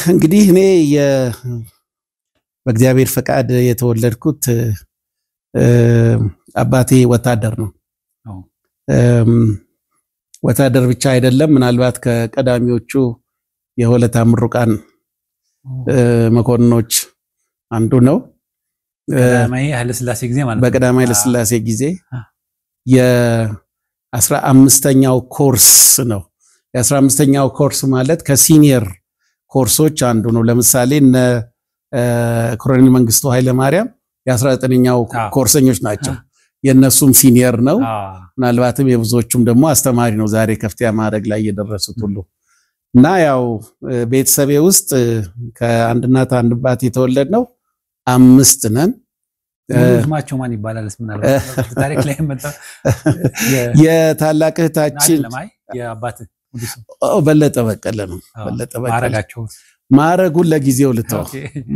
እንግዲህ እኔ በእግዚአብሔር ፈቃድ የተወለድኩት አባቴ ወታደር ነው። ወታደር ብቻ አይደለም፣ ምናልባት ከቀዳሚዎቹ የሆለታ ምሩቃን መኮንኖች አንዱ ነው። በቀዳማዊ ኃይለሥላሴ ጊዜ የ15ኛው ኮርስ ነው። የ15ኛው ኮርስ ማለት ከ senior ኮርሶች አንዱ ነው። ለምሳሌ እነ ኮሎኔል መንግስቱ ኃይለማርያም የ19ኛው ኮርሰኞች ናቸው። የእነሱም senior ነው። ምናልባትም የብዙዎቹም ደግሞ አስተማሪ ነው። ዛሬ ከፍተኛ ማዕረግ ላይ የደረሱት ሁሉ። እና ያው ቤተሰቤ ውስጥ ከአንድ እናት አንድ አባት የተወለድነው 5 ነን። ስማቸው ማን ይባላል? ታሪክ ላይ የታላቅ እህታችን በለጠ በቀለ ነው። በለጠ በቀለ። ማዕረጉን ለጊዜው ልተው፣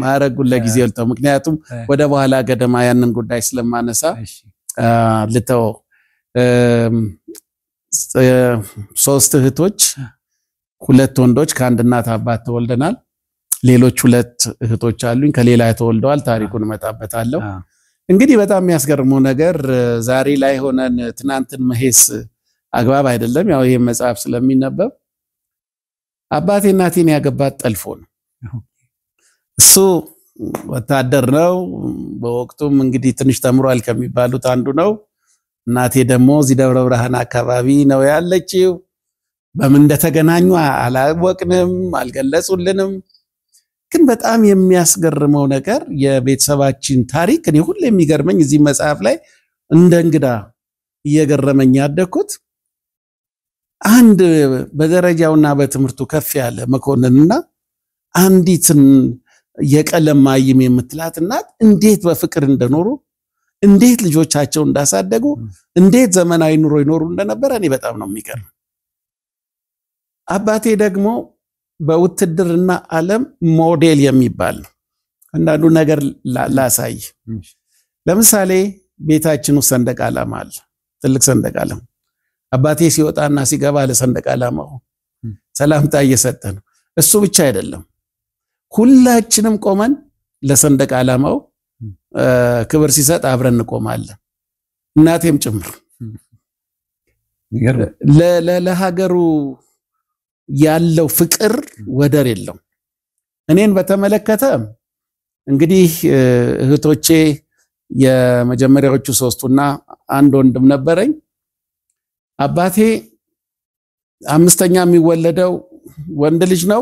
ማዕረጉን ለጊዜው ልተው፣ ምክንያቱም ወደ በኋላ ገደማ ያንን ጉዳይ ስለማነሳ ልተው። 3 እህቶች፣ 2 ወንዶች ከአንድ እናት አባት ተወልደናል። ሌሎች 2 እህቶች አሉኝ ከሌላ ተወልደዋል። ታሪኩን እመጣበታለሁ። እንግዲህ በጣም የሚያስገርመው ነገር ዛሬ ላይ ሆነን ትናንትን መሄስ አግባብ አይደለም። ያው ይሄ መጽሐፍ ስለሚነበብ አባቴ እናቴን ያገባት ጠልፎ ነው። እሱ ወታደር ነው። በወቅቱም እንግዲህ ትንሽ ተምሯል ከሚባሉት አንዱ ነው። እናቴ ደግሞ እዚህ ደብረ ብርሃን አካባቢ ነው ያለችው። በምን እንደተገናኙ አላወቅንም፣ አልገለጹልንም። ግን በጣም የሚያስገርመው ነገር የቤተሰባችን ታሪክ እኔ ሁሌ የሚገርመኝ እዚህ መጽሐፍ ላይ እንደ እንግዳ እየገረመኝ ያደግኩት አንድ በደረጃውና በትምህርቱ ከፍ ያለ መኮንንና አንዲትን የቀለም ማይም የምትላት እናት እንዴት በፍቅር እንደኖሩ፣ እንዴት ልጆቻቸውን እንዳሳደጉ፣ እንዴት ዘመናዊ ኑሮ ይኖሩ እንደነበረ እኔ በጣም ነው የሚገርም። አባቴ ደግሞ በውትድርና ዓለም ሞዴል የሚባል ነው። አንዳንዱ ነገር ላሳይ። ለምሳሌ ቤታችን ውስጥ ሰንደቅ ዓላማ አለ፣ ትልቅ ሰንደቅ ዓላማ። አባቴ ሲወጣና ሲገባ ለሰንደቅ ዓላማው ሰላምታ እየሰጠ ነው። እሱ ብቻ አይደለም፣ ሁላችንም ቆመን ለሰንደቅ ዓላማው ክብር ሲሰጥ አብረን እንቆማለን፣ እናቴም ጭምር። ለሀገሩ ያለው ፍቅር ወደር የለው። እኔን በተመለከተ እንግዲህ እህቶቼ የመጀመሪያዎቹ 3ቱና አንድ ወንድም ነበረኝ። አባቴ 5ኛ የሚወለደው ወንድ ልጅ ነው።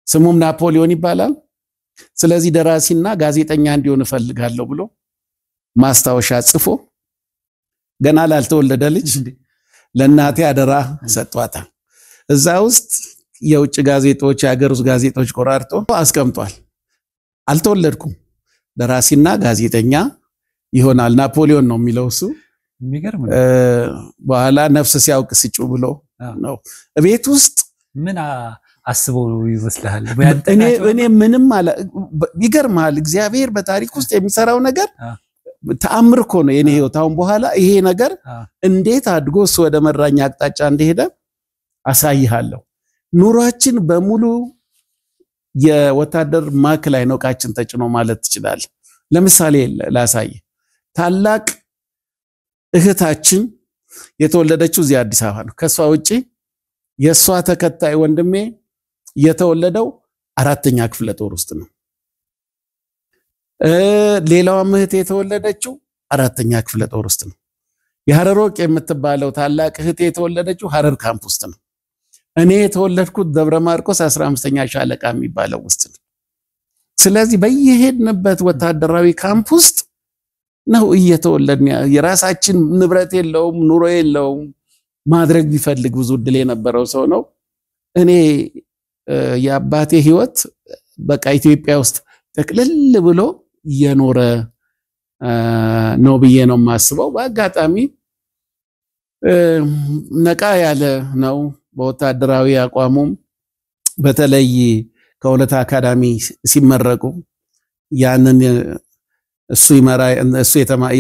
ስሙም ናፖሊዮን ይባላል። ስለዚህ ደራሲና ጋዜጠኛ እንዲሆን እፈልጋለሁ ብሎ ማስታወሻ ጽፎ ገና ላልተወለደ ልጅ ለእናቴ አደራ ሰጥቷታል። እዛ ውስጥ የውጭ ጋዜጦች፣ የሀገር ውስጥ ጋዜጦች ቆራርጦ አስቀምጧል። አልተወለድኩም፣ ደራሲና ጋዜጠኛ ይሆናል ናፖሊዮን ነው የሚለው እሱ። በኋላ ነፍስ ሲያውቅ ስጩ ብሎ ነው። ቤት ውስጥ ምን አስበው ይመስልሃል? እኔ ምንም አለ። ይገርምሃል፣ እግዚአብሔር በታሪክ ውስጥ የሚሰራው ነገር ተአምር እኮ ነው። የኔ ህይወት አሁን በኋላ ይሄ ነገር እንዴት አድጎ እሱ ወደ መራኛ አቅጣጫ እንደሄደ አሳይሃለሁ። ኑሯችን በሙሉ የወታደር ማክ ላይ ነው እቃችን ተጭኖ ማለት ትችላለህ። ለምሳሌ ላሳይ። ታላቅ እህታችን የተወለደችው እዚህ አዲስ አበባ ነው። ከሷ ውጪ የሷ ተከታይ ወንድሜ የተወለደው 4ኛ ክፍለ ጦር ውስጥ ነው። ሌላዋም እህት የተወለደችው 4ኛ ክፍለ ጦር ውስጥ ነው። የሐረር ወርቅ የምትባለው ታላቅ እህቴ የተወለደችው ሐረር ካምፕ ውስጥ ነው። እኔ የተወለድኩት ደብረ ማርቆስ 15ኛ ሻለቃ የሚባለው ውስጥ ነው። ስለዚህ በየሄድንበት ወታደራዊ ካምፕ ውስጥ ነው እየተወለድን። የራሳችን ንብረት የለውም፣ ኑሮ የለውም። ማድረግ ቢፈልግ ብዙ እድል የነበረው ሰው ነው። እኔ የአባቴ ህይወት በቃ ኢትዮጵያ ውስጥ ጠቅልል ብሎ የኖረ ነው ብዬ ነው የማስበው። በአጋጣሚ ነቃ ያለ ነው በወታደራዊ አቋሙም። በተለይ ከሆለታ አካዳሚ ሲመረቁ ያንን እሱ ይመራ እሱ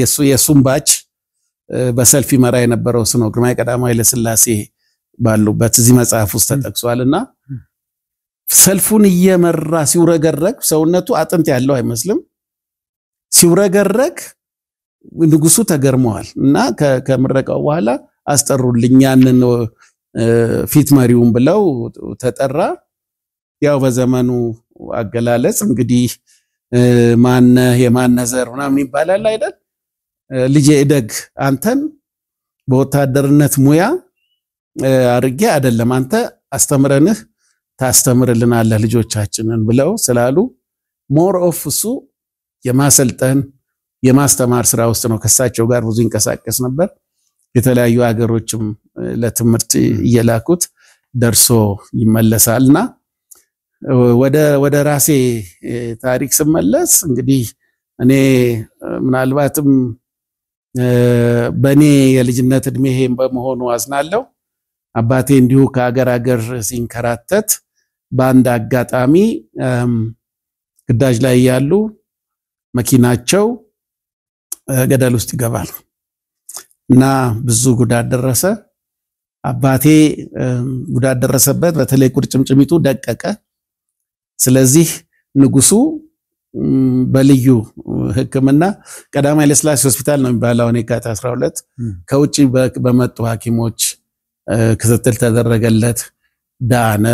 እሱ የሱም batch በሰልፍ ይመራ የነበረው እሱ ነው። ግርማዊ ቀዳማዊ ኃይለ ሥላሴ ባሉበት እዚህ መጽሐፍ ውስጥ ተጠቅሷልና ሰልፉን እየመራ ሲውረገረግ፣ ሰውነቱ አጥንት ያለው አይመስልም። ሲውረገረግ ንጉሱ ተገርመዋል። እና ከምረቃው በኋላ አስጠሩልኝ ያንን ፊት መሪውን ብለው ተጠራ። ያው በዘመኑ አገላለጽ እንግዲህ ማነህ የማነህ ዘር ምናምን ይባላል አይደል? ልጄ እደግ፣ አንተን በወታደርነት ሙያ አድርጌ አይደለም፣ አንተ አስተምረንህ ታስተምርልናለህ ልጆቻችንን ብለው ስላሉ more of እሱ የማሰልጠን የማስተማር ስራ ውስጥ ነው። ከሳቸው ጋር ብዙ ይንቀሳቀስ ነበር። የተለያዩ ሀገሮችም ለትምህርት እየላኩት ደርሶ ይመለሳልና ወደ ራሴ ታሪክ ስመለስ እንግዲህ እኔ ምናልባትም በኔ የልጅነት እድሜ ይሄን በመሆኑ አዝናለሁ። አባቴ እንዲሁ ከሀገር ሀገር ሲንከራተት በአንድ አጋጣሚ ግዳጅ ላይ ያሉ መኪናቸው ገደል ውስጥ ይገባል እና ብዙ ጉዳት ደረሰ። አባቴ ጉዳት ደረሰበት፣ በተለይ ቁርጭምጭሚቱ ደቀቀ። ስለዚህ ንጉሱ በልዩ ሕክምና ቀዳማዊ ኃይለ ሥላሴ ሆስፒታል ነው የሚባለው አሁን የካቲት 12 ከውጪ በመጡ ሐኪሞች ክትትል ተደረገለት፣ ዳነ።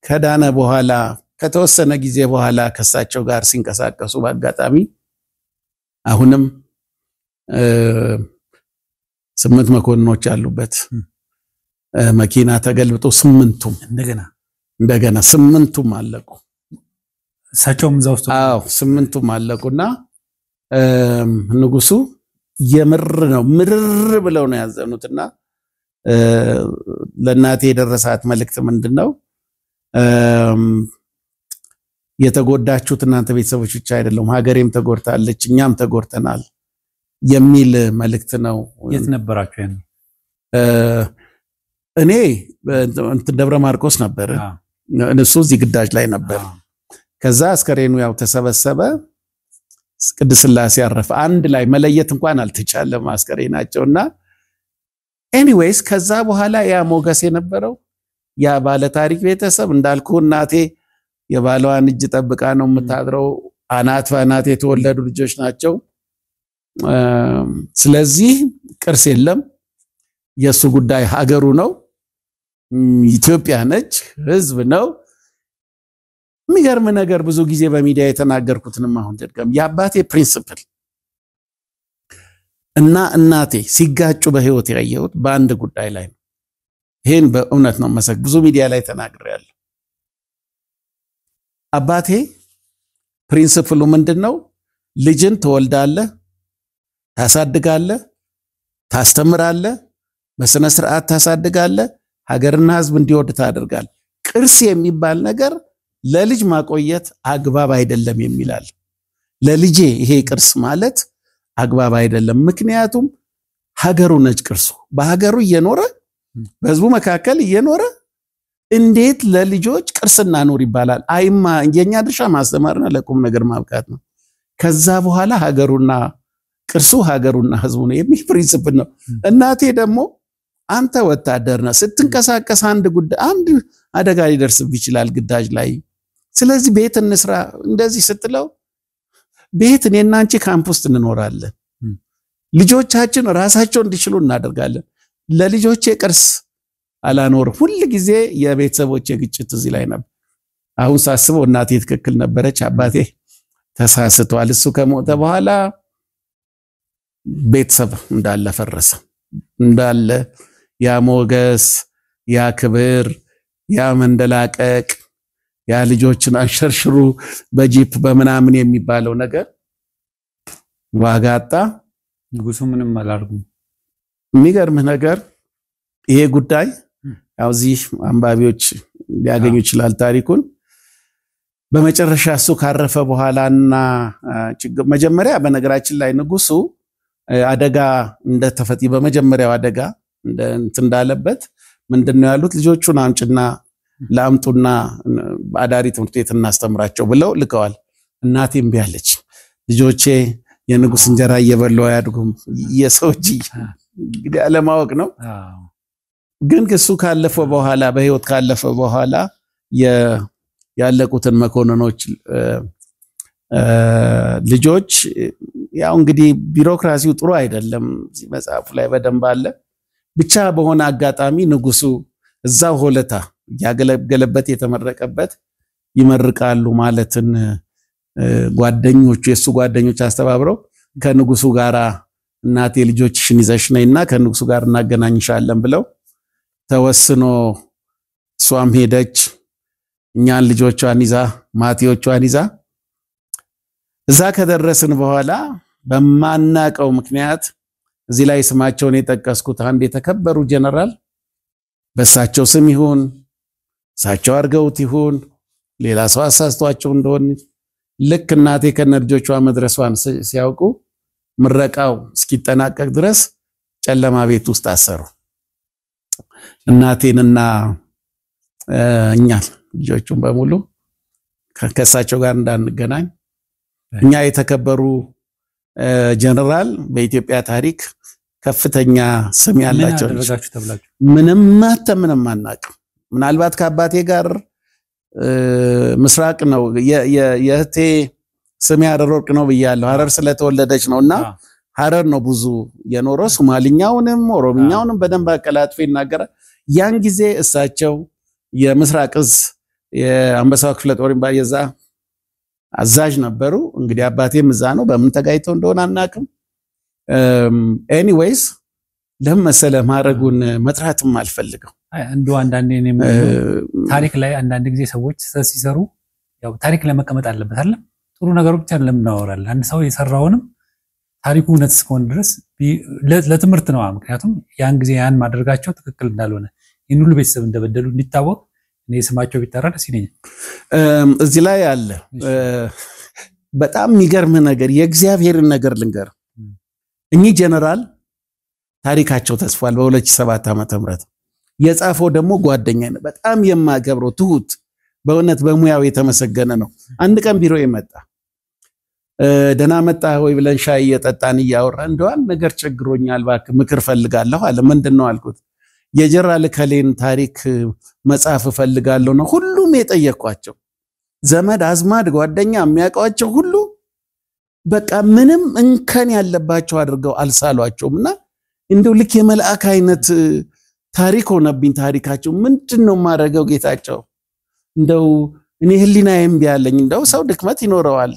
ከዳነ በኋላ ከተወሰነ ጊዜ በኋላ ከሳቸው ጋር ሲንቀሳቀሱ በአጋጣሚ አሁንም 8 መኮንኖች ያሉበት መኪና ተገልብጦ 8ቱም እንደገና 8ቱም አለቁ። እሳቸውም እዛ ውስጥ? አዎ፣ 8ቱም አለቁና ንጉሱ የምር ነው ምርር ብለው ነው ያዘኑትና ለእናቴ የደረሳት መልእክት ምንድነው? የተጎዳችሁት እናንተ ቤተሰቦች ብቻ አይደለም፣ ሀገሬም ተጎድታለች፣ እኛም ተጎድተናል የሚል መልእክት ነው። የት ነበራችሁ ያኔ? እኔ እንትን ደብረ ማርቆስ ነበር፣ እነሱ እዚህ ግዳጅ ላይ ነበር። ከዛ አስከሬኑ ያው ተሰበሰበ፣ ቅድስት ሥላሴ አረፈ። አንድ ላይ መለየት እንኳን አልተቻለም አስከሬናቸውና anyways ከዛ በኋላ ያ ሞገስ የነበረው ያ ባለ ታሪክ ቤተሰብ እንዳልኩ እናቴ የባሏን እጅ ጠብቃ ነው የምታድረው። አናት በአናት የተወለዱ ልጆች ናቸው። ስለዚህ ቅርስ የለም። የሱ ጉዳይ ሀገሩ ነው፣ ኢትዮጵያ ነች፣ ህዝብ ነው። የሚገርም ነገር ብዙ ጊዜ በሚዲያ የተናገርኩትንም አሁን ልድገም። የአባቴ principle እና እናቴ ሲጋጩ በህይወት ያየሁት በአንድ ጉዳይ ላይ ነው። ይሄን በእውነት ነው መሰክ ብዙ ሚዲያ ላይ ተናግሬያለሁ። አባቴ principle ኡ ምንድነው? ልጅን ትወልዳለህ፣ ታሳድጋለህ፣ ታስተምራለህ፣ በስነ ስርዓት ታሳድጋለህ፣ ሀገርና ህዝብ እንዲወድ ታደርጋለህ። ቅርስ የሚባል ነገር ለልጅ ማቆየት አግባብ አይደለም የሚላል። ለልጄ ይሄ ቅርስ ማለት አግባብ አይደለም። ምክንያቱም ሀገሩ ነች ቅርሱ። በሀገሩ እየኖረ በህዝቡ መካከል እየኖረ እንዴት ለልጆች ቅርስ እናኖር ይባላል? አይማ የኛ ድርሻ ማስተማርና ለቁም ነገር ማብቃት ነው። ከዛ በኋላ ሀገሩና ቅርሱ ሀገሩና ህዝቡ ነው የሚል principle ነው። እናቴ ደግሞ አንተ ወታደር ነህ፣ ስትንቀሳቀስ አንድ ጉዳይ አንድ አደጋ ሊደርስብህ ይችላል ግዳጅ ላይ። ስለዚህ ቤት እንስራ እንደዚህ ስትለው ቤት እኔና አንቺ ካምፕ ውስጥ እንኖራለን፣ ልጆቻችን ራሳቸው እንዲችሉ እናደርጋለን። ለልጆቼ ቅርስ አላኖርም። ሁል ጊዜ የቤተሰቦቼ ግጭት እዚህ ላይ ነበር። አሁን ሳስበው እናቴ ትክክል ነበረች፣ አባቴ ተሳስቷል። እሱ ከሞተ በኋላ ቤተሰብ እንዳለ ፈረሰ። እንዳለ ያ ሞገስ፣ ያ ክብር፣ ያ መንደላቀቅ፣ ያ ልጆችን አንሸርሽሩ በጂፕ በምናምን የሚባለው ነገር ዋጋ አጣ። ንጉሱ ምንም አላርጉም። የሚገርምህ ነገር ይሄ ጉዳይ ያው እዚህ አንባቢዎች ሊያገኙ ይችላል ታሪኩን። በመጨረሻ እሱ ካረፈ በኋላና ችግር መጀመሪያ በነገራችን ላይ ንጉሱ አደጋ እንደተፈጠ በመጀመሪያው አደጋ እንትን እንዳለበት ምንድነው ያሉት? ልጆቹን አምጭና ላምጡና አዳሪ ትምህርት ቤት እናስተምራቸው ብለው ልከዋል። እናቴ እምቢ አለች። ልጆቼ የንጉስ እንጀራ እየበሉ አያድጉም፣ የሰው እጅ እንግዲህ አለማወቅ ነው። ግን እሱ ካለፈ በኋላ በህይወት ካለፈ በኋላ ያለቁትን መኮንኖች ልጆች ያው እንግዲህ ቢሮክራሲው ጥሩ አይደለም። እዚህ መጽሐፉ ላይ በደንብ አለ። ብቻ በሆነ አጋጣሚ ንጉሱ እዛው ሆለታ ያገለገለበት የተመረቀበት ይመርቃሉ ማለትን ጓደኞቹ የሱ ጓደኞች አስተባብረው ከንጉሱ ጋራ እናቴ ልጆችሽን ይዘሽ ነይና ከንጉሱ ጋር እናገናኝሻለን ብለው ተወስኖ እሷም ሄደች። እኛን ልጆቿን ይዛ ማቴዎቿን ይዛ እዛ ከደረስን በኋላ በማናቀው ምክንያት እዚህ ላይ ስማቸውን የጠቀስኩት አንድ የተከበሩ ጀነራል በሳቸው ስም ይሁን እሳቸው አድርገውት ይሁን ሌላ ሰው አሳስቷቸው እንደሆነ ልክ እናቴ ከነ ልጆቿ መድረሷን ሲያውቁ ምረቃው እስኪጠናቀቅ ድረስ ጨለማ ቤት ውስጥ አሰሩ። እናቴንና እኛን ልጆቹን በሙሉ ከሳቸው ጋር እንዳንገናኝ። እኛ የተከበሩ ጀነራል በኢትዮጵያ ታሪክ ከፍተኛ ስም ያላቸው ምንም ምንም አናውቅም። ምናልባት ከአባቴ ጋር ምስራቅ ነው የእህቴ ስሜ ሀረር ወርቅ ነው ብያለሁ። ሀረር ስለተወለደች ነውና ሀረር ነው ብዙ የኖረው። ሶማሊኛውንም ኦሮምኛውንም በደንብ አቀላጥፎ ይናገራል። ያን ጊዜ እሳቸው የምስራቅ እዝ የአንበሳው ክፍለ ጦር የዛ አዛዥ ነበሩ። እንግዲህ አባቴም እዛ ነው። በምን ተጋይተው እንደሆነ አናውቅም። Anyways ለምን መሰለህ ማድረጉን መጥራትም አልፈልገው። እንደው አንዳንዴ እኔም ታሪክ ላይ አንዳንድ ጊዜ ሰዎች ስህተት ሲሰሩ ያው ታሪክ ለመቀመጥ አለበት አይደል? ጥሩ ነገሩ ብቻ ለምን እናወራለን? አንድ ሰው የሰራውንም ታሪኩ እውነት እስከሆነ ድረስ ለትምህርት ነው። ምክንያቱም ያን ጊዜ ያን ማድረጋቸው ትክክል እንዳልሆነ ይህን ሁሉ ቤተሰብ እንደበደሉ እንዲታወቅ እኔ ስማቸው ቢጠራ ደስ ይለኛል። እዚህ ላይ አለ በጣም የሚገርም ነገር፣ የእግዚአብሔርን ነገር ልንገር። እኚህ ጀነራል ታሪካቸው ተጽፏል በ2007 ዓመተ ምህረት። የጻፈው ደግሞ ጓደኛ ነው፣ በጣም የማከብረው ትሁት፣ በእውነት በሙያው የተመሰገነ ነው። አንድ ቀን ቢሮ የመጣ ደህና መጣ ወይ ብለን ሻይ እየጠጣን እያወራ እንደው አንድ ነገር ቸግሮኛል እባክህ ምክር ፈልጋለሁ አለ። ምንድን ነው አልኩት። የጀነራል እከሌን ታሪክ መጻፍ እፈልጋለሁ ነው። ሁሉም የጠየኳቸው ዘመድ አዝማድ ጓደኛ የሚያውቋቸው ሁሉ በቃ ምንም እንከን ያለባቸው አድርገው አልሳሏቸውም። እና እንደው ልክ የመልአክ አይነት ታሪክ ሆነብኝ ታሪካቸው። ምንድን ነው የማደርገው ጌታቸው? እንደው እኔ ህሊናዬም እምቢ አለኝ። እንደው ሰው ድክመት ይኖረዋል።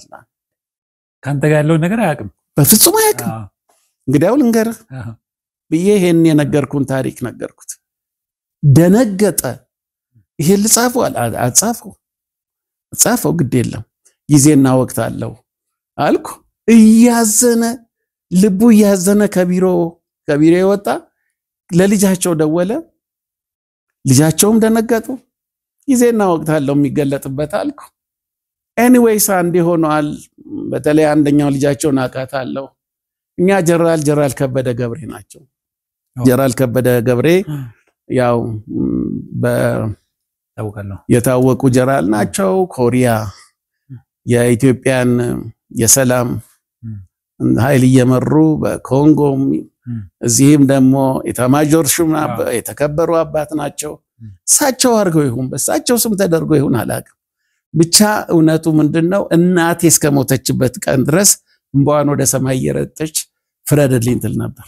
ካንተ ጋር ያለውን ነገር አያውቅም፣ በፍጹም አያውቅም። እንግዲያው ልንገርህ ብዬ ይሄን የነገርኩን ታሪክ ነገርኩት። ደነገጠ። ይሄን ልጻፈው አልጻፈው ጻፈው፣ ግድ የለም ጊዜና ወቅት አለው አልኩ። እያዘነ ልቡ እያዘነ ከቢሮ የወጣ ለልጃቸው ደወለ። ልጃቸውም ደነገጡ። ጊዜና ወቅት አለው የሚገለጥበት አልኩ። Anyways አንዴ ሆኗል። በተለይ አንደኛው ልጃቸውን አውቃታለሁ። እኛ ጀነራል ከበደ ገብሬ ናቸው። ጀነራል ከበደ ገብሬ ያው የታወቁ ጀነራል ናቸው። ኮሪያ የኢትዮጵያን የሰላም ኃይል እየመሩ በኮንጎም እዚህም ደግሞ ኤታማዦር ሹም የተከበሩ አባት ናቸው። እሳቸው አድርገው ይሁን በእሳቸው ስም ተደርጎ ይሁን አላውቅም። ብቻ እውነቱ ምንድነው እናቴ እስከሞተችበት ቀን ድረስ እንባዋን ወደ ሰማይ እየረጨች ፍረድልኝ ትል ነበር።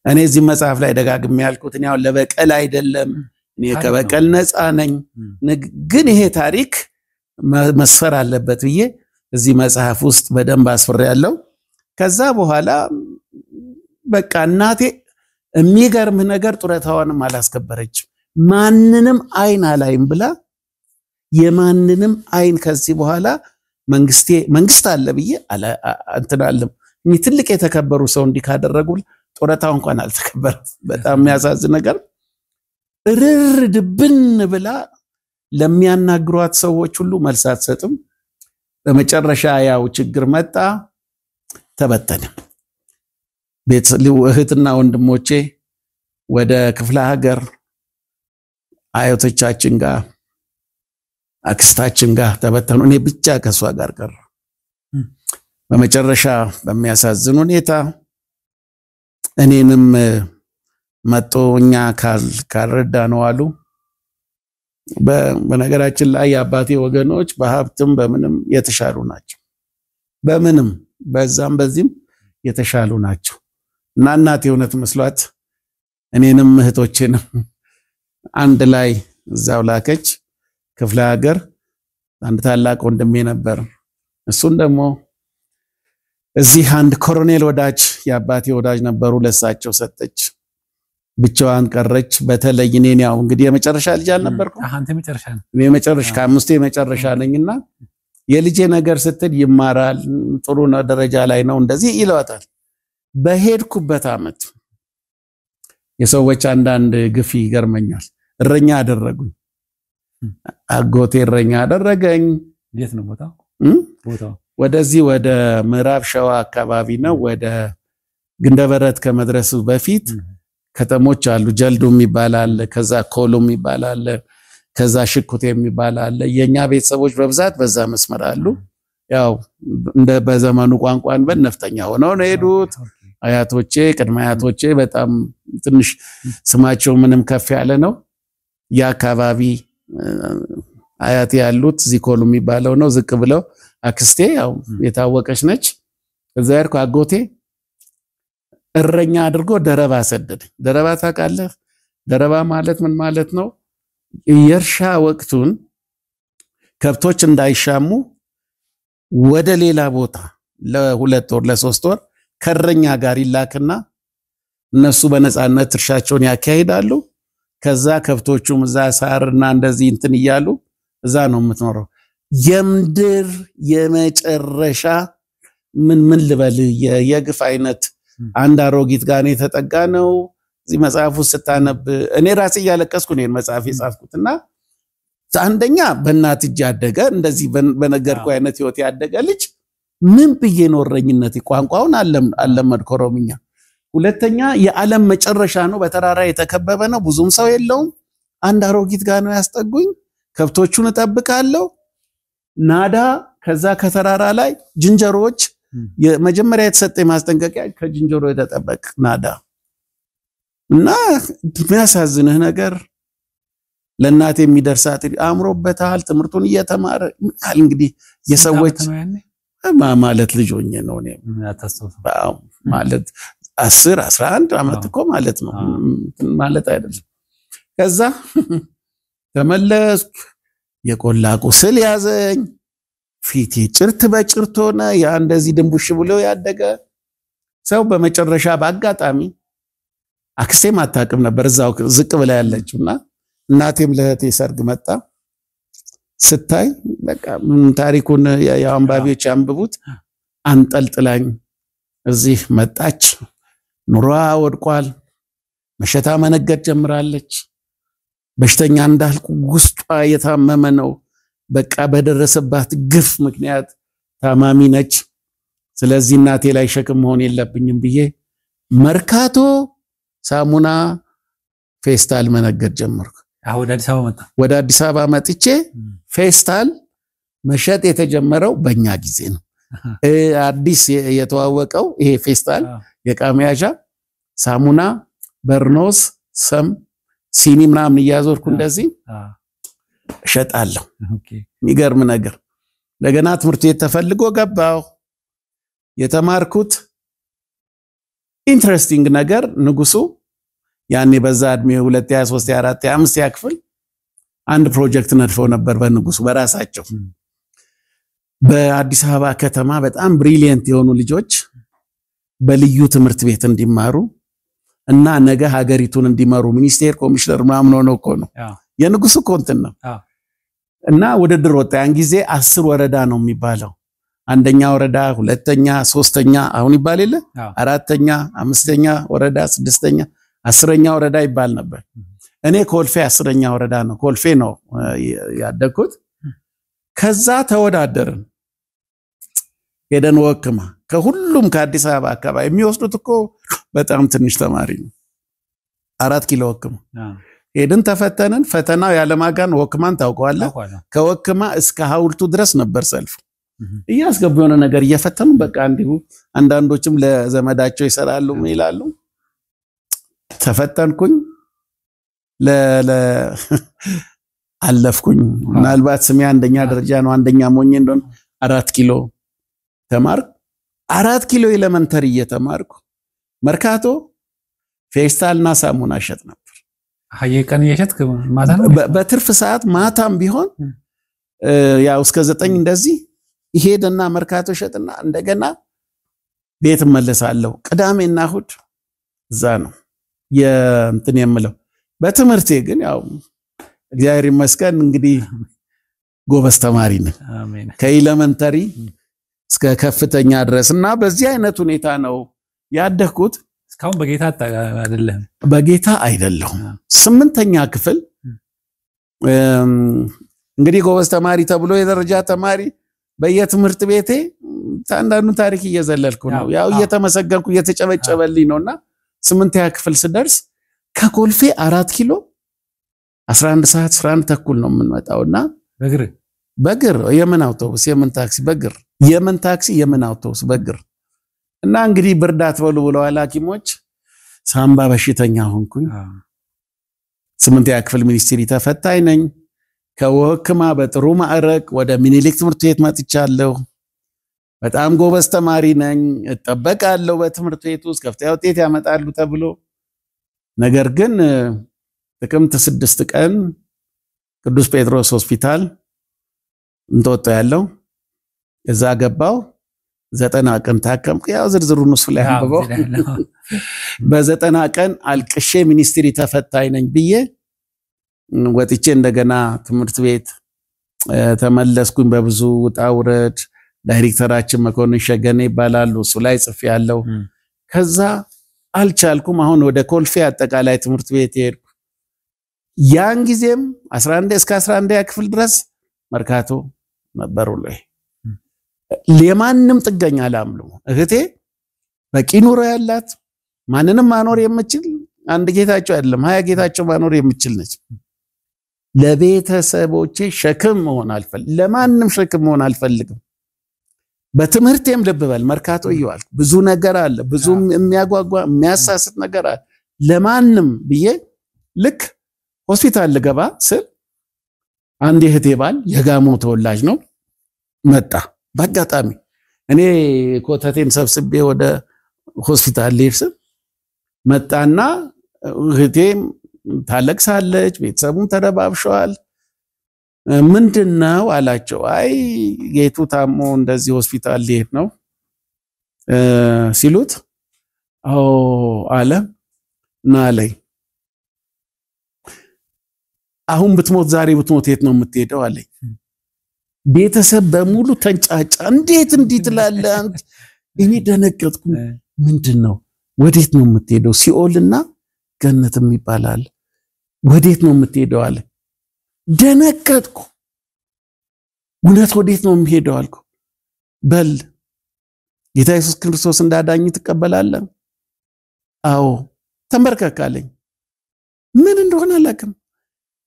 እኔ እዚህ መጽሐፍ ላይ ደጋግሜ ያልኩት እኔ አሁን ለበቀል አይደለም፣ እኔ ከበቀል ነፃ ነኝ። ግን ይሄ ታሪክ መስፈር አለበት ብዬ እዚህ መጽሐፍ ውስጥ በደንብ አስፍሬያለሁ። ከዛ በኋላ በቃ እናቴ የሚገርምህ ነገር ጡረታዋንም አላስከበረችም። ማንንም አይን አላይም ብላ የማንንም አይን ከዚህ በኋላ መንግስት አለ ብዬ እንትን አለም። እኚህ ትልቅ የተከበሩ ሰው እንዲህ ካደረጉ ጡረታው እንኳን አልተከበረም። በጣም የሚያሳዝን ነገር። እርር ድብን ብላ ለሚያናግሯት ሰዎች ሁሉ መልስ አትሰጥም። በመጨረሻ ያው ችግር መጣ፣ ተበተነ። እህትና ወንድሞቼ ወደ ክፍለ ሀገር አያቶቻችን ጋር አክስታችን ጋር ተበተኑ። እኔ ብቻ ከሷ ጋር ቀረ። በመጨረሻ በሚያሳዝን ሁኔታ እኔንም መጦ እኛ ካልረዳ ነው አሉ። በነገራችን ላይ የአባቴ ወገኖች በሀብትም በምንም የተሻሉ ናቸው። በምንም በዛም በዚህም የተሻሉ ናቸው። እና እናቴ እውነት መስሏት እኔንም እህቶቼንም አንድ ላይ እዛው ላከች። ክፍለ ሀገር አንድ ታላቅ ወንድሜ ነበር። እሱን ደግሞ እዚህ አንድ ኮሎኔል ወዳጅ የአባቴ ወዳጅ ነበሩ፣ ለሳቸው ሰጠች። ብቻዋን ቀረች። በተለይ እኔን ያው እንግዲህ የመጨረሻ ልጅ አልነበርኩም። አንተ የመጨረሻ ነህ። እኔ የመጨረሻ ከአምስቱ የመጨረሻ ነኝና የልጄ ነገር ስትል ይማራል፣ ጥሩ ነው፣ ደረጃ ላይ ነው እንደዚህ ይለዋታል። በሄድኩበት አመት የሰዎች አንዳንድ ግፊ ይገርመኛል። እረኛ አደረጉኝ። አጎቴ እረኛ አደረገኝ። የት ነው ቦታው? ቦታው ወደዚህ ወደ ምዕራብ ሸዋ አካባቢ ነው። ወደ ግንደበረት ከመድረሱ በፊት ከተሞች አሉ። ጀልዱ የሚባል አለ፣ ከዛ ኮሎ የሚባል አለ፣ ከዛ ሽኩቴ የሚባል አለ። የኛ ቤተሰቦች በብዛት በዛ መስመር አሉ። ያው እንደ በዘመኑ ቋንቋን በነፍጠኛ ሆነው ነው የሄዱት። አያቶቼ ቅድመ አያቶቼ በጣም ትንሽ ስማቸው ምንም ከፍ ያለ ነው። የአካባቢ አያቴ ያሉት ዚኮሉ የሚባለው ነው። ዝቅ ብለው አክስቴ ያው የታወቀች ነች። እዛ ሄድኩ። አጎቴ እረኛ አድርጎ ደረባ ሰደደኝ። ደረባ ታውቃለህ? ደረባ ማለት ምን ማለት ነው? የእርሻ ወቅቱን ከብቶች እንዳይሻሙ ወደ ሌላ ቦታ ለ2 ወር ለ3 ወር ከእረኛ ጋር ይላክና እነሱ በነፃነት እርሻቸውን ያካሂዳሉ። ከዛ ከብቶቹም እዛ ሳርና እንደዚህ እንትን እያሉ እዛ ነው የምትኖረው። የምድር የመጨረሻ ምን ምን ልበል የግፍ አይነት አንድ አሮጊት ጋር ነው የተጠጋ ነው። እዚህ መጽሐፉ ስታነብ እኔ ራሴ እያለቀስኩ ነው መጽሐፍ የጻፍኩትና አንደኛ በእናት እጅ ያደገ እንደዚህ በነገርኩ አይነት ህይወት ያደገ ልጅ ምን ብዬ ነው እረኝነት ቋንቋውን አለመድኩ ኦሮምኛ። ሁለተኛ የዓለም መጨረሻ ነው፣ በተራራ የተከበበ ነው፣ ብዙም ሰው የለውም። አንድ አሮጊት ጋር ነው ያስጠጉኝ። ከብቶቹን እጠብቃለሁ። ናዳ ከዛ ከተራራ ላይ ዝንጀሮዎች፣ የመጀመሪያ የተሰጠ ማስጠንቀቂያ ከዝንጀሮ የተጠበቅ ናዳ። እና የሚያሳዝንህ ነገር ለእናቴ የሚደርሳት አምሮበታል፣ ትምህርቱን እየተማረ እንግዲህ የሰዎች ማለት ልጅ ሆኜ ነው እኔ ማለት 10 11 ዓመት እኮ ማለት ነው ማለት አይደለም። ከዛ ተመለስኩ። የቆላ ቁስል ያዘኝ። ፊቴ ጭርት በጭርት ሆነ። ያ እንደዚህ ድንቡሽ ብሎ ያደገ ሰው በመጨረሻ በአጋጣሚ አክስቴም አታውቅም ነበር እዛው ዝቅ ብላ ያለችውና እናቴም ለእህቴ ሰርግ መጣ። ስታይ በቃ ታሪኩን የአንባቢዎች ያንብቡት። አንጠልጥላኝ እዚህ መጣች። ኑሯ ወድቋል። መሸታ መነገድ ጀምራለች። በሽተኛ እንዳልኩ ውስጧ የታመመ ነው። በቃ በደረሰባት ግፍ ምክንያት ታማሚ ነች። ስለዚህ እናቴ ላይ ሸክም መሆን የለብኝም ብዬ መርካቶ ሳሙና ፌስታል መነገድ ጀመርኩ። ወደ አዲስ አበባ መጣ። ወደ አዲስ አበባ መጥቼ ፌስታል መሸጥ የተጀመረው በእኛ ጊዜ ነው። አዲስ የተዋወቀው ይሄ ፌስታል የዕቃ መያዣ፣ ሳሙና፣ በርኖስ፣ ሰም፣ ሲኒ ምናምን እያዞርኩ እንደዚህ እሸጣለሁ። የሚገርም ነገር። እንደገና ትምህርት ቤት ተፈልጎ ገባሁ። የተማርኩት interesting ነገር ንጉሱ ያኔ በዛ እድሜ 2 3 4 5 ክፍል አንድ ፕሮጀክት ነድፈው ነበር በንጉሱ በራሳቸው። በአዲስ አበባ ከተማ በጣም brilliant የሆኑ ልጆች በልዩ ትምህርት ቤት እንዲማሩ እና ነገ ሀገሪቱን እንዲመሩ ሚኒስቴር ኮሚሽነር ምናምን ሆነው እኮ ነው የንጉሱ እኮ እንትን ነው። እና ውድድር ወጣ። ያን ጊዜ 10 ወረዳ ነው የሚባለው። አንደኛ ወረዳ፣ ሁለተኛ፣ ሶስተኛ አሁን ይባል የለ አራተኛ፣ አምስተኛ ወረዳ፣ ስድስተኛ፣ 10ኛ ወረዳ ይባል ነበር። እኔ ኮልፌ 10ኛ ወረዳ ነው ኮልፌ ነው ያደግኩት። ከዛ ተወዳደርን ሄደን ወክማ ከሁሉም ከአዲስ አበባ አካባቢ የሚወስዱት እኮ በጣም ትንሽ ተማሪ ነው። 4 ኪሎ ወክማ ሄድን ተፈተንን። ፈተናው ያለማጋን ወክማን ታውቀዋለህ? ከወክማ እስከ ሐውልቱ ድረስ ነበር ሰልፉ። እያስገቡ የሆነ ነገር እየፈተኑ በቃ እንዲሁ አንዳንዶችም ለዘመዳቸው ይሰራሉ ምን ይላሉ። ተፈተንኩኝ። አለፍኩኝ። ምናልባት ስሜ አንደኛ ደረጃ ነው፣ አንደኛ ሞኝ እንደሆነ 4 ኪሎ ተማርኩ። 4 ኪሎ elementary እየተማርኩ መርካቶ ፌስታልና ሳሙና እሸጥ ነበር። የቀን እየሸጥክ ማታ ነው? በትርፍ ሰዓት ማታም ቢሆን ያው እስከ 9 እንደዚህ ይሄድና መርካቶ ሸጥና እንደገና ቤት እመለሳለሁ። ቅዳሜና እሁድ እዛ ነው የእንትን የምለው። በትምህርቴ ግን ያው እግዚአብሔር ይመስገን እንግዲህ ጎበዝ ተማሪ ነኝ። ከ elementary እስከ ከፍተኛ ድረስ እና በዚህ አይነት ሁኔታ ነው ያደግኩት። እስካሁን በጌታ አይደለም? በጌታ አይደለሁም። 8ኛ ክፍል እንግዲህ ጎበዝ ተማሪ ተብሎ የደረጃ ተማሪ በየትምህርት ቤቴ አንዳንዱ ታሪክ እየዘለልኩ ነው፣ ያው እየተመሰገንኩ እየተጨበጨበልኝ ነውና 8ኛ ክፍል ስደርስ ከኮልፌ 4 ኪሎ 11 ሰዓት 11 ተኩል ነው የምንመጣውና በእግር በእግር የምን አውቶቡስ የምን ታክሲ በእግር የምን ታክሲ የምን አውቶቡስ በእግር እና እንግዲህ ብርድ አትበሉ ብለዋል ሐኪሞች። ሳምባ በሽተኛ ሆንኩኝ። 8ኛ ክፍል ሚኒስትሪ ተፈታኝ ነኝ። ከወክማ በጥሩ ማዕረግ ወደ ሚኒሊክ ትምህርት ቤት መጥቻለሁ። በጣም ጎበዝ ተማሪ ነኝ፣ እጠበቃለሁ በትምህርት ቤት ውስጥ ከፍተኛ ውጤት ያመጣሉ ተብሎ። ነገር ግን ጥቅምት 6 ቀን ቅዱስ ጴጥሮስ ሆስፒታል እንጦጦ ያለው እዛ ገባው። 90 ቀን ታከምኩ። ያው ዝርዝሩን እሱ ላይ አንብበው። በ90 ቀን አልቅሼ ሚኒስትሪ ተፈታኝ ነኝ ብዬ ወጥቼ እንደገና ትምህርት ቤት ተመለስኩኝ። በብዙ ውጣ ውረድ ዳይሬክተራችን መኮንን ሸገኔ ይባላሉ፣ እሱ ላይ ጽፌያለሁ። ከዛ አልቻልኩም። አሁን ወደ ኮልፌ አጠቃላይ ትምህርት ቤት ሄድኩ። ያን ጊዜም 11 እስከ 11ኛ ክፍል ድረስ መርካቶ ነበሩ ላይ ለማንም ጥገኛ አላምሉ። እህቴ በቂ ኑሮ ያላት ማንንም ማኖር የምችል አንድ ጌታቸው አይደለም 20 ጌታቸው ማኖር የምችል ነች። ለቤተሰቦቼ ሸክም መሆን አልፈልግም፣ ለማንም ሸክም መሆን አልፈልግም። በትምህርቴም ልብ በል መርካቶ እየዋልኩ ብዙ ነገር አለ፣ ብዙ የሚያጓጓ የሚያሳስት ነገር አለ። ለማንም ብዬ ልክ ሆስፒታል ልገባ ስል አንድ የእህቴ ባል የጋሞ ተወላጅ ነው መጣ። በአጋጣሚ እኔ ኮተቴን ሰብስቤ ወደ ሆስፒታል ልሄድ ስል መጣና እህቴም ታለቅሳለች፣ ቤተሰቡም ተረባብሸዋል። ምንድነው አላቸው። አይ ጌቱ ታሞ እንደዚህ ሆስፒታል ሊሄድ ነው ሲሉት አዎ አለ እና አለኝ አሁን ብትሞት ዛሬ ብትሞት የት ነው የምትሄደው አለኝ። ቤተሰብ በሙሉ ተንጫጫ። እንዴት እንዲህ ትላለህ አንተ? እኔ ደነገጥኩ። ምንድነው ወዴት ነው የምትሄደው? ሲኦልና ገነትም ይባላል። ወዴት ነው የምትሄደው አለ። ደነገጥኩ። እውነት ወዴት ነው የምሄደው አልኩ። በል ጌታ ኢየሱስ ክርስቶስ እንዳዳኝ ትቀበላለህ? አዎ። ተንበርከክ አለኝ። ምን እንደሆነ አላውቅም።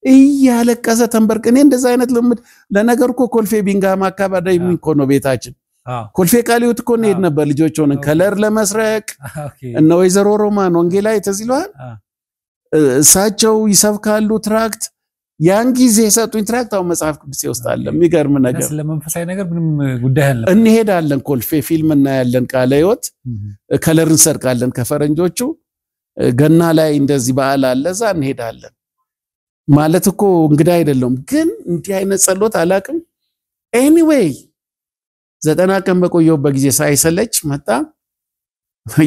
እያለቀሰ ተንበርክ። እኔ እንደዛ አይነት ልምድ ለነገር እኮ ኮልፌ ቢንጋማ አካባቢ እኮ ነው ቤታችን። ኮልፌ ቃሊዮት እኮ እንሄድ ነበር ልጆች ሆነን color ለመስረቅ። እነ ወይዘሮ ሮማን ወንጌላዊ ትዝ ይልሃል? እሳቸው ይሰብካሉ tract። ያን ጊዜ የሰጡኝ tract አሁን መጽሐፍ ቅዱስ ውስጥ አለ። የሚገርም ነገር ስለመንፈሳዊ ነገር ምንም ጉዳይ አለ። እንሄዳለን ኮልፌ ፊልም እናያለን፣ ቃለ ሕይወት color እንሰርቃለን ከፈረንጆቹ። ገና ላይ እንደዚህ በዓል አለ፣ እዛ እንሄዳለን። ማለት እኮ እንግዳ አይደለም፣ ግን እንዲህ አይነት ጸሎት አላውቅም። Anyway 90 ቀን በቆየሁበት ጊዜ ሳይሰለች መጣ።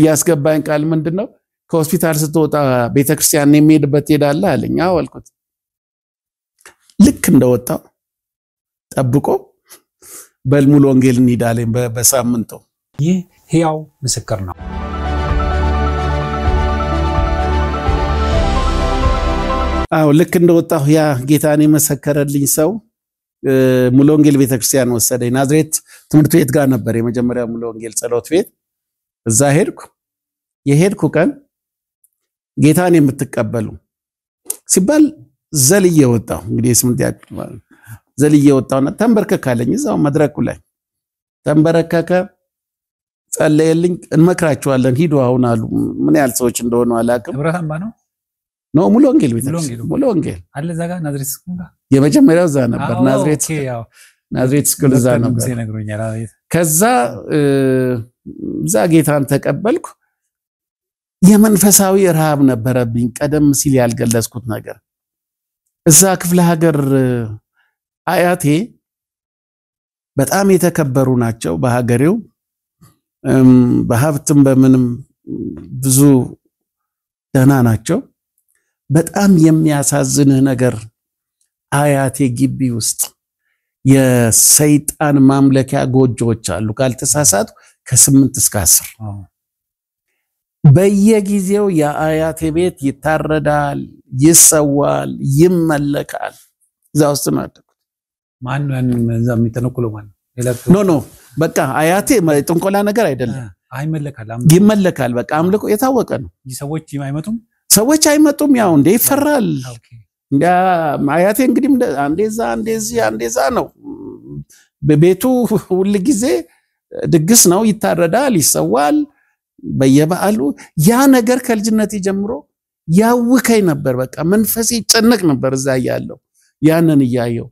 ያስገባኝ ቃል ምንድነው? ከሆስፒታል ስትወጣ ቤተክርስቲያን የሚሄድበት ትሄዳለህ አለኝ። አዎ አልኩት። ልክ እንደወጣው ጠብቆ በል ሙሉ ወንጌል እንሄዳለን በሳምንቱ። ይህ ሕያው ምስክር ነው። አዎ ልክ እንደወጣሁ ያ ጌታን የመሰከረልኝ ሰው ሙሉ ወንጌል ቤተክርስቲያን ወሰደኝ። ናዝሬት ትምህርት ቤት ጋር ነበር የመጀመሪያ ሙሉ ወንጌል ጸሎት ቤት። እዛ ሄድኩ። የሄድኩ ቀን ጌታን የምትቀበሉ ሲባል ዘልዬ ወጣሁ። እንግዲህ የስምንት ያክል ዘልዬ ወጣሁና ተንበርከካለኝ። እዛው መድረኩ ላይ ተንበረከከ፣ ጸለየልኝ። እንመክራቸዋለን ሂዱ አሁን አሉ። ምን ያህል ሰዎች እንደሆኑ አላውቅም። ደብረ ታምባ ነው ነው ሙሉ ወንጌል ቤተክርስቲያን፣ ሙሉ ወንጌል አለ እዛ ጋር ናዝሬት school ጋር የመጀመሪያው እዛ ነበር። ናዝሬት school እዛ ነበር። ከዛ እዛ ጌታን ተቀበልኩ። የመንፈሳዊ ረሃብ ነበረብኝ፣ ቀደም ሲል ያልገለጽኩት ነገር። እዛ ክፍለ ሀገር አያቴ በጣም የተከበሩ ናቸው በሀገሬው፣ በሀብትም በምንም ብዙ ደህና ናቸው። በጣም የሚያሳዝንህ ነገር አያቴ ግቢ ውስጥ የሰይጣን ማምለኪያ ጎጆዎች አሉ። ካልተሳሳቱ ከ8 እስከ 10 በየጊዜው የአያቴ ቤት ይታረዳል፣ ይሰዋል፣ ይመለካል። እዛ ውስጥ ነው ያደኩት። ማን ነው እዛ የሚጠነቁለው? ማን ነው? No በቃ አያቴ ጥንቆላ ነገር አይደለም፣ ይመለካል። በቃ አምልኮ የታወቀ ነው። ሰዎች አይመጡም፣ ሰዎች አይመጡም። ያው እንደ ይፈራል። እንደ አያቴ እንግዲህ አንዴዛ አንዴዚህ አንዴዛ ነው በቤቱ ሁል ጊዜ ድግስ ነው፣ ይታረዳል፣ ይሰዋል በየበዓሉ። ያ ነገር ከልጅነቴ ጀምሮ ያውከኝ ነበር። በቃ መንፈሴ ይጨነቅ ነበር እዛ እያለሁ ያንን እያየሁ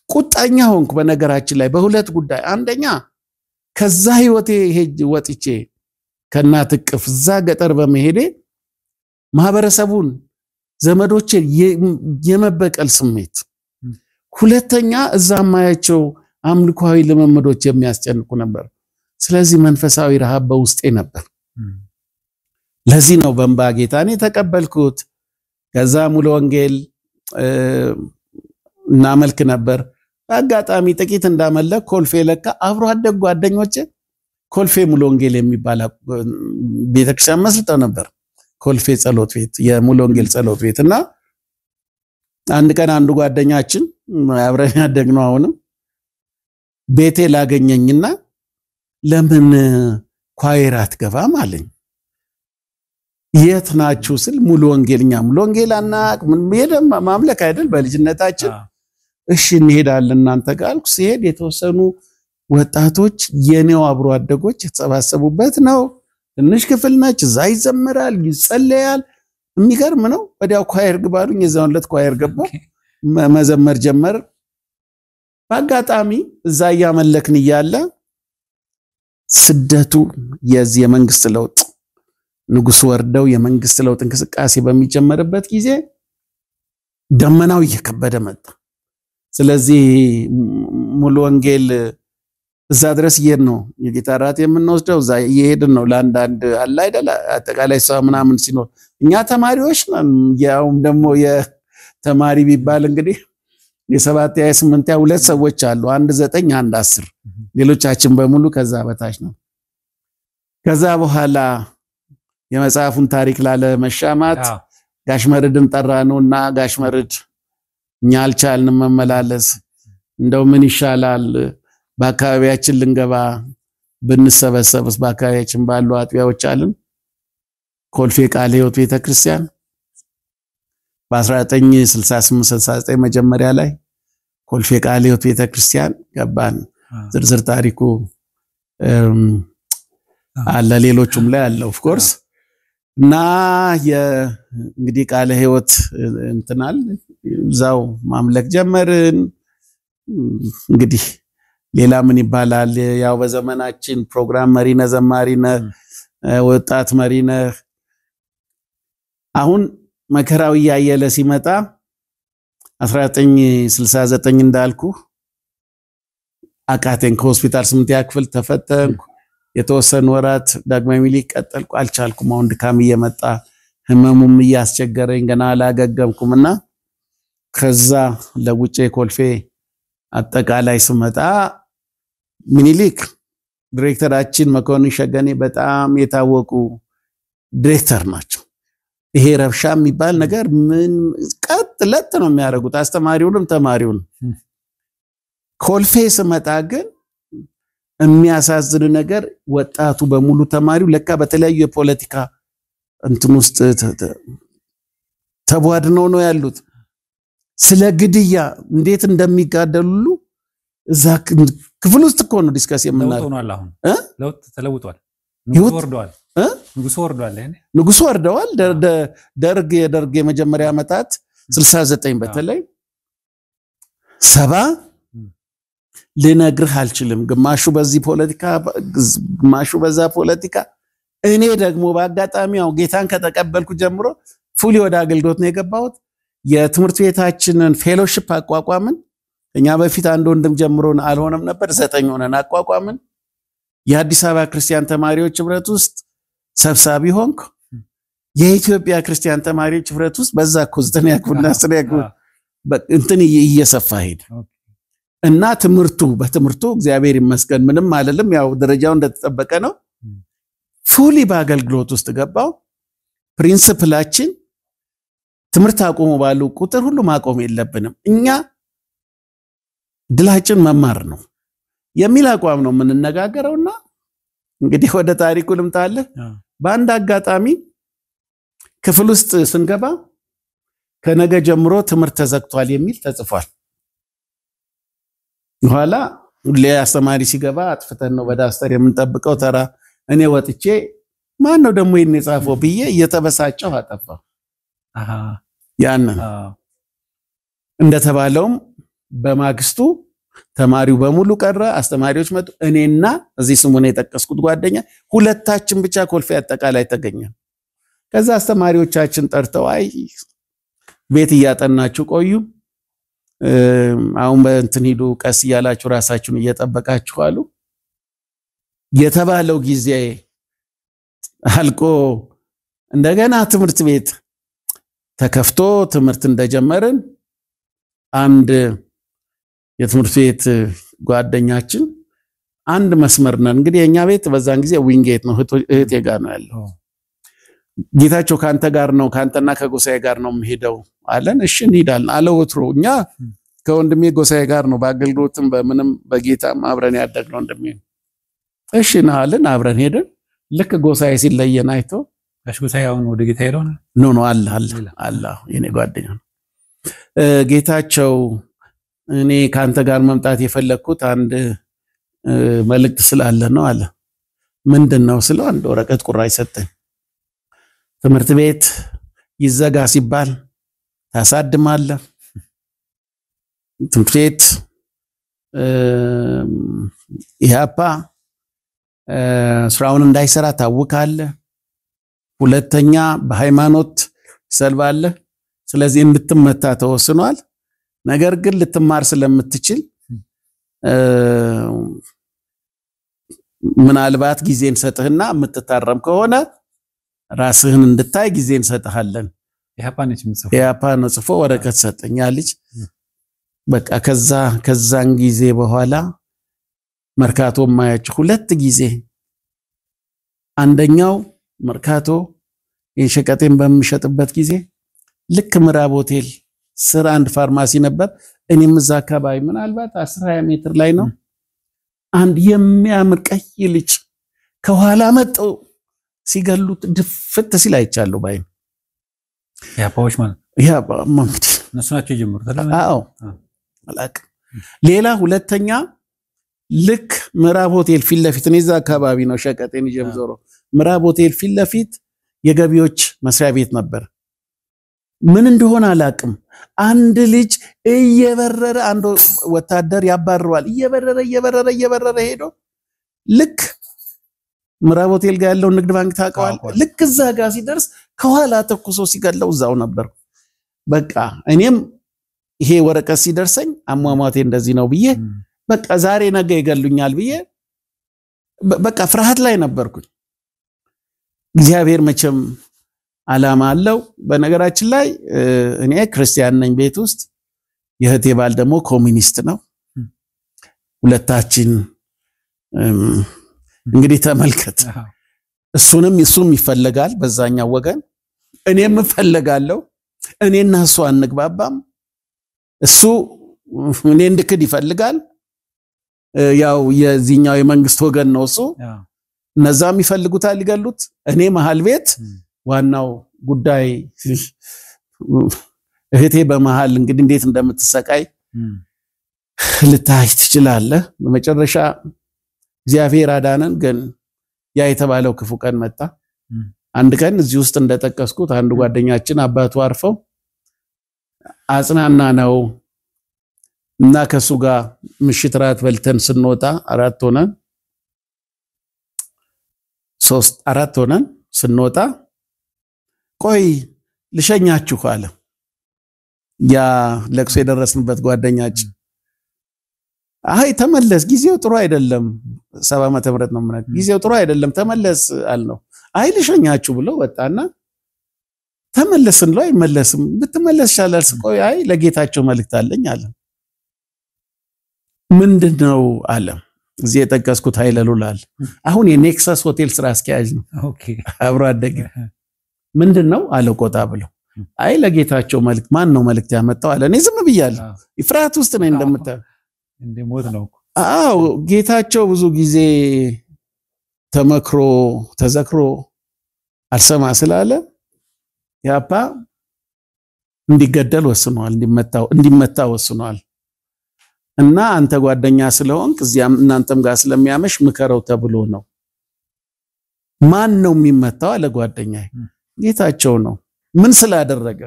ቁጣኛ ሆንኩ። በነገራችን ላይ በሁለት ጉዳይ፣ አንደኛ ከዛ ህይወቴ ሄጅ ወጥቼ ከእናት እቅፍ እዛ ገጠር በመሄዴ ማህበረሰቡን ዘመዶችን የመበቀል ስሜት፣ ሁለተኛ እዛ ማያቸው አምልኮዊ ልምምዶች የሚያስጨንቁ ነበር። ስለዚህ መንፈሳዊ ረሃብ በውስጤ ነበር። ለዚህ ነው በእንባ ጌታን የተቀበልኩት። ከዛ ሙሉ ወንጌል እናመልክ ነበር። በአጋጣሚ ጥቂት እንዳመለክ ኮልፌ ለካ አብሮ አደግ ጓደኞቼ ኮልፌ ሙሉ ወንጌል የሚባል ቤተክርስቲያን መስርተው ነበር። ኮልፌ ጸሎት ቤት፣ የሙሉ ወንጌል ጸሎት ቤት። እና አንድ ቀን አንዱ ጓደኛችን አብረን ያደግነው አሁንም ቤቴ ላገኘኝና ለምን choir አትገባም አለኝ። የት ናችሁ ስል ሙሉ ወንጌልኛ ሙሉ ወንጌል አናቅ ምን ሄደን ማምለክ አይደል በልጅነታችን። እሺ እንሄዳለን እናንተ ጋር አልኩ። ሲሄድ የተወሰኑ ወጣቶች የኔው አብሮ አደጎች የተሰባሰቡበት ነው። ትንሽ ክፍል ነች። እዛ ይዘምራል፣ ይጸለያል። የሚገርም ነው። ወዲያው choir ግባ አሉኝ። የዛን ዕለት choir ገባሁ፣ መዘመር ጀመር። በአጋጣሚ እዛ እያመለክን እያለ ስደቱ የዚህ የመንግስት ለውጥ ንጉስ ወርደው የመንግስት ለውጥ እንቅስቃሴ በሚጀመርበት ጊዜ ደመናው እየከበደ መጣ። ስለዚህ ሙሉ ወንጌል እዛ ድረስ እየሄድን ነው የጌታ እራት የምንወስደው፣ እዛ እየሄድን ነው። ለአንዳንድ አለ አይደል አጠቃላይ ሰው ምናምን ሲኖር እኛ ተማሪዎች ነን። ያውም ደግሞ የተማሪ ቢባል እንግዲህ የ7 የ8 2 ሰዎች አሉ፣ አንድ 9 አንድ 10፣ ሌሎቻችን በሙሉ ከዛ በታች ነው። ከዛ በኋላ የመጽሐፉን ታሪክ ላለ መሻማት ጋሽ መርድን ጠራነውና ጋሽ መርድ እኛ አልቻልንም መመላለስ፣ እንደው ምን ይሻላል በአካባቢያችን ልንገባ ብንሰበሰብስ በአካባቢያችን ባሉ አጥቢያዎች አለን። ኮልፌ ቃለ ሕይወት ቤተክርስቲያን በ1968-69 መጀመሪያ ላይ ኮልፌ ቃለ ሕይወት ቤተክርስቲያን ገባን። ዝርዝር ታሪኩ አለ ሌሎቹም ላይ አለ of course። እና እንግዲህ ቃለ ሕይወት እንትናል እዛው ማምለክ ጀመርን። እንግዲህ ሌላ ምን ይባላል? ያው በዘመናችን ፕሮግራም መሪ ነህ፣ ዘማሪ ነህ፣ ወጣት መሪ ነህ። አሁን መከራው እያየለ ሲመጣ 1969 እንዳልኩ አቃተኝ። ከሆስፒታል 8ኛ ክፍል ተፈተንኩ። የተወሰኑ ወራት ዳግማዊ ምኒልክ ቀጠልኩ። አልቻልኩም። አሁን ድካም እየመጣ ህመሙም እያስቸገረኝ ገና አላገገምኩምና ከዛ ለውጬ ኮልፌ አጠቃላይ ስመጣ ምኒልክ ዲሬክተራችን መኮንን ሸገኔ በጣም የታወቁ ዲሬክተር ናቸው። ይሄ ረብሻ የሚባል ነገር ምን ቀጥ ለጥ ነው የሚያደርጉት፣ አስተማሪውንም ተማሪውን። ኮልፌ ስመጣ ግን የሚያሳዝን ነገር ወጣቱ በሙሉ ተማሪው ለካ በተለያዩ የፖለቲካ እንትን ውስጥ ተቧድነው ነው ያሉት። ስለ ግድያ እንዴት እንደሚጋደሉ እዛ ክፍል ውስጥ እኮ ነው discuss የምናደርገው። ለውጥ ተለውጧል። ንጉሱ ወርደዋል። ንጉሱ ወርደዋል። ደርግ የደርግ የመጀመሪያ ዓመታት 69 በተለይ 70 ልነግርህ አልችልም። ግማሹ በዚህ ፖለቲካ፣ ግማሹ በዛ ፖለቲካ። እኔ ደግሞ በአጋጣሚ ያው ጌታን ከተቀበልኩ ጀምሮ fully ወደ አገልግሎት ነው የገባሁት። የትምህርት ቤታችንን fellowship አቋቋምን። እኛ በፊት አንድ ወንድም ጀምሮን አልሆነም ነበር፣ 9 ሆነን አቋቋምን። የአዲስ አበባ ክርስቲያን ተማሪዎች ህብረት ውስጥ ሰብሳቢ ሆንኩ። የኢትዮጵያ ክርስቲያን ተማሪዎች ህብረት ውስጥ በዛ እኮ 9ኛ ክፍልና 10ኛ ክፍል እንትን እየሰፋ ሄደ እና ትምህርቱ በትምህርቱ እግዚአብሔር ይመስገን ምንም አልልም፣ ያው ደረጃው እንደተጠበቀ ነው። fully በአገልግሎት ውስጥ ገባው። principle ኣችን ትምህርት አቁሙ ባሉ ቁጥር ሁሉ ማቆም የለብንም፣ እኛ ድላችን መማር ነው የሚል አቋም ነው የምንነጋገረውና እንግዲህ ወደ ታሪኩ ልምጣልህ። በአንድ አጋጣሚ ክፍል ውስጥ ስንገባ ከነገ ጀምሮ ትምህርት ተዘግቷል የሚል ተጽፏል። ኋላ ሁሌ አስተማሪ ሲገባ አጥፍተን ነው በዳስተር የምንጠብቀው ተራ። እኔ ወጥቼ ማን ነው ደግሞ ይሄን የጻፈው ብዬ እየተበሳጨሁ አጠፋሁ። ያንን እንደተባለውም በማግስቱ ተማሪው በሙሉ ቀረ። አስተማሪዎች መጡ። እኔና እዚህ ስሙን የጠቀስኩት ጓደኛ ሁለታችን ብቻ ኮልፌ አጠቃላይ ተገኘ። ከዛ አስተማሪዎቻችን ጠርተው አይ ቤት እያጠናችሁ ቆዩ፣ አሁን በእንትን ሂዱ፣ ቀስ እያላችሁ ራሳችሁን እየጠበቃችሁ አሉ። የተባለው ጊዜ አልቆ እንደገና ትምህርት ቤት ተከፍቶ ትምህርት እንደጀመርን አንድ የትምህርት ቤት ጓደኛችን አንድ መስመር ነን እንግዲህ የኛ ቤት በዛን ጊዜ ዊንጌት ነው፣ እህቴ ጋር ነው ያለው። ጌታቸው ካንተ ጋር ነው ካንተና ከጎሳዬ ጋር ነው የምሄደው አለን። እሺ እንሄዳለን አለ። ወትሮ እኛ ከወንድሜ ጎሳዬ ጋር ነው በአገልግሎትም በምንም በጌታም አብረን ያደግነው ወንድሜ። እሺ ና አለን። አብረን ሄደን ልክ ጎሳዬ ሲለየን አይቶ ጋሽ ጎሳዬ አሁን ወደ ጌታ ሄደው ነው? no no አለ አለ አለ የኔ ጓደኛ ነው። ጌታቸው እኔ ካንተ ጋር መምጣት የፈለግኩት አንድ መልእክት ስላለ ነው አለ። ምንድን ነው ስለው አንድ ወረቀት ቁራጭ ሰጠኝ። ትምህርት ቤት ይዘጋ ሲባል ታሳድማለህ። ትምህርት ቤት ኢህአፓ ስራውን እንዳይሰራ ታውካለህ። ሁለተኛ በሃይማኖት ትሰልባለህ። ስለዚህ እንድትመታ ተወስኗል። ነገር ግን ልትማር ስለምትችል ምናልባት ጊዜ እንሰጥህና የምትታረም ከሆነ ራስህን እንድታይ ጊዜ እንሰጥሃለን። ኢህአፓ ነው ጽፎ ወረቀት ሰጠኝ ልጅ። በቃ ከዛን ጊዜ በኋላ መርካቶ ማያቸው ሁለት ጊዜ፣ አንደኛው መርካቶ የሸቀጤን በምሸጥበት ጊዜ ልክ ምዕራብ ሆቴል ስር አንድ ፋርማሲ ነበር። እኔም እዛ አካባቢ ምናልባት 10-20 ሜትር ላይ ነው። አንድ የሚያምር ቀይ ልጅ ከኋላ መጥተው ሲገሉት ድፍት ሲል አይቻለሁ። ባይን ኢህአፓዎች ማለት ኢህአፓ እንግዲህ እነሱ ናቸው የጀመሩት። አዎ አላውቅም። ሌላ ሁለተኛ ልክ ምዕራብ ሆቴል ፊት ለፊት እኔ እዛ አካባቢ ነው ሸቀጤን ይዤ የምዞረው። ምዕራብ ሆቴል ፊት ለፊት የገቢዎች መስሪያ ቤት ነበር። ምን እንደሆነ አላውቅም። አንድ ልጅ እየበረረ አንድ ወታደር ያባርረዋል። እየበረረ እየበረረ እየበረረ ሄዶ ልክ ምዕራብ ሆቴል ጋር ያለውን ንግድ ባንክ ታውቀዋል። ልክ እዛ ጋር ሲደርስ ከኋላ ተኩሶ ሲገለው እዛው ነበር። በቃ እኔም ይሄ ወረቀት ሲደርሰኝ አሟሟቴ እንደዚህ ነው ብዬ በቃ ዛሬ ነገ ይገሉኛል ብዬ በቃ ፍርሃት ላይ ነበርኩኝ። እግዚአብሔር መቼም ዓላማ አለው። በነገራችን ላይ እኔ ክርስቲያን ነኝ ቤት ውስጥ፣ የእህቴ ባል ደግሞ ኮሚኒስት ነው። ሁለታችን እንግዲህ ተመልከት፣ እሱንም እሱም ይፈለጋል በዛኛው ወገን፣ እኔም እፈለጋለሁ። እኔና እሱ አንግባባም። እሱ እኔ እንድክድ ይፈልጋል። ያው የዚህኛው የመንግስት ወገን ነው እሱ። እነዛም ይፈልጉታል ሊገሉት። እኔ መሃል ቤት ዋናው ጉዳይ እህቴ በመሃል እንግዲህ እንዴት እንደምትሰቃይ ልታይ ትችላለህ። በመጨረሻ እግዚአብሔር አዳነን። ግን ያ የተባለው ክፉ ቀን መጣ። አንድ ቀን እዚህ ውስጥ እንደጠቀስኩት አንድ ጓደኛችን አባቱ አርፈው አጽናና ነው እና ከሱ ጋር ምሽት ራት በልተን ስንወጣ 3-4 ሆነን ስንወጣ ቆይ ልሸኛችሁ አለ። ያ ለቅሶ የደረስንበት ጓደኛችን አይ ተመለስ፣ ጊዜው ጥሩ አይደለም፣ 70 ዓመተ ምህረት ነው ማለት ጊዜው ጥሩ አይደለም ተመለስ አልነው። አይ ልሸኛችሁ ብሎ ወጣና ተመለስ እንለው አይመለስም፣ ብትመለስ ይሻላል። ቆይ አይ ለጌታቸው መልእክት አለኝ አለ። ምንድነው አለ። እዚህ የጠቀስኩት ኃይለ ሉላል አሁን የኔክሰስ ሆቴል ስራ አስኪያጅ ነው። okay አብሮ አደገ። ምንድነው አለ ቆጣ ብሎ። አይ ለጌታቸው መልእክት። ማን ነው መልእክት ያመጣው አለ። እኔ ዝም ብያለሁ፣ ፍርሃት ውስጥ ነኝ እንደምታየው። እንደ ሞት ነው። አዎ ጌታቸው ብዙ ጊዜ ተመክሮ ተዘክሮ አልሰማ ስላለ ያፓ እንዲገደል ወስኗል፣ እንዲመታ ወስኗል። እና አንተ ጓደኛ ስለሆንክ እዚያም እናንተም ጋር ስለሚያመሽ ምከረው ተብሎ ነው። ማን ነው የሚመታው አለ ጓደኛዬ። ጌታቸው ነው። ምን ስላደረገ?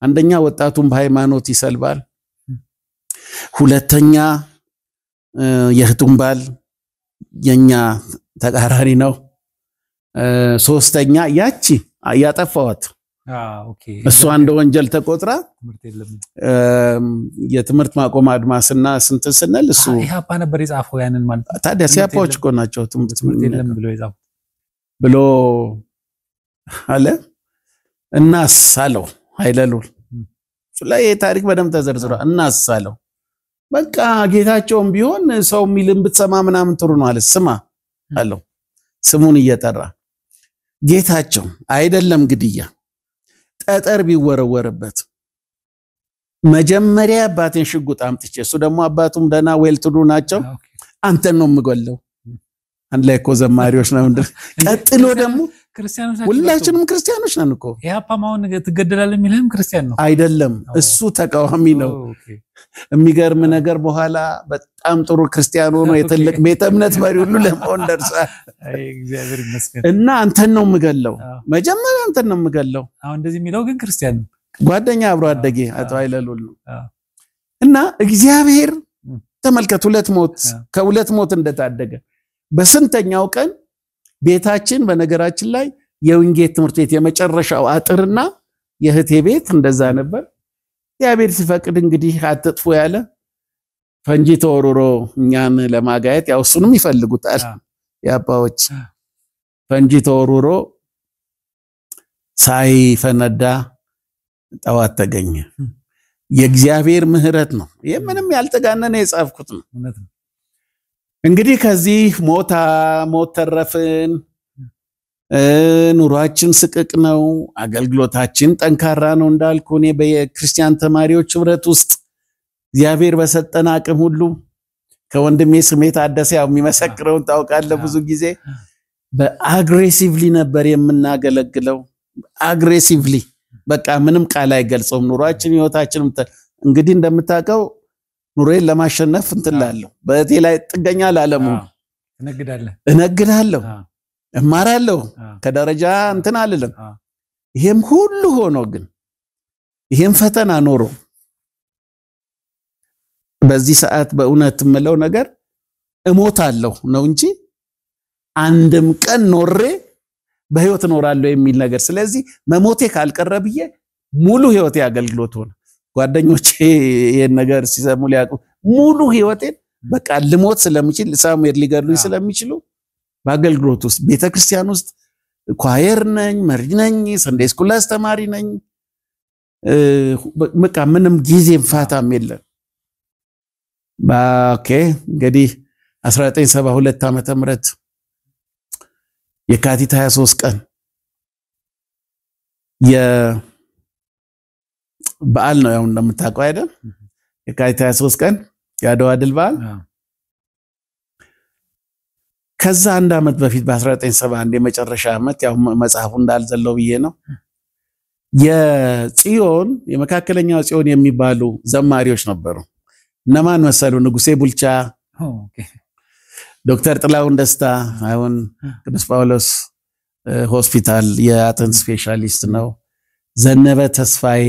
አንደኛ ወጣቱን በሃይማኖት ይሰልባል፣ ሁለተኛ የእህቱን ባል የኛ ተቃራኒ ነው፣ ሶስተኛ ያቺ ያጠፋዋት እሷ እንደ ወንጀል ተቆጥራ የትምህርት ማቆም አድማስና ስንት ስንል እሱ ኢህአፓ ነበር የጻፈው ያንን ማለት ነው። ታዲያ ሲያፓዎች እኮ ናቸው ትምህርት የለም ብሎ የጻፈው ብሎ አለ። እናስ አለው ኃይለ ሉል ላይ ታሪክ በደንብ ተዘርዝሯል። እናስ አለው በቃ ጌታቸውም ቢሆን ሰው የሚልም ብትሰማ ምናምን ጥሩ ነው አለ። ስማ አለው ስሙን እየጠራ ጌታቸው አይደለም ግድያ ጠጠር ቢወረወርበት መጀመሪያ አባቴን ሽጉጥ አምጥቼ እሱ ደግሞ አባቱም ደህና well-to-do ናቸው። አንተን ነው የምገለው። አንድ ላይ እኮ ዘማሪዎች ነው። ቀጥሎ ደግሞ ሁላችንም ክርስቲያኖች ነን እኮ። ኢህአፓም አሁን ትገደላለህ የሚልህም ክርስቲያን ነው አይደለም፣ እሱ ተቃዋሚ ነው። የሚገርም ነገር በኋላ በጣም ጥሩ ክርስቲያን ሆኖ የትልቅ ቤተ እምነት መሪ ሁሉ ለመሆን ደርሷል። እግዚአብሔር ይመስገን። እና አንተን ነው የምገለው፣ መጀመሪያ አንተን ነው የምገለው። አሁን እንደዚህ የሚለው ግን ክርስቲያን ነው። ጓደኛ አብሮ አደጌ አቶ ኃይለ ሉል ነው። እና እግዚአብሔር ተመልከት፣ ሁለት ሞት ከሁለት ሞት እንደታደገ በስንተኛው ቀን ቤታችን በነገራችን ላይ የዊንጌት ትምህርት ቤት የመጨረሻው አጥርና የእህቴ ቤት እንደዛ ነበር። እግዚአብሔር ሲፈቅድ እንግዲህ አትጥፉ ያለ ፈንጂ ተወርውሮ እኛን ለማጋየት ያው እሱንም ይፈልጉታል የአባዎች ፈንጂ ተወርውሮ ሳይፈነዳ ጠዋት ተገኘ። የእግዚአብሔር ምሕረት ነው። ይሄ ምንም ያልተጋነነ የጻፍኩት ነው። እንግዲህ ከዚህ ሞት ተረፍን። ኑሯችን ስቅቅ ነው። አገልግሎታችን ጠንካራ ነው። እንዳልኩ እኔ በክርስቲያን ተማሪዎች ህብረት ውስጥ እግዚአብሔር በሰጠን አቅም ሁሉ ከወንድሜ ስሜ ታደሰ ያው የሚመሰክረውን ታውቃለህ፣ ብዙ ጊዜ በ aggressively ነበር የምናገለግለው። aggressively በቃ ምንም ቃል አይገልጸውም። ኑሯችን ህይወታችንም እንግዲህ እንደምታውቀው ኑሮዬን ለማሸነፍ እንትን እላለሁ። በእቴ ላይ ጥገኛ ላለመሆን እነግዳለሁ፣ እማራለሁ፣ ከደረጃ እንትን አልልም። ይሄም ሁሉ ሆኖ ግን ይሄም ፈተና ኖሮ በዚህ ሰዓት በእውነት የምለው ነገር እሞታለሁ ነው እንጂ አንድም ቀን ኖሬ በህይወት እኖራለሁ የሚል ነገር። ስለዚህ መሞቴ ካልቀረ ብዬ ሙሉ ህይወቴ አገልግሎት ሆነ። ጓደኞቼ ይሄን ነገር ሲሰሙ ሊያውቁ ሙሉ ህይወቴን በቃ ልሞት ስለምችል ሳሙኤል ሊገድሉኝ ስለሚችሉ በአገልግሎት ውስጥ ቤተክርስቲያን ውስጥ choir ነኝ፣ መሪ ነኝ፣ Sunday school አስተማሪ ነኝ። በቃ ምንም ጊዜም ፋታም የለም። okay እንግዲህ 1972 ዓመተ ምህረት የካቲት 23 ቀን የበዓል ነው። ያው እንደምታውቀው አይደል? የካቲት 23 ቀን የአድዋ ድል በዓል። ከዛ አንድ አመት በፊት በ1971 የመጨረሻ አመት ያው መጽሐፉ እንዳልዘለው ብዬ ነው። የጽዮን የመካከለኛው ጽዮን የሚባሉ ዘማሪዎች ነበሩ። እነማን መሰሉ? ንጉሴ ቡልቻ፣ ዶክተር ጥላሁን ደስታ አሁን ቅዱስ ጳውሎስ ሆስፒታል የአጥንት ስፔሻሊስት ነው። ዘነበ ተስፋዬ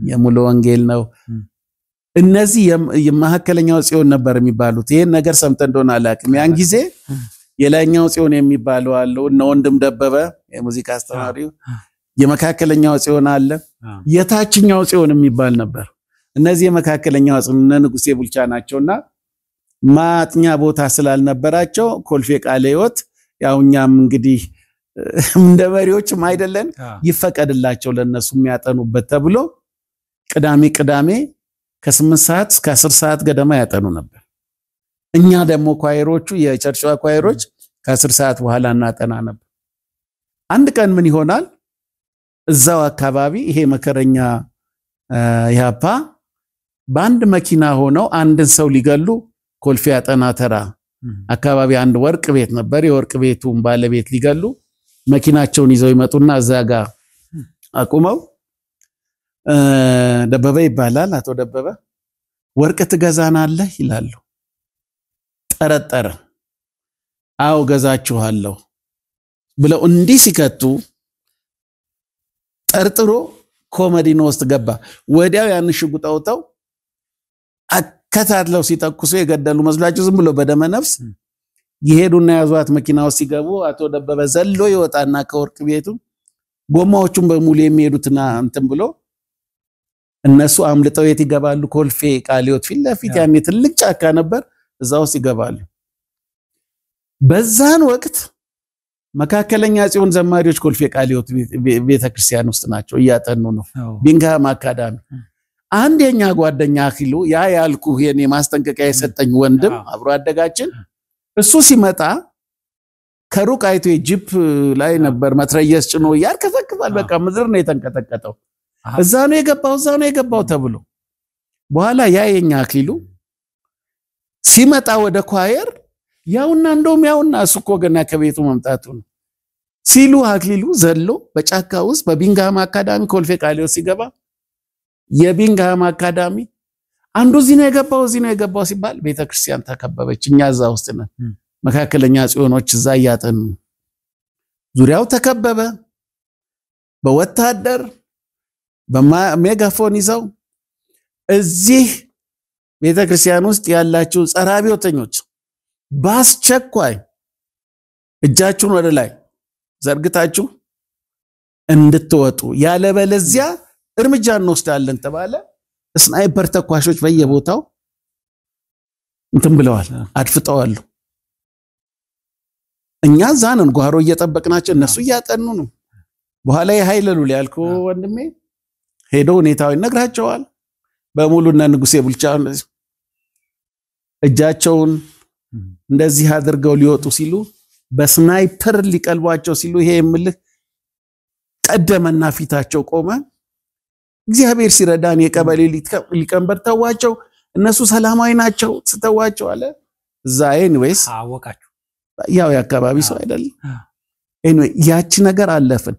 የሙሉ ወንጌል ነው። እነዚህ የመካከለኛው ጽዮን ነበር የሚባሉት። ይሄን ነገር ሰምተህ እንደሆነ አላውቅም። ያን ጊዜ የላይኛው ጽዮን የሚባለው አለ፣ እነ ወንድም ደበበ የሙዚቃ አስተማሪው፣ የመካከለኛው ጽዮን አለ፣ የታችኛው ጽዮን የሚባል ነበር። እነዚህ የመካከለኛው ጽዮን እነ ንጉሴ ቡልቻ ናቸውና ማጥኛ ቦታ ስላልነበራቸው ኮልፌ ቃለ ሕይወት ያው እኛም እንግዲህ እንደ መሪዎችም አይደለን ይፈቀድላቸው ለነሱ የሚያጠኑበት ተብሎ ቅዳሜ ቅዳሜ ከ8 ሰዓት እስከ 10 ሰዓት ገደማ ያጠኑ ነበር። እኛ ደግሞ choir ኦቹ የ church choir ኦች ከ10 ሰዓት በኋላ እናጠና ነበር። አንድ ቀን ምን ይሆናል እዛው አካባቢ ይሄ መከረኛ ኢህአፓ በአንድ መኪና ሆነው አንድን ሰው ሊገሉ ኮልፌ አጠና ተራ አካባቢ አንድ ወርቅ ቤት ነበር። የወርቅ ቤቱን ባለቤት ሊገሉ መኪናቸውን ይዘው ይመጡና እዛ ጋር አቁመው ደበበ ይባላል አቶ ደበበ ወርቅ ትገዛናለህ ይላሉ። ጠረጠረ። አዎ ገዛችኋለሁ ብለው እንዲህ ሲከቱ ጠርጥሮ ኮመዲኖ ውስጥ ገባ። ወዲያው ያን ሽጉጥ አውጥተው አከታትለው ሲተኩሱ የገደሉ መስሏቸው ዝም ብሎ በደመ ነፍስ ይሄዱና ያዟት መኪና ውስጥ ሲገቡ አቶ ደበበ ዘሎ ይወጣና ከወርቅ ቤቱ ጎማዎቹን በሙሉ የሚሄዱትና እንትን ብሎ እነሱ አምልጠው የት ይገባሉ? ኮልፌ ቃለ ሕይወት ፊት ለፊት ያኔ ትልቅ ጫካ ነበር፣ እዛ ውስጥ ይገባሉ። በዛን ወቅት መካከለኛ ጽዮን ዘማሪዎች ኮልፌ ቃለ ሕይወት ቤተክርስቲያን ውስጥ ናቸው፣ እያጠኑ ነው። ቢንግሃም አካዳሚ አንድ የኛ ጓደኛ አክሊሉ ያ ያልኩህ የኔ ማስጠንቀቂያ የሰጠኝ ወንድም አብሮ አደጋችን እሱ ሲመጣ ከሩቅ አይቶ የጂፕ ላይ ነበር መትረየስ ጭኖ ያርከፈክፋል። በቃ ምድር ነው የተንቀጠቀጠው። እዛ ነው የገባው እዛ ነው የገባው ተብሎ በኋላ ያ የኛ አክሊሉ ሲመጣ ወደ choir ያውና እንደውም ያውና እሱ እኮ ገና ከቤቱ መምጣቱ ነው ሲሉ አክሊሉ ዘሎ በጫካ ውስጥ በቢንግሃም አካዳሚ ኮልፌ ቃለ ሕይወት ሲገባ የቢንግሃም አካዳሚ አንዱ እዚህ ነው የገባው እዚህ ነው የገባው ሲባል ቤተክርስቲያን ተከበበች። እኛ እዛ ውስጥ ነን። መካከለኛ ጽዮኖች እዛ እያጠኑ ዙሪያው ተከበበ በወታደር በሜጋፎን ይዘው እዚህ ቤተክርስቲያን ውስጥ ያላችሁ ጸረ አብዮተኞች ባስቸኳይ እጃችሁን ወደ ላይ ዘርግታችሁ እንድትወጡ ያለበለዚያ እርምጃ እንወስዳለን ተባለ። sniper ተኳሾች በየቦታው እንትን ብለዋል፣ አድፍጠዋል። እኛ እዛ ነን ጓሮ እየጠበቅናቸው እነሱ እያጠኑ ነው። በኋላ የኃይለሉ ያልኩ ወንድሜ ሄዶ ሁኔታው ይነግራቸዋል በሙሉ እና ንጉሴ ቡልቻ እጃቸውን እንደዚህ አድርገው ሊወጡ ሲሉ በ sniper ሊቀልቧቸው ሲሉ ይሄ የምልህ ቀደመና ፊታቸው ቆመ። እግዚአብሔር ሲረዳን የቀበሌ ሊቀመንበር ተዋቸው፣ እነሱ ሰላማዊ ናቸው ስተዋቸው አለ። እዛ anyways አወቃችሁ ያው የአካባቢ ሰው አይደለም። anyway ያቺ ነገር አለፍን።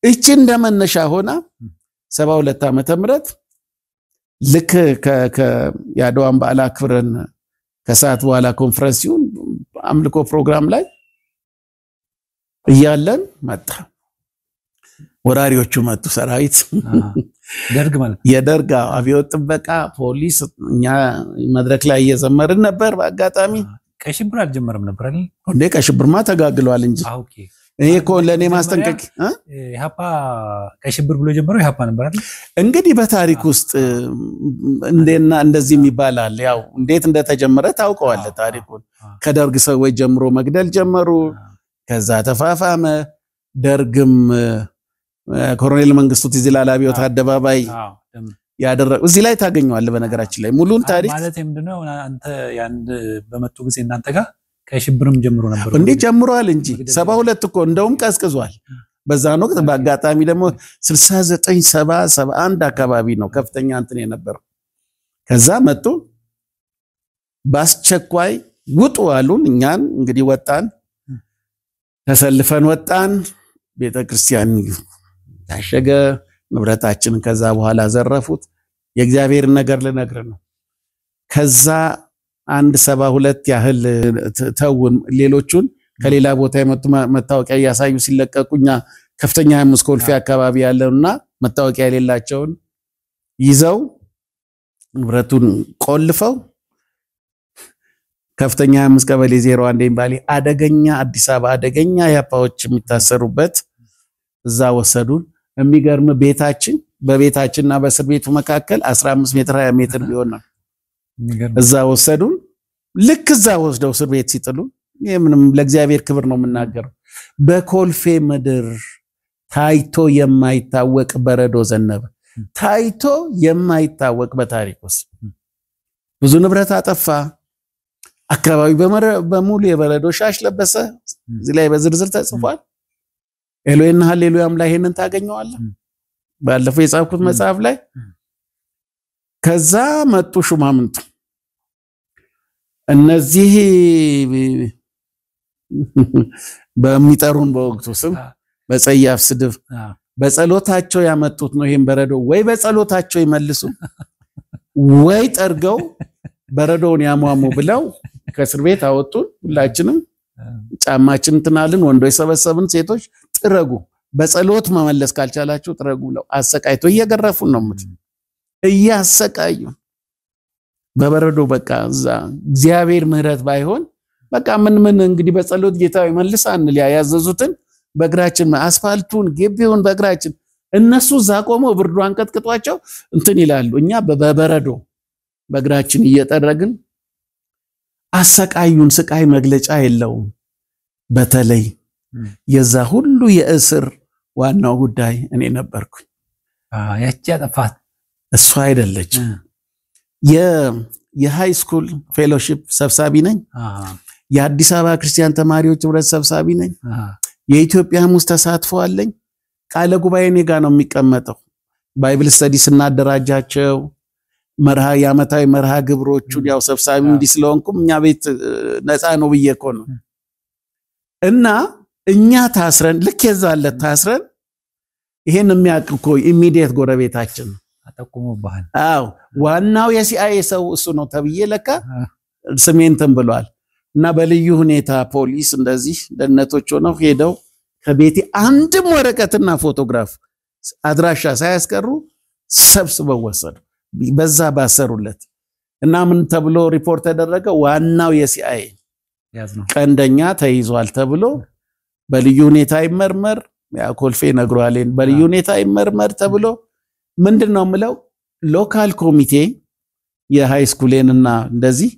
እቺ እንደመነሻ ሆና 72 ዓመተ ምህረት ልክ የአድዋን በዓል አክብረን ከሰዓት በኋላ ኮንፈረንስ ሲሆን አምልኮ ፕሮግራም ላይ እያለን መጣ ወራሪዎቹ መጡ። ሰራዊት ደርግ ማለት የደርግ አብዮት ጥበቃ ፖሊስ። እኛ መድረክ ላይ እየዘመርን ነበር። በአጋጣሚ ቀይ ሽብር አልጀመረም ነበር አይደል እንዴ? ቀይ ሽብርማ ተጋግሏል እንጂ okay። እኔ እኮ ለኔ ማስጠንቀቂያ ኢህአፓ ቀይ ሽብር ብሎ ጀመረው ኢህአፓ ነበር አይደል? እንግዲህ በታሪክ ውስጥ እንዴና እንደዚህ የሚባል አለ። ያው እንዴት እንደተጀመረ ታውቀዋለህ ታሪኩን። ከደርግ ሰዎች ጀምሮ መግደል ጀመሩ። ከዛ ተፋፋመ። ደርግም ኮሎኔል መንግስቱ ትዝ ይላል አብዮት አደባባይ ያደረገው እዚህ ላይ ታገኘዋለህ። በነገራችን ላይ ሙሉን ታሪክ ማለት ምንድነው አንተ ያንድ በመጡ ጊዜ እናንተ ጋር ቀይ ሽብርም ጀምሮ ነበር እንዴ? ጀምሯል እንጂ 72 እኮ እንደውም ቀዝቅዟል። በዛን ወቅት በአጋጣሚ ደግሞ 69 70 71 አካባቢ ነው ከፍተኛ እንትን የነበረው። ከዛ መጡ በአስቸኳይ ውጡ አሉን። እኛን እንግዲህ ወጣን፣ ተሰልፈን ወጣን። ቤተክርስቲያን ታሸገ፣ ንብረታችንን ከዛ በኋላ ዘረፉት። የእግዚአብሔርን ነገር ልነግር ነው። ከዛ አንድ 72 ያህል ተውን፣ ሌሎቹን ከሌላ ቦታ የመጡ መታወቂያ እያሳዩ ሲለቀቁ እኛ ከፍተኛ 25 ኮልፌ አካባቢ ያለውና መታወቂያ የሌላቸውን ይዘው ንብረቱን ቆልፈው ከፍተኛ 25 ቀበሌ 01 የሚባል አደገኛ አዲስ አበባ አደገኛ ያፓዎች የሚታሰሩበት እዛ ወሰዱን። የሚገርም ቤታችን በቤታችንና በእስር ቤቱ መካከል 15 ሜትር 20 ሜትር ቢሆን ነው። እዛ ወሰዱን። ልክ እዛ ወስደው እስር ቤት ሲጥሉ ምንም ለእግዚአብሔር ክብር ነው የምናገረው። በኮልፌ ምድር ታይቶ የማይታወቅ በረዶ ዘነበ። ታይቶ የማይታወቅ በታሪክ ውስጥ ብዙ ንብረት አጠፋ። አካባቢ በሙሉ የበረዶ ሻሽ ለበሰ። እዚህ ላይ በዝርዝር ተጽፏል። ኤሎይና ሃሌሉያም ላይ ይሄንን ታገኘዋለህ። ባለፈው የጻፍኩት መጽሐፍ ላይ። ከዛ መጡ ሹማምንቱ። እነዚህ በሚጠሩን በወቅቱ ስም በጸያፍ ስድብ በጸሎታቸው ያመጡት ነው። ይሄን በረዶ ወይ በጸሎታቸው ይመልሱ ወይ ጠርገው በረዶውን ያሟሙ ብለው ከእስር ቤት አወጡን። ሁላችንም ጫማችን እንትናልን፣ ወንዶች ሰበሰብን፣ ሴቶች ጥረጉ፣ በጸሎት መመለስ ካልቻላችሁ ጥረጉ ብለው አሰቃይቶ እየገረፉን ነው የምት እያሰቃዩ በበረዶ በቃ እዛ እግዚአብሔር ምሕረት ባይሆን በቃ ምን ምን እንግዲህ በጸሎት ጌታ ይመልስ አንል። ያዘዙትን በእግራችን አስፋልቱን ግቢውን በእግራችን እነሱ እዛ ቆመው ብርዱ አንቀጥቅጧቸው እንትን ይላሉ። እኛ በበረዶ በእግራችን እየጠረግን አሰቃዩን። ስቃይ መግለጫ የለውም። በተለይ የዛ ሁሉ የእስር ዋናው ጉዳይ እኔ ነበርኩኝ። ያቺ ያጠፋት እሷ አይደለችም። የ high school fellowship ሰብሳቢ ነኝ። የአዲስ አበባ ክርስቲያን ተማሪዎች ህብረት ሰብሳቢ ነኝ። የኢትዮጵያ ሙስ ተሳትፎ አለኝ። ቃለ ጉባኤ እኔ ጋር ነው የሚቀመጠው። Bible study ስናደራጃቸው መርሃ የዓመታዊ መርሃ ግብሮቹን ያው ሰብሳቢ እንዲህ ስለሆንኩም እኛ ቤት ነፃ ነው ብዬ እኮ ነው። እና እኛ ታስረን ልክ የዛለት ታስረን ይሄን የሚያውቅ እኮ immediate ጎረቤታችን አጠቁሞብሃል። አዎ ዋናው የሲአይኤ ሰው እሱ ነው ተብዬ ለካ ስሜን እንትን ብሏል። እና በልዩ ሁኔታ ፖሊስ እንደዚህ ደህንነቶች ሆነው ሄደው ከቤቴ አንድም ወረቀትና ፎቶግራፍ አድራሻ ሳያስቀሩ ሰብስበው ወሰዱ። በዛ ባሰሩለት እና ምን ተብሎ ሪፖርት ተደረገ? ዋናው የሲአይኤ ቀንደኛ ተይዟል ተብሎ በልዩ ሁኔታ ይመርመር፣ ያ ኮልፌ ነግሯል። በልዩ ሁኔታ ይመርመር ተብሎ ምንድነው የምለው local ኮሚቴ የ high school ኤንና እንደዚህ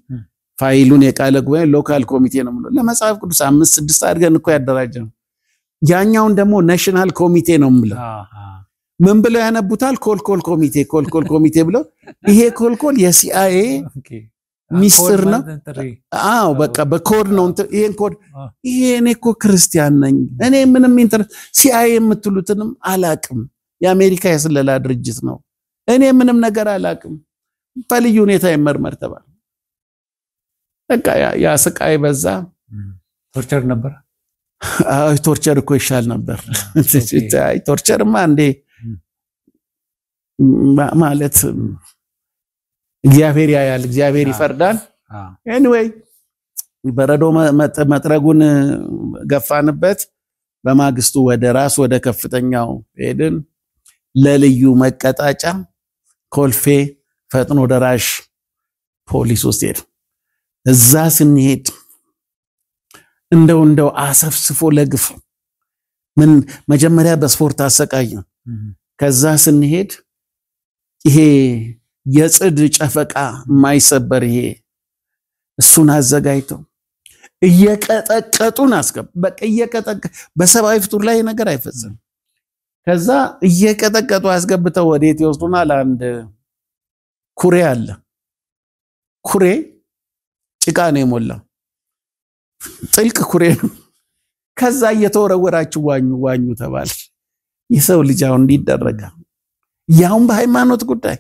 ፋይሉን የቃለ ጉባኤ local ኮሚቴ ነው የምለው። ለመጽሐፍ ቅዱስ 5 6 አድርገን እኮ ያደራጀነው። ያኛውን ደግሞ national ኮሚቴ ነው የምለው። ምን ብለው ያነቡታል? ኮልኮል ኮሚቴ ኮልኮል ኮሚቴ ብለው። ይሄ ኮልኮል የሲአይኤ ሚስጥር ነው። አዎ በቃ በኮድ ነው ይሄን ኮድ። ይሄ እኔ እኮ ክርስቲያን ነኝ። እኔ ምንም interest ሲአይኤ የምትሉትንም አላቅም። የአሜሪካ የስለላ ድርጅት ነው። እኔ ምንም ነገር አላቅም። በልዩ ሁኔታ ይመርመር ተባለ። በቃ ያ ስቃይ በዛ። torture ነበር። አይ torture እኮ ይሻል ነበር። አይ torture ማ እንዴ ማለት እግዚአብሔር ያያል፣ እግዚአብሔር ይፈርዳል። Anyway በረዶ መጥረጉን ገፋንበት። በማግስቱ ወደ ራስ ወደ ከፍተኛው ሄድን። ለልዩ መቀጣጫ ኮልፌ ፈጥኖ ደራሽ ፖሊስ ውስጥ ሄድን። እዛ ስንሄድ እንደው እንደው አሰፍስፎ ለግፍ ምን መጀመሪያ በስፖርት አሰቃየን። ከዛ ስንሄድ ይሄ የጽድ ጨፈቃ የማይሰበር ይሄ እሱን አዘጋጅተው እየቀጠቀጡን አስገብ በቃ እየቀጠቀ በሰብአዊ ፍጡር ላይ ነገር አይፈጽም። ከዛ እየቀጠቀጡ አስገብተው ወዴት ይወስዱናል? አንድ ኩሬ አለ። ኩሬ ጭቃ ነው የሞላው፣ ጥልቅ ኩሬ ነው። ከዛ እየተወረወራችሁ ዋኙ ዋኙ ተባለ። የሰው ልጅ አሁን እንዲደረጋል ያውን በሃይማኖት ጉዳይ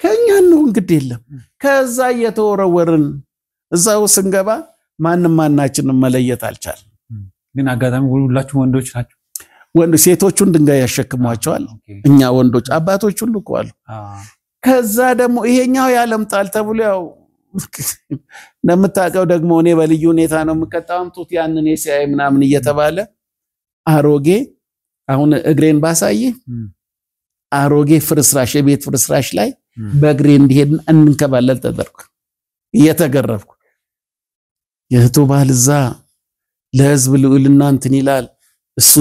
ከኛ ነው እንግዲህ የለም። ከዛ እየተወረወርን እዛው ስንገባ ማንም ማናችንን መለየት አልቻልንም። ግን አጋጣሚ ሁላችሁም ወንዶች ናችሁ። ወንዶች ሴቶቹን ድንጋይ ያሸክሟቸዋል። እኛ ወንዶች አባቶች ሁሉ እኮ አሉ። ከዛ ደግሞ ይሄኛው ያለምጣል ተብሎ ያው እንደምታውቀው ደግሞ እኔ በልዩ ሁኔታ ነው የምቀጣው፣ አምጡት ያንን የሲአይ ምናምን እየተባለ አሮጌ፣ አሁን እግሬን ባሳይህ አሮጌ ፍርስራሽ፣ የቤት ፍርስራሽ ላይ በእግሬ እንዲሄድ እንንከባለል ተደርኩ እየተገረፍኩ። የእህቱ ባል እዛ ለህዝብ ልዑልና እንትን ይላል፣ እሱ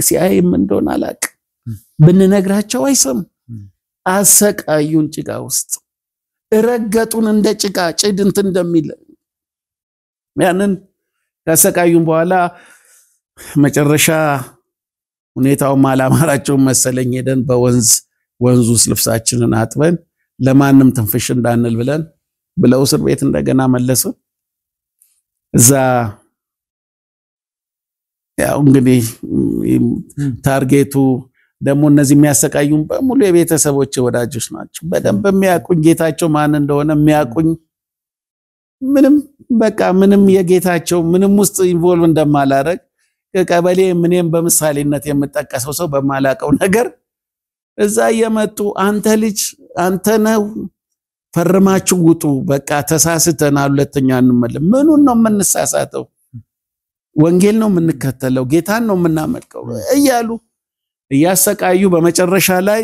ሲአይም እንደሆነ አላቅም። ብንነግራቸው አይሰሙ። አሰቃዩን፣ ጭቃ ውስጥ ረገጡን፣ እንደ ጭቃ ጭድ እንትን እንደሚል። ያንን ካሰቃዩን በኋላ መጨረሻ ሁኔታውም አላማራቸውም መሰለኝ፣ ሄደን በወንዝ ወንዝ ውስጥ ልብሳችንን አጥበን ለማንም ትንፍሽ እንዳንል ብለን ብለው እስር ቤት እንደገና መለሱ። እዛ ያው እንግዲህ target ኡ ደግሞ እነዚህ የሚያሰቃዩን በሙሉ የቤተሰቦች ወዳጆች ናቸው። በደንብ የሚያውቁኝ፣ ጌታቸው ማን እንደሆነ የሚያውቁኝ፣ ምንም በቃ ምንም የጌታቸው ምንም ውስጥ involve እንደማላረግ፣ ከቀበሌ ምንም በምሳሌነት የምጠቀሰው ሰው በማላቀው ነገር እዛ እየመጡ አንተ ልጅ አንተ ነው፣ ፈርማችሁ ውጡ፣ በቃ ተሳስተናል፣ ሁለተኛ እንመለ። ምኑን ነው የምንሳሳተው? ወንጌል ነው የምንከተለው፣ ጌታን ነው የምናመልከው እያሉ እያሰቃዩ በመጨረሻ ላይ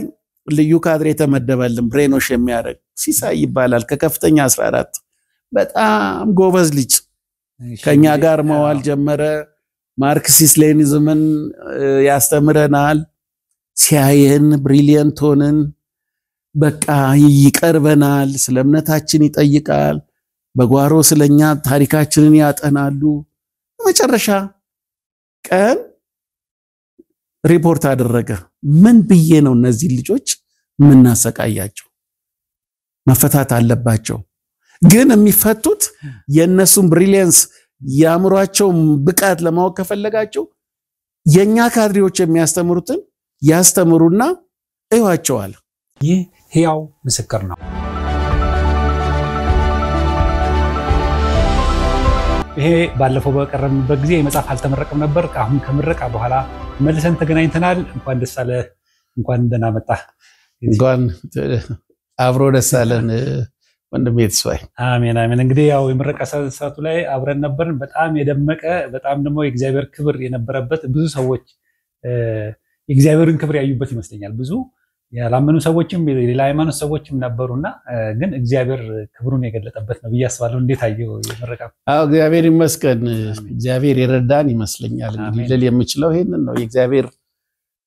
ልዩ ካድሬ የተመደበልን brainwash የሚያደርግ ሲሳይ ይባላል። ከከፍተኛ 14 በጣም ጎበዝ ልጅ ከኛ ጋር መዋል ጀመረ። ማርክሲስት ሌኒዝምን ያስተምረናል። ሲያየን brilliant ሆንን፣ በቃ ይቀርበናል። ስለ እምነታችን ይጠይቃል። በጓሮ ስለኛ ታሪካችንን ያጠናሉ። መጨረሻ ቀን ሪፖርት አደረገ። ምን ብዬ ነው እነዚህ ልጆች የምናሰቃያቸው? መፈታት አለባቸው። ግን የሚፈቱት የእነሱን brilliance የአእምሯቸውን ብቃት ለማወቅ ከፈለጋቸው የኛ ካድሬዎች የሚያስተምሩትን ያስተምሩና እዩዋቸዋል። ይህ ሕያው ምስክር ነው። ይሄ ባለፈው በቀረብንበት ጊዜ የመጽሐፍ አልተመረቀም ነበር። አሁን ከምረቃ በኋላ መልሰን ተገናኝተናል። እንኳን ደስ አለ፣ እንኳን ደህና መጣህ። እንኳን አብሮ ደስ አለን ወንድሜ ተስፋዬ። አሜን አሜን። እንግዲህ ያው የምረቃ ሰዓቱ ላይ አብረን ነበርን። በጣም የደመቀ፣ በጣም ደግሞ የእግዚአብሔር ክብር የነበረበት፣ ብዙ ሰዎች የእግዚአብሔርን ክብር ያዩበት ይመስለኛል። ብዙ ያላመኑ ሰዎችም የሌላ ሃይማኖት ሰዎችም ነበሩና ግን እግዚአብሔር ክብሩን የገለጠበት ነው ብዬ አስባለሁ። እንዴት አየው የምረቃ? አዎ እግዚአብሔር ይመስገን። እግዚአብሔር የረዳን ይመስለኛል። እንግዲህ ልል የምችለው ይሄንን ነው። የእግዚአብሔር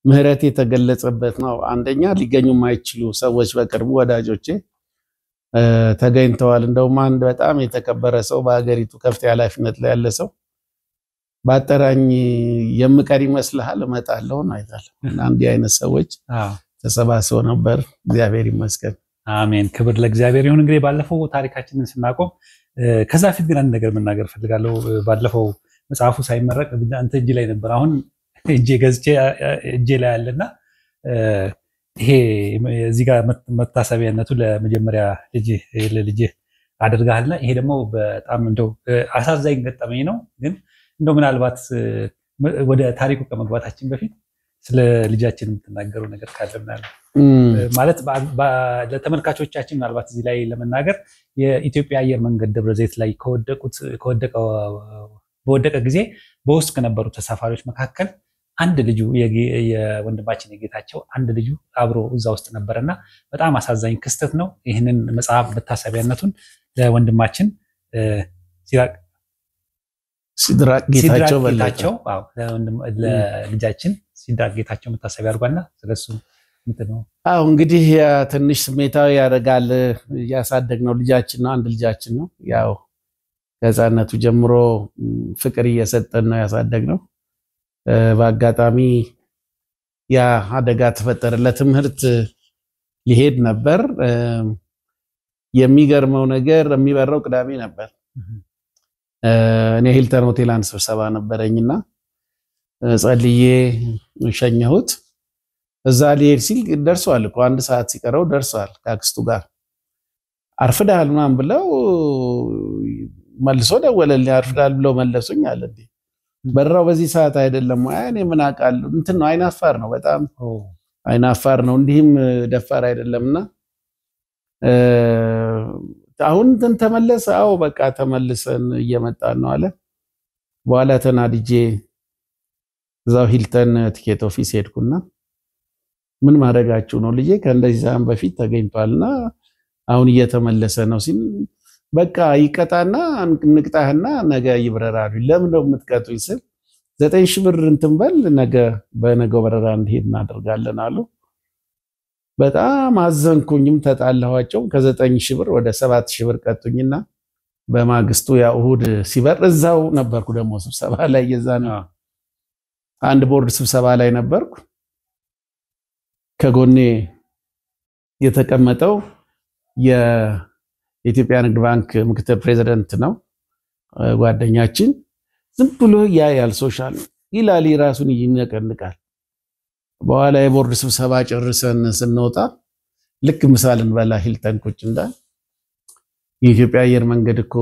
ምሕረት የተገለጸበት ነው። አንደኛ ሊገኙ የማይችሉ ሰዎች በቅርቡ ወዳጆቼ ተገኝተዋል። እንደውም አንድ በጣም የተከበረ ሰው፣ በሀገሪቱ ከፍተኛ ኃላፊነት ላይ ያለ ሰው ባጠራኝ የምቀር ይመስልሃል? እመጣለሁ ነው አይታል። እና እንዲህ አይነት ሰዎች ተሰባስበው ነበር። እግዚአብሔር ይመስገን። አሜን። ክብር ለእግዚአብሔር ይሁን። እንግዲህ ባለፈው ታሪካችንን ስናቆም፣ ከዛ ፊት ግን አንድ ነገር መናገር ፈልጋለሁ። ባለፈው መጽሐፉ ሳይመረቅ አንተ እጅ ላይ ነበር። አሁን እጄ ገዝቼ እጄ ላይ አለና ይሄ እዚህ ጋር መታሰቢያነቱ ለመጀመሪያ ልጅ ለልጅህ አድርገሃልና ይሄ ደግሞ በጣም እንደው አሳዛኝ ገጠመኝ ነው። ግን እንደው ምናልባት ወደ ታሪኩ ከመግባታችን በፊት ስለ ልጃችን የምትናገረው ነገር ካለ ምናምን ማለት ለተመልካቾቻችን ምናልባት እዚህ ላይ ለመናገር የኢትዮጵያ አየር መንገድ ደብረ ዘይት ላይ ከወደቁት በወደቀ ጊዜ በውስጥ ከነበሩ ተሳፋሪዎች መካከል አንድ ልጁ የወንድማችን የጌታቸው አንድ ልጁ አብሮ እዛ ውስጥ ነበረና በጣም አሳዛኝ ክስተት ነው። ይህንን መጽሐፍ መታሰቢያነቱን ለወንድማችን ሲድራቅ ጌታቸው ጌታቸው፣ ለልጃችን ሲድራቅ ጌታቸው መታሰቢያ አድርጓልና ስለሱ እንትን ነው። አዎ እንግዲህ ትንሽ ስሜታዊ ያደርጋል። ያሳደግነው ልጃችን ነው፣ አንድ ልጃችን ነው። ያው ከህፃነቱ ጀምሮ ፍቅር እየሰጠን ነው ያሳደግነው። በአጋጣሚ ያ አደጋ ተፈጠረ። ለትምህርት ሊሄድ ነበር። የሚገርመው ነገር የሚበረው ቅዳሜ ነበር። እኔ ሂልተን ሆቴል አንድ ስብሰባ ነበረኝና ጸልዬ ሸኘሁት። እዛ ሊሄድ ሲል ደርሷል እኮ፣ 1 ሰዓት ሲቀረው ደርሷል። ከአክስቱ ጋር አርፍደሃል ምናምን ብለው መልሶ ደወለልኝ። አርፍደሃል ብለው መለሱኝ አለ። እንዴ በረራው በዚህ ሰዓት አይደለም ወይ? እኔ ምን አውቃለሁ። እንትን ነው፣ አይናፋር ነው፣ በጣም አይናፋር ነው። እንዲህም ደፋር አይደለምና አሁን እንትን ተመለሰ። አዎ በቃ ተመልሰን እየመጣን ነው አለ። በኋላ ተናድጄ እዛው ሂልተን ticket office ሄድኩና ምን ማድረጋችሁ ነው? ልጄ ከእንደዚህ ሰዓት በፊት ተገኝቷልና አሁን እየተመለሰ ነው ሲል በቃ ይቀጣና እንቅጣህና ነገ ይብረራሉ። ለምን ነው የምትቀጡኝ ስል 9,000 ብር እንትን በል ነገ በነገው በረራ እንዲሄድ እናደርጋለን አሉ። በጣም አዘንኩኝም ተጣላኋቸው። ከ9,000 ብር ወደ 7,000 ብር ቀጡኝና በማግስቱ ያው እሑድ ሲበር እዛው ነበርኩ። ደግሞ ስብሰባ ላይ የዛን አንድ ቦርድ ስብሰባ ላይ ነበርኩ። ከጎኔ የተቀመጠው የኢትዮጵያ ንግድ ባንክ ምክትል ፕሬዚደንት ነው ጓደኛችን። ዝም ብሎ ያያል፣ social ይላል፣ ራሱን ይነቀንቃል። በኋላ የቦርድ ስብሰባ ጨርሰን ስንወጣ ልክ ምሳ ልንበላ ሂልተን ቁጭ እንዳል የኢትዮጵያ አየር መንገድ እኮ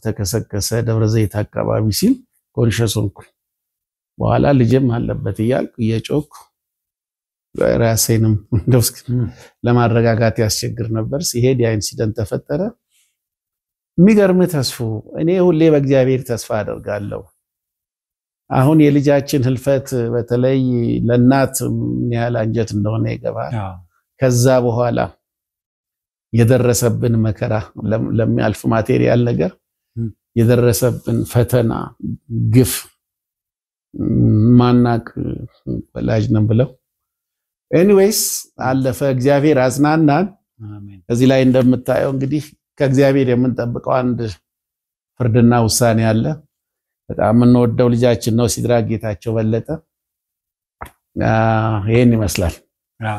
ተከሰከሰ ደብረ ዘይት አካባቢ ሲል conscious ሆንኩ። በኋላ ልጅም አለበት እያልኩ እየጮኩ ራሴንም እንደው ለማረጋጋት ያስቸግር ነበር። ሲሄድ ያ incident ተፈጠረ። የሚገርም ተስፉ፣ እኔ ሁሌ በእግዚአብሔር ተስፋ አደርጋለሁ። አሁን የልጃችን ህልፈት በተለይ ለእናት ምን ያህል አንጀት እንደሆነ ይገባል። ከዛ በኋላ የደረሰብን መከራ፣ ለሚያልፍ material ነገር የደረሰብን ፈተና፣ ግፍ ማናቅ ወላጅ ነን ብለው anyways አለፈ። እግዚአብሔር አጽናናን። እዚህ ላይ እንደምታየው እንግዲህ ከእግዚአብሔር የምንጠብቀው አንድ ፍርድና ውሳኔ አለ። በጣም የምንወደው ልጃችን ነው ሲድራክ ጌታቸው በለጠ። ይሄን ይመስላል።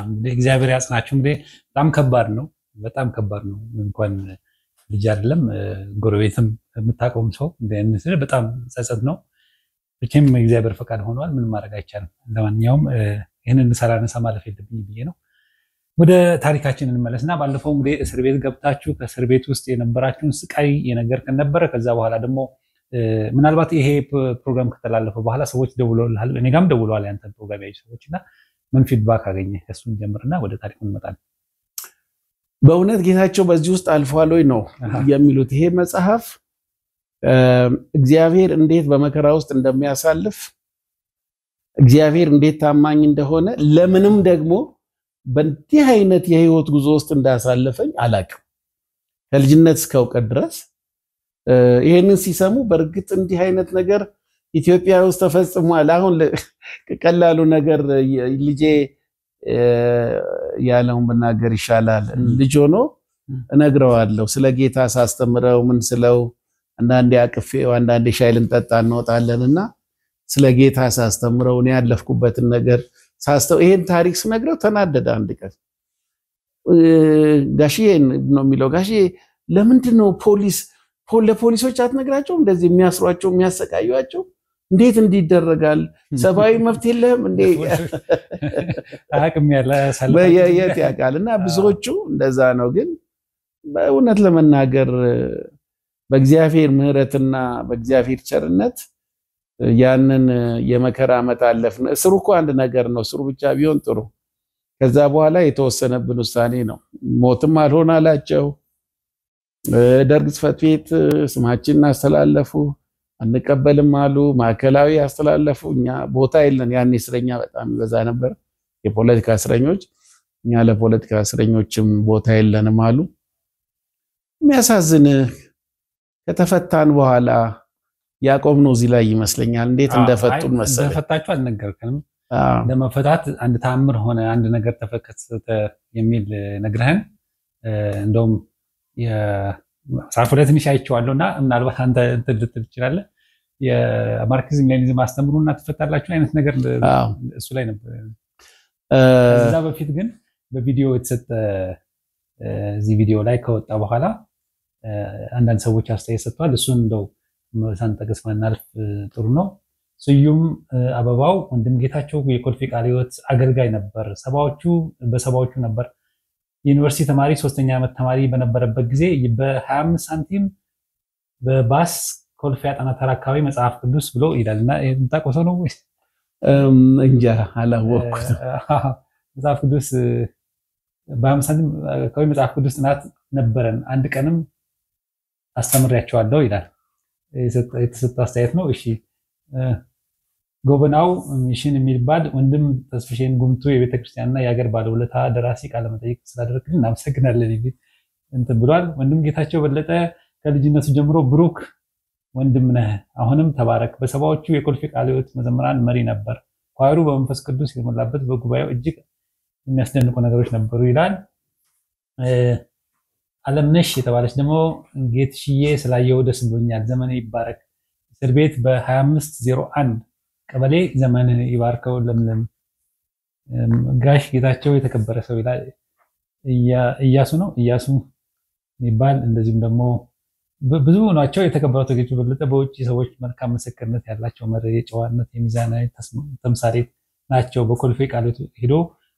እንግዲህ እግዚአብሔር ያጽናችሁ። እንግዲህ በጣም ከባድ ነው፣ በጣም ከባድ ነው። እንኳን ልጅ አይደለም ጎረቤትም የምታውቀውም ሰው በጣም ጸጸት ነው። ብቻም እግዚአብሔር ፈቃድ ሆኗል። ምንም ማድረግ አይቻልም። ለማንኛውም ይህንን ሳላነሳ ማለፍ የለብኝም ብዬ ነው። ወደ ታሪካችን እንመለስና ባለፈው እንግዲህ እስር ቤት ገብታችሁ ከእስር ቤት ውስጥ የነበራችሁን ስቃይ የነገርከን ነበረ። ከዛ በኋላ ደግሞ ምናልባት ይሄ ፕሮግራም ከተላለፈ በኋላ ሰዎች ደውለውልሃል፣ እኔ ጋርም ደውለዋል ያንተን ፕሮግራም ያዩ ሰዎች እና ምን feedback አገኘህ? ከእሱን ጀምርና ወደ ታሪኩ እንመጣለን። በእውነት ጌታቸው በዚህ ውስጥ አልፏል ወይ ነው የሚሉት። ይሄ መጽሐፍ እግዚአብሔር እንዴት በመከራ ውስጥ እንደሚያሳልፍ፣ እግዚአብሔር እንዴት ታማኝ እንደሆነ፣ ለምንም ደግሞ በእንዲህ አይነት የህይወት ጉዞ ውስጥ እንዳሳለፈኝ አላቅም። ከልጅነት እስከ እውቀት ድረስ ይሄንን ሲሰሙ በእርግጥ እንዲህ አይነት ነገር ኢትዮጵያ ውስጥ ተፈጽሟል። አሁን ቀላሉ ነገር ልጄ ያለውን ብናገር ይሻላል። ልጅ ሆኖ እነግረዋለሁ ስለ ጌታ ሳስተምረው ምን ስለው አንዳንዴ አቅፌው አንዳንዴ ሻይ ልንጠጣ እንወጣለንና ስለ ጌታ ሳስተምረው እኔ ያለፍኩበትን ነገር ሳስተው ይሄን ታሪክ ስነግረው ተናደደ። አንድ ቀን ጋሽዬ ነው የሚለው፣ ጋሽዬ ለምንድን ነው ፖሊስ ለፖሊሶች አትነግራቸውም? እንደዚህ የሚያስሯቸው የሚያሰቃዩቸው እንዴት እንዲደረጋል? ሰብአዊ መብት የለህም እንዴ? አቅም ያለ የት ያውቃል። እና ብዙዎቹ እንደዛ ነው። ግን በእውነት ለመናገር በእግዚአብሔር ምሕረትና በእግዚአብሔር ቸርነት ያንን የመከራ ዓመት አለፍን። እስሩ እኮ አንድ ነገር ነው። እስሩ ብቻ ቢሆን ጥሩ። ከዛ በኋላ የተወሰነብን ውሳኔ ነው። ሞትም አልሆን አላቸው። ደርግ ጽሕፈት ቤት ስማችንን አስተላለፉ፣ አንቀበልም አሉ። ማዕከላዊ አስተላለፉ። እኛ ቦታ የለን። ያኔ እስረኛ በጣም ይበዛ ነበር፣ የፖለቲካ እስረኞች። እኛ ለፖለቲካ እስረኞችም ቦታ የለንም አሉ። የሚያሳዝን ከተፈታን በኋላ ያቆምነው እዚህ ላይ ይመስለኛል። እንዴት እንደፈቱን መሰለኝ። እንደፈታችሁ አልነገርከንም። ለመፈታት አንድ ተአምር ሆነ፣ አንድ ነገር ተከሰተ የሚል ነግረህን፣ እንደውም የመጽሐፉ ላይ ትንሽ አይቼዋለሁ እና ምናልባት አንተ እንትን ልትል ትችላለህ። የማርክሲዝም ሌኒዝም አስተምሩና ትፈታላችሁ አይነት ነገር እሱ ላይ ነበር። ከዛ በፊት ግን በቪዲዮ የተሰጠ እዚህ ቪዲዮ ላይ ከወጣ በኋላ አንዳንድ ሰዎች አስተያየት ሰጥተዋል። እሱን እንደው ሳንጠቅስ ማናልፍ ጥሩ ነው። ስዩም አበባው ወንድም ጌታቸው የኮልፌ ቃለ ሕይወት አገልጋይ ነበር። በሰባዎቹ ነበር የዩኒቨርሲቲ ተማሪ ሶስተኛ ዓመት ተማሪ በነበረበት ጊዜ በ25 ሳንቲም በባስ ኮልፌ አጣና ተራ አካባቢ መጽሐፍ ቅዱስ ብሎ ይላል እና የምታውቀው ሰው ነው ወይስ? እንጃ አላወቅኩትም። መጽሐፍ ቅዱስ በ25 ሳንቲም አካባቢ መጽሐፍ ቅዱስ ጥናት ነበረን። አንድ ቀንም አስተምሬያቸዋለሁ ይላል። የተሰጠ አስተያየት ነው። እሺ ጎበናው ሚሽን የሚባል ወንድም ተስፍሼን ጉምቱ የቤተክርስቲያንና የሀገር ባለውለታ ደራሲ ቃለመጠይቅ ስላደረግልን እናመሰግናለን የሚል እንትን ብሏል። ወንድም ጌታቸው በለጠ ከልጅነቱ ጀምሮ ብሩክ ወንድም ነህ፣ አሁንም ተባረክ። በሰባዎቹ የኮልፌ ቃለ ሕይወት መዘምራን መሪ ነበር። ኳየሩ በመንፈስ ቅዱስ የተሞላበት በጉባኤው እጅግ የሚያስደንቁ ነገሮች ነበሩ ይላል። አለምነሽ የተባለች ደግሞ ጌትሽዬ ስላየው ደስ ብሎኛል፣ ዘመን ይባረክ። እስር ቤት በ2501 ቀበሌ ዘመን ይባርከው ለምለም። ጋሽ ጌታቸው የተከበረ ሰው ይላል። እያሱ ነው እያሱ የሚባል እንደዚሁም ደግሞ ብዙ ናቸው። የተከበረው ጌቱ በለጠ በውጭ ሰዎች መልካም ምስክርነት ያላቸው መሪ፣ የጨዋነት የሚዛናዊ ተምሳሌት ናቸው። በኮልፌ ቃለ ሕይወት ሄዶ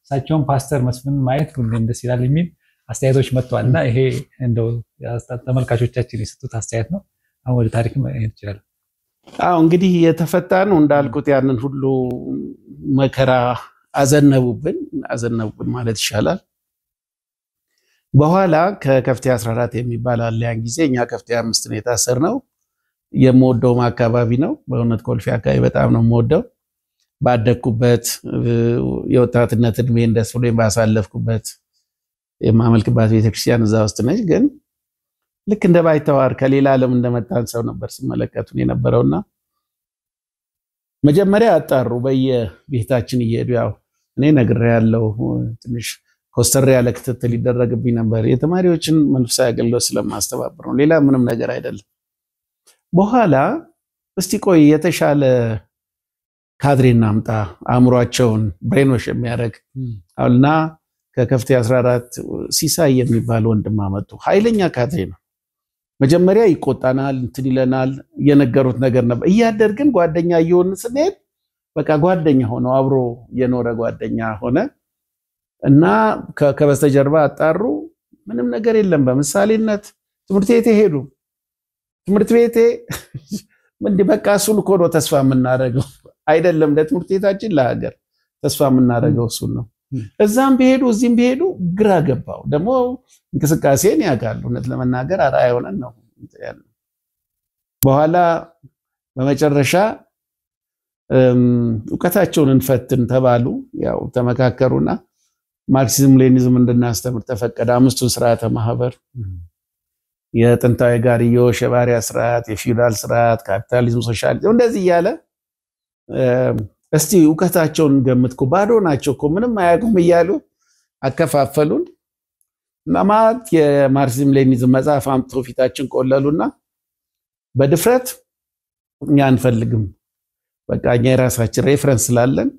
እሳቸውን ፓስተር መስፍን ማየት ሁሌም ደስ ይላል የሚል አስተያየቶች መጥተዋል። እና ይሄ እንደው ተመልካቾቻችን የሰጡት አስተያየት ነው። አሁን ወደ ታሪክ መሄድ ይችላል። አዎ እንግዲህ የተፈታ ነው እንዳልኩት ያንን ሁሉ መከራ አዘነቡብን አዘነቡብን ማለት ይሻላል። በኋላ ከከፍቴ 14 የሚባል አለ። ያን ጊዜ እኛ ከፍቴ 5 ነው የታሰርነው። የምወደውም አካባቢ ነው። በእውነት ኮልፌ አካባቢ በጣም ነው የምወደው። ባደግኩበት የወጣትነት እድሜን ደስ ብሎኝ ባሳለፍኩበት የማመልክባት ቤተክርስቲያን እዛ ውስጥ ነች። ግን ልክ እንደ ባይተዋር ከሌላ ዓለም እንደመጣን ሰው ነበር ስመለከቱን የነበረውና መጀመሪያ አጣሩ በየቤታችን እየሄዱ ያው እኔ ነግሬያለሁ፣ ትንሽ ኮስተር ያለ ክትትል ይደረግብኝ ነበር። የተማሪዎችን መንፈሳዊ አገልግሎት ስለማስተባበር ነው፣ ሌላ ምንም ነገር አይደለም። በኋላ እስቲ ቆይ የተሻለ ካድሬ እናምጣ፣ አእምሯቸውን brainwash የሚያደርግ እና ከከፍቴ 14 ሲሳይ የሚባል ወንድም አመጡ። ኃይለኛ ካድሬ ነው። መጀመሪያ ይቆጣናል፣ እንትን ይለናል፣ የነገሩት ነገር ነበር። እያደር ግን ጓደኛ እየሆን ስንሄድ በቃ ጓደኛ ሆነው አብሮ የኖረ ጓደኛ ሆነ እና ከበስተጀርባ አጣሩ። ምንም ነገር የለም። በምሳሌነት ትምህርት ቤቴ ሄዱ። ትምህርት ቤቴ እንዲህ በቃ እሱን እኮ ነው ተስፋ የምናደርገው አይደለም፣ ለትምህርት ቤታችን ለሀገር ተስፋ የምናደርገው እሱን ነው። እዛም ቢሄዱ እዚህም ቢሄዱ ግራ ገባው። ደግሞ እንቅስቃሴን ያውቃል። እውነት ለመናገር አርአያ ሆነን ነው ያለው። በኋላ በመጨረሻ እውቀታቸውን እንፈትን ተባሉ። ያው ተመካከሩና ማርክሲዝም ሌኒዝም እንድናስተምር ተፈቀደ። አምስቱን ስርዓተ ማህበር፣ የጥንታዊ ጋርዮሽ፣ የባሪያ ስርዓት፣ የፊውዳል ስርዓት፣ ካፒታሊዝም፣ ሶሻሊዝም እንደዚህ እያለ እስቲ እውቀታቸውን ገምት እኮ ባዶ ናቸው እኮ ምንም አያውቁም እያሉ አከፋፈሉን። እና ማለት የማርክሲዝም ሌኒዝም መጽሐፍ አምጥቶ ፊታችን ቆለሉና በድፍረት እኛ አንፈልግም፣ በቃ እኛ የራሳችን reference ስላለን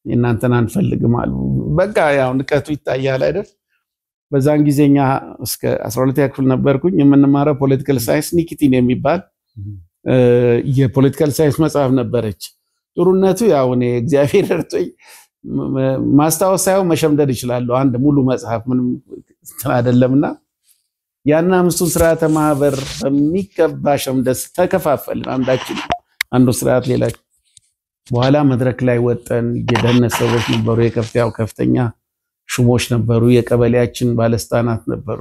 እናንተን አንፈልግም አሉ። በቃ ያው ንቀቱ ይታያል አይደል? በዛን ጊዜ እኛ እስከ 12ኛ ክፍል ነበርኩኝ። የምንማረው political science ኒኪቲን የሚባል የ political science መጽሐፍ ነበረች። ጥሩነቱ ያው እኔ እግዚአብሔር ረድቶኝ ማስታወስ ሳይሆን መሸምደድ እችላለሁ። አንድ ሙሉ መጽሐፍ ምንም እንትን አይደለምና ያን አምስቱን ስርዓተ ማህበር በሚገባ ሸምደስ ተከፋፈልን። አንዳችን አንዱ ስርዓት ሌላ። በኋላ መድረክ ላይ ወጠን የደህንነት ሰዎች ነበሩ፣ የከፍተኛው ከፍተኛ ሹሞች ነበሩ፣ የቀበሌያችን ባለስልጣናት ነበሩ፣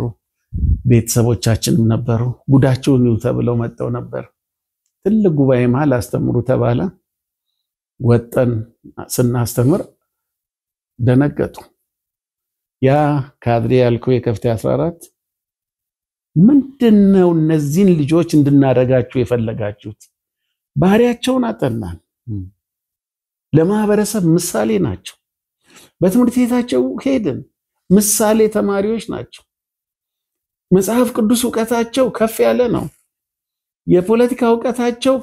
ቤተሰቦቻችንም ነበሩ። ጉዳቸውን ይዩ ተብለው መጠው ነበር። ትልቅ ጉባኤ መሀል አስተምሩ ተባለ። ወጠን ስናስተምር ደነገጡ። ያ ካድሬ ያልከው የከፍቴ 14 ምንድነው እነዚህን ልጆች እንድናደርጋችሁ የፈለጋችሁት? ባህሪያቸውን አጠናን። ለማህበረሰብ ምሳሌ ናቸው። በትምህርት ቤታቸው ሄድን፣ ምሳሌ ተማሪዎች ናቸው። መጽሐፍ ቅዱስ እውቀታቸው ከፍ ያለ ነው። የፖለቲካ እውቀታቸው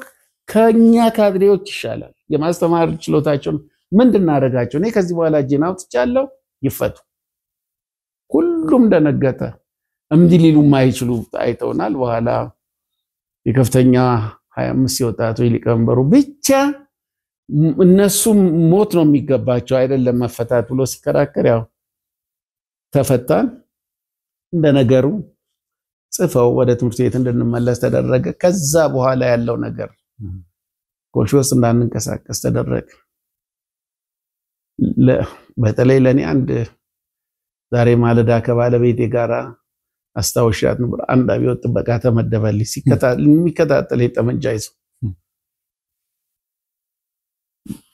ከኛ ካድሬዎች ይሻላል። የማስተማር ችሎታቸውን ምንድን እናደርጋቸው? እኔ ከዚህ በኋላ እጄን አውጥቻለሁ፣ ይፈቱ። ሁሉም ደነገጠ። እምቢ ሊሉ የማይችሉ አይተውናል። በኋላ የከፍተኛ 25 የወጣቶች ሊቀመንበሩ ብቻ እነሱም ሞት ነው የሚገባቸው አይደለም መፈታት ብሎ ሲከራከር ያው ተፈታን። እንደነገሩ ጽፈው ወደ ትምህርት ቤት እንድንመለስ ተደረገ። ከዛ በኋላ ያለው ነገር ኮልፌ ውስጥ እንዳንንቀሳቀስ ተደረገ። በተለይ ለእኔ አንድ ዛሬ ማለዳ ከባለቤቴ ጋራ አስታውሻት ነበር። አንድ አብዮት ጥበቃ ተመደበልኝ። የሚከታተል ጠመንጃ ይዞ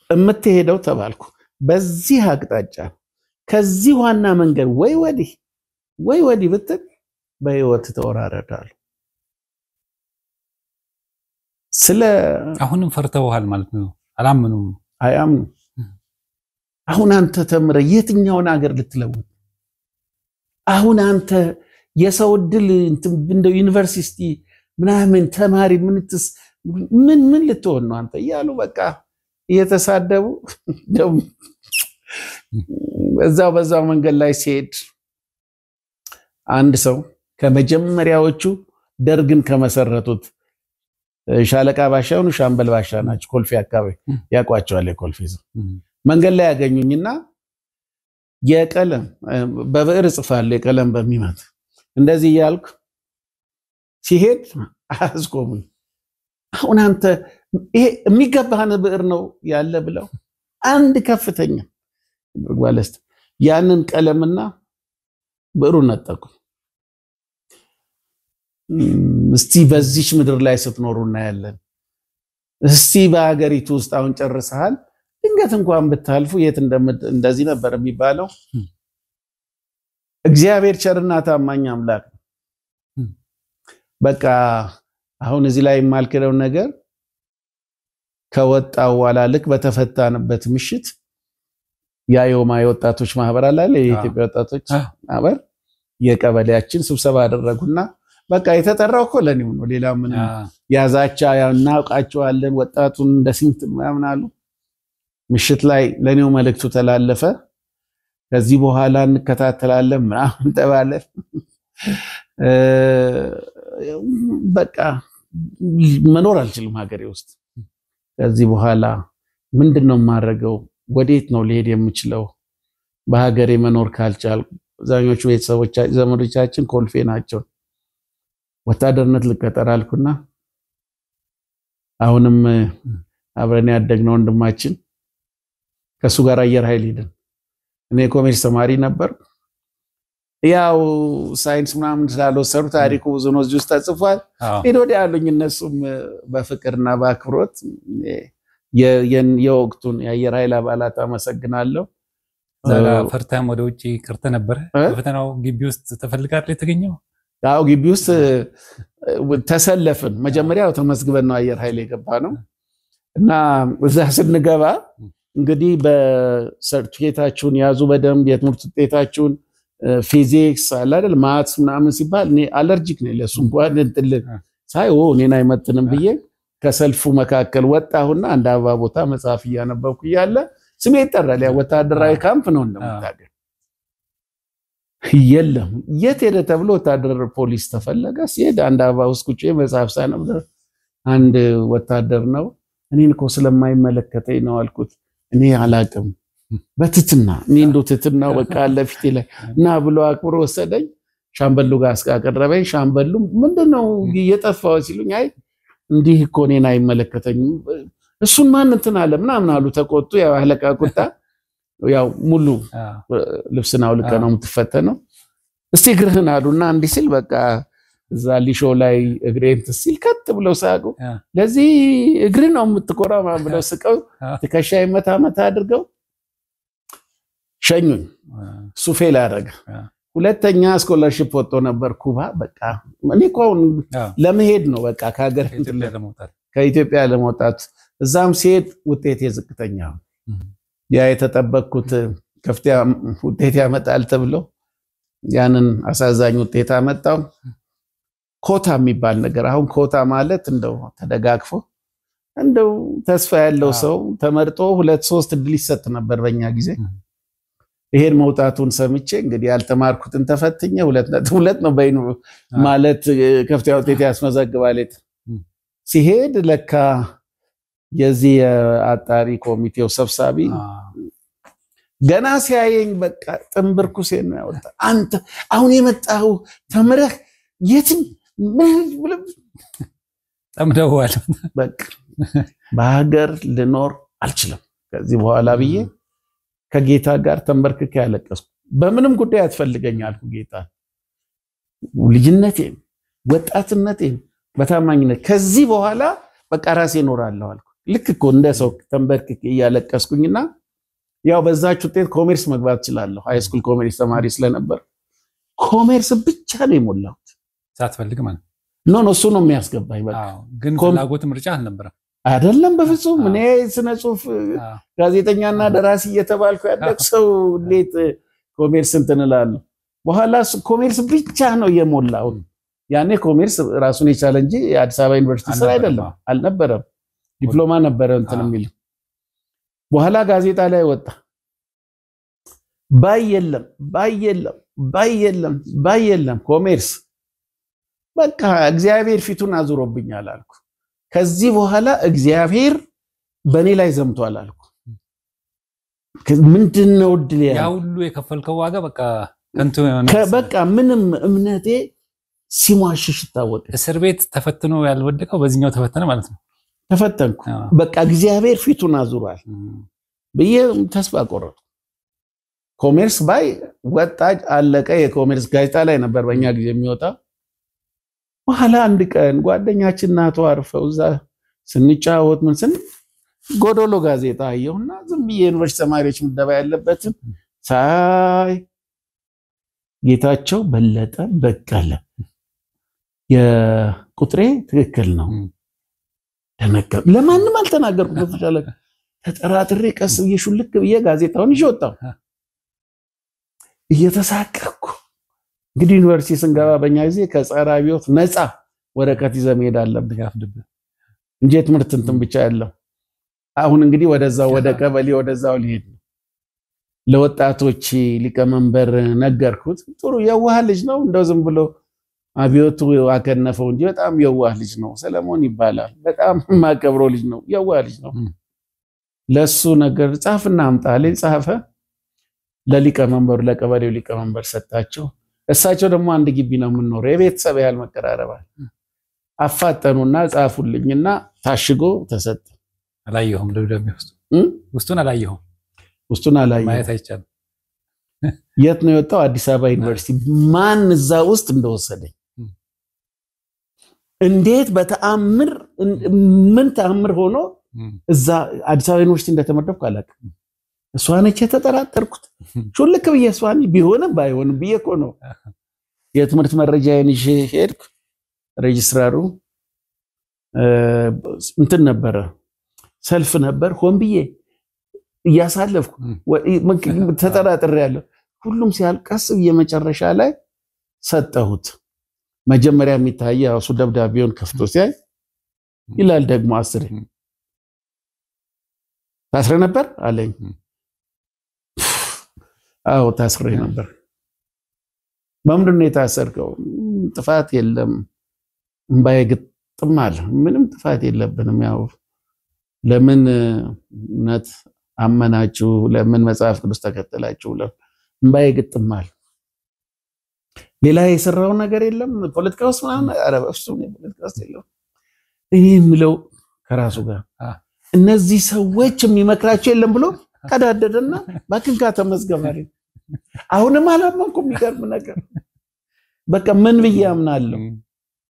የምትሄደው ተባልኩ በዚህ አቅጣጫ ከዚህ ዋና መንገድ ወይ ወዲህ ወይ ወዲህ ብትል በህይወት ተወራረዳሉ። ስለ አሁንም ፈርተውሃል ማለት ነው። አላምኑም፣ አያምኑም። አሁን አንተ ተምረህ የትኛውን ሀገር ልትለውጥ? አሁን አንተ የሰው እድል እንደው ዩኒቨርሲቲ ምናምን ተማሪ ምንትስ ምን ምን ልትሆን ነው አንተ እያሉ በቃ እየተሳደቡ እዛው በዛው መንገድ ላይ ሲሄድ አንድ ሰው ከመጀመሪያዎቹ ደርግን ከመሰረቱት ሻለቃ ባሻውን ሻምበል ባሻ ናቸው። ኮልፌ አካባቢ ያውቋቸዋል። የኮልፌ ሰው መንገድ ላይ ያገኙኝና የቀለም በብዕር እጽፋለሁ የቀለም በሚመት እንደዚህ እያልኩ ሲሄድ አስቆሙኝ። አሁን አንተ ይሄ የሚገባህን ብዕር ነው ያለ ብለው አንድ ከፍተኛ ባለስት ያንን ቀለምና ብዕሩን ነጠቁ። እስቲ በዚች ምድር ላይ ስትኖሩ እናያለን። እስቲ በሀገሪቱ ውስጥ አሁን ጨርሰሃል፣ ድንገት እንኳን ብታልፉ የት እንደዚህ ነበር የሚባለው። እግዚአብሔር ቸርና ታማኝ አምላክ ነው። በቃ አሁን እዚህ ላይ የማልክደው ነገር ከወጣው በኋላ ልክ በተፈታንበት ምሽት ያዮማ የወጣቶች ማህበር አለ፣ የኢትዮጵያ ወጣቶች ማህበር የቀበሌያችን ስብሰባ አደረጉና በቃ የተጠራው እኮ ለኔው ነው። ሌላ ምን ያዛቻ እናውቃቸዋለን ወጣቱን እንደ ስንት ምናምን አሉ። ምሽት ላይ ለኔው መልእክቱ ተላለፈ። ከዚህ በኋላ እንከታተላለን ምናምን ተባለ። በቃ መኖር አልችልም ሀገሬ ውስጥ። ከዚህ በኋላ ምንድነው የማደርገው? ወዴት ነው ልሄድ የምችለው? በሀገሬ መኖር ካልቻልኩ አብዛኞቹ ቤተሰቦቻችን ዘመዶቻችን ኮልፌ ናቸው። ወታደርነት ልቀጠር አልኩና አሁንም አብረን ያደግነው ወንድማችን ከሱ ጋር አየር ኃይል ሄድን። እኔ ኮሜርስ ተማሪ ነበር። ያው ሳይንስ ምናምን ስላልወሰዱ ታሪኩ ብዙ ነው እዚህ ውስጥ ተጽፏል። ሄዶ ወዲያ ያሉኝ እነሱም በፍቅርና በአክብሮት የወቅቱን የአየር ኃይል አባላት አመሰግናለሁ። ፈርተህም ወደ ውጭ ቀርተህ ነበር። በፈተናው ግቢ ውስጥ ተፈልጋል የተገኘው? አዎ ግቢ ውስጥ ተሰለፍን። መጀመሪያ ተመዝግበን ነው አየር ኃይል የገባ ነው እና እዛ ስንገባ እንግዲህ በሰርቲፊኬታችሁን ያዙ በደንብ የትምህርት ውጤታችሁን ፊዚክስ አለ አይደል maths ምናምን ሲባል እኔ allergic ነኝ ለሱ እንኳን እንትን ሳይ እኔን አይመጥንም ብዬ ከሰልፉ መካከል ወጣሁና አንድ አበባ ቦታ መጽሐፍ እያነበብኩ እያለ ስሜ ይጠራል። ያ ወታደራዊ ካምፕ ነው እንደምታውቀው። የለም የት ሄደ ተብሎ ወታደር ፖሊስ ተፈለገ። ሲሄድ አንድ አበባ ውስጥ ቁጭ መጽሐፍ ሳነብ አንድ ወታደር ነው። እኔን እኮ ስለማይመለከተኝ ነው አልኩት። እኔ አላቅም በትትና እኔ እንደው ትትና በቃ ለፊቴ ላይ እና ብሎ አክብሮ ወሰደኝ። ሻምበሉ ጋር አስቀረበኝ። ሻምበሉ ምንድነው እየጠፋው ሲሉኝ አይ እንዲህ እኮ እኔን አይመለከተኝም እሱን ማን እንትን አለ ምናምን አሉ። ተቆጡ። ያው አለቃ ቁጣ ያው ሙሉ ልብስን አውልቀህ ነው የምትፈተነው። እስቲ እግርህን አሉና እንዲህ ሲል በቃ እዛ ሊሾ ላይ እግሬን ሲል ከት ብለው ሳቁ። ለዚህ እግር ነው የምትኮራ ምናምን ብለው ስቀው ትከሻዬን መታ መታ አድርገው ሸኙኝ። እሱ fail አደረገ። ሁለተኛ scholarship ወጥቶ ነበር ኩባ። በቃ እኔ እኮ አሁን ለመሄድ ነው በቃ ከሀገር ከኢትዮጵያ ለመውጣት። እዛም ሲሄድ ውጤቴ ዝቅተኛ ያ የተጠበቅኩት ከፍተኛ ውጤት ያመጣል ተብሎ ያንን አሳዛኝ ውጤት አመጣው። ኮታ የሚባል ነገር አሁን ኮታ ማለት እንደው ተደጋግፎ እንደው ተስፋ ያለው ሰው ተመርጦ 2 3 እድል ይሰጥ ነበር በእኛ ጊዜ። ይሄን መውጣቱን ሰምቼ እንግዲህ ያልተማርኩትን ተፈትኜ 2.2 ነው በይኑ ማለት ከፍተኛ ውጤት ያስመዘግባል። ሲሄድ ለካ የዚህ አጣሪ ኮሚቴው ሰብሳቢ ገና ሲያየኝ በቃ ጥንብርኩሴን ነው ያወጣ። አንተ አሁን የመጣኸው ተምረህ የትም ጠምደዋል። በቃ በሀገር ልኖር አልችልም ከዚህ በኋላ ብዬ ከጌታ ጋር ተንበርክኬ ያለቀስኩ። በምንም ጉዳይ አትፈልገኝ አልኩ ጌታ። ልጅነቴን ወጣትነቴን በታማኝነት ከዚህ በኋላ በቃ ራሴ እኖራለሁ አልኩ። ልክ እኮ እንደ ሰው ተንበርክኬ እያለቀስኩኝና ያው በዛች ውጤት ኮሜርስ መግባት እችላለሁ። High school ኮሜርስ ተማሪ ስለነበር ኮሜርስ ብቻ ነው የሞላሁት። ሳትፈልግ ማለት No no፣ እሱ ነው የሚያስገባኝ። በቃ ግን ፍላጎት ምርጫ አልነበረም። አይደለም በፍጹም። እኔ ስነ ጽሁፍ ጋዜጠኛና ደራሲ እየተባልኩ ያደግኩ ሰው እንዴት ኮሜርስ እንትን እላለሁ? በኋላ ኮሜርስ ብቻ ነው የሞላሁት። ያኔ ኮሜርስ ራሱን የቻለ እንጂ የአዲስ አበባ ዩኒቨርሲቲ ስራ አይደለም፣ አልነበረም። ዲፕሎማ ነበረ እንትን የሚል። በኋላ ጋዜጣ ላይ ወጣ። ባይ የለም ባይ የለም ባይ የለም ባይ የለም ኮሜርስ። በቃ እግዚአብሔር ፊቱን አዙሮብኛል አልኩ። ከዚህ በኋላ እግዚአብሔር በእኔ ላይ ዘምቷል አልኩ። ምንድነው እድል ያ ሁሉ የከፈልከው ዋጋ በቃ ከንቱ በቃ ምንም እምነቴ ሲሟሽሽ ይታወቅ። እስር ቤት ተፈትኖ ያልወደቀው በዚህኛው ተፈተነ ማለት ነው። ተፈተንኩ። በቃ እግዚአብሔር ፊቱን አዙሯል ብዬ ተስፋ ቆረጥኩ። ኮሜርስ ባይ ወጣ፣ አለቀ። የኮሜርስ ጋዜጣ ላይ ነበር በእኛ ጊዜ የሚወጣ። በኋላ አንድ ቀን ጓደኛችን እናቷ አርፈው እዛ ስንጫወት ምን ስን ጎዶሎ ጋዜጣ አየሁና ዝም ብዬ ዩኒቨርሲቲ ተማሪዎች ምደባ ያለበትን ሳይ ጌታቸው በለጠ በቀለ የቁጥሬ ትክክል ነው። ደነገጥኩ። ለማንም አልተናገርኩም። በተቻለ ተጠራጥሬ ቀስ ብዬ ሹልክ ብዬ ጋዜጣውን ይዤ ወጣሁ እየተሳቀቅኩ። እንግዲህ ዩኒቨርሲቲ ስንገባ በእኛ ጊዜ ከጸረ አብዮት ነፃ ወረቀት ይዘህ መሄድ አለብህ እንጂ የትምህርት እንትን ብቻ ያለው። አሁን እንግዲህ ወደዛው ወደ ቀበሌ ወደዛው ሊሄድ ነው። ለወጣቶች ሊቀመንበር ነገርኩት። ጥሩ የዋህ ልጅ ነው፣ እንደው ዝም ብሎ አብዮቱ አከነፈው እንጂ በጣም የዋህ ልጅ ነው። ሰለሞን ይባላል። በጣም የማከብረው ልጅ ነው፣ የዋህ ልጅ ነው። ለሱ ነገር ጻፍና አምጣ አለኝ። ጻፈ። ለሊቀመንበሩ ለቀበሌው ሊቀመንበር ሰጣቸው። እሳቸው ደግሞ አንድ ግቢ ነው የምንኖረው፣ የቤተሰብ ያህል መቀራረባል። አፋጠኑና ጻፉልኝና ታሽጎ ተሰጠ። አላየሁም፣ ደብዳቤ ውስጡን አላየሁም፣ ውስጡን አላየሁም። ማየት አይቻልም። የት ነው የወጣው? አዲስ አበባ ዩኒቨርሲቲ። ማን እዛ ውስጥ እንደወሰደኝ እንዴት በተአምር ምን ተአምር ሆኖ እዛ አዲስ አበባ ዩኒቨርሲቲ እንደተመደብኩ አላውቅም። እሷ ነች የተጠራጠርኩት። ሹልክ ብዬ እሷን ቢሆንም ባይሆንም ብዬ እኮ ነው የትምህርት መረጃዬን ይዤ ሄድኩ። ሬጅስትራሩ እንትን ነበረ፣ ሰልፍ ነበር። ሆን ብዬ እያሳለፍኩ ተጠራጥሬያለሁ። ሁሉም ሲያልቀስ ብዬ መጨረሻ ላይ ሰጠሁት። መጀመሪያ የሚታየው እሱ ደብዳቤውን ከፍቶ ሲያይ ይላል ደግሞ 10 ታስረ ነበር አለኝ። አዎ ታስሬ ነበር። በምንድን ነው የታሰርከው? ጥፋት የለም። እምባዬ ግጥም አለ። ምንም ጥፋት የለብንም። ያው ለምን እምነት አመናችሁ፣ ለምን መጽሐፍ ቅዱስ ተከተላችሁ? እምባዬ ግጥም አለ። ሌላ የሰራው ነገር የለም። ፖለቲካ ውስጥ ምናምን፣ ኧረ በፍፁም ፖለቲካ ውስጥ የለም። እኔ የምለው ከራሱ ጋር እነዚህ ሰዎች የሚመክራቸው የለም ብሎ ቀዳደደና ባክንካ ተመዝገብ አለኝ። አሁንም አላመንኩም። የሚገርም ነገር በቃ ምን ብዬ አምናለሁ?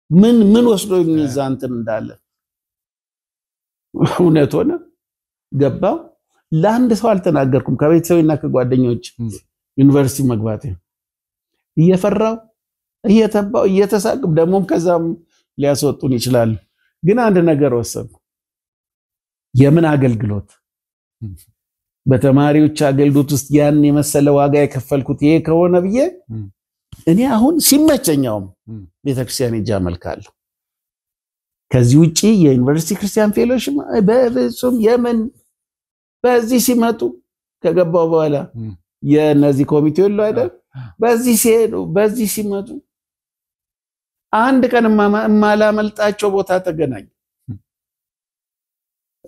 ምን ምን ወስዶኝ እዛ እንትን እንዳለ እውነት ሆነ። ገባው። ለአንድ ሰው አልተናገርኩም ከቤተሰቤና ከጓደኞች ዩኒቨርሲቲ መግባቴ እየፈራው እየተባው እየተሳቅም ደግሞም ከዛም ሊያስወጡን ይችላሉ። ግን አንድ ነገር ወሰንኩ። የምን አገልግሎት በተማሪዎች አገልግሎት ውስጥ ያን የመሰለ ዋጋ የከፈልኩት ይሄ ከሆነ ብዬ እኔ አሁን ሲመቸኛውም ቤተክርስቲያን ሄጄ አመልካለሁ። ከዚህ ውጪ የዩኒቨርሲቲ ክርስቲያን fellowship በፍጹም የምን በዚህ ሲመጡ ከገባው በኋላ የነዚህ ኮሚቴ ሁሉ አይደል በዚህ ሲሄዱ በዚህ ሲመጡ አንድ ቀን የማላመልጣቸው ቦታ ተገናኙ።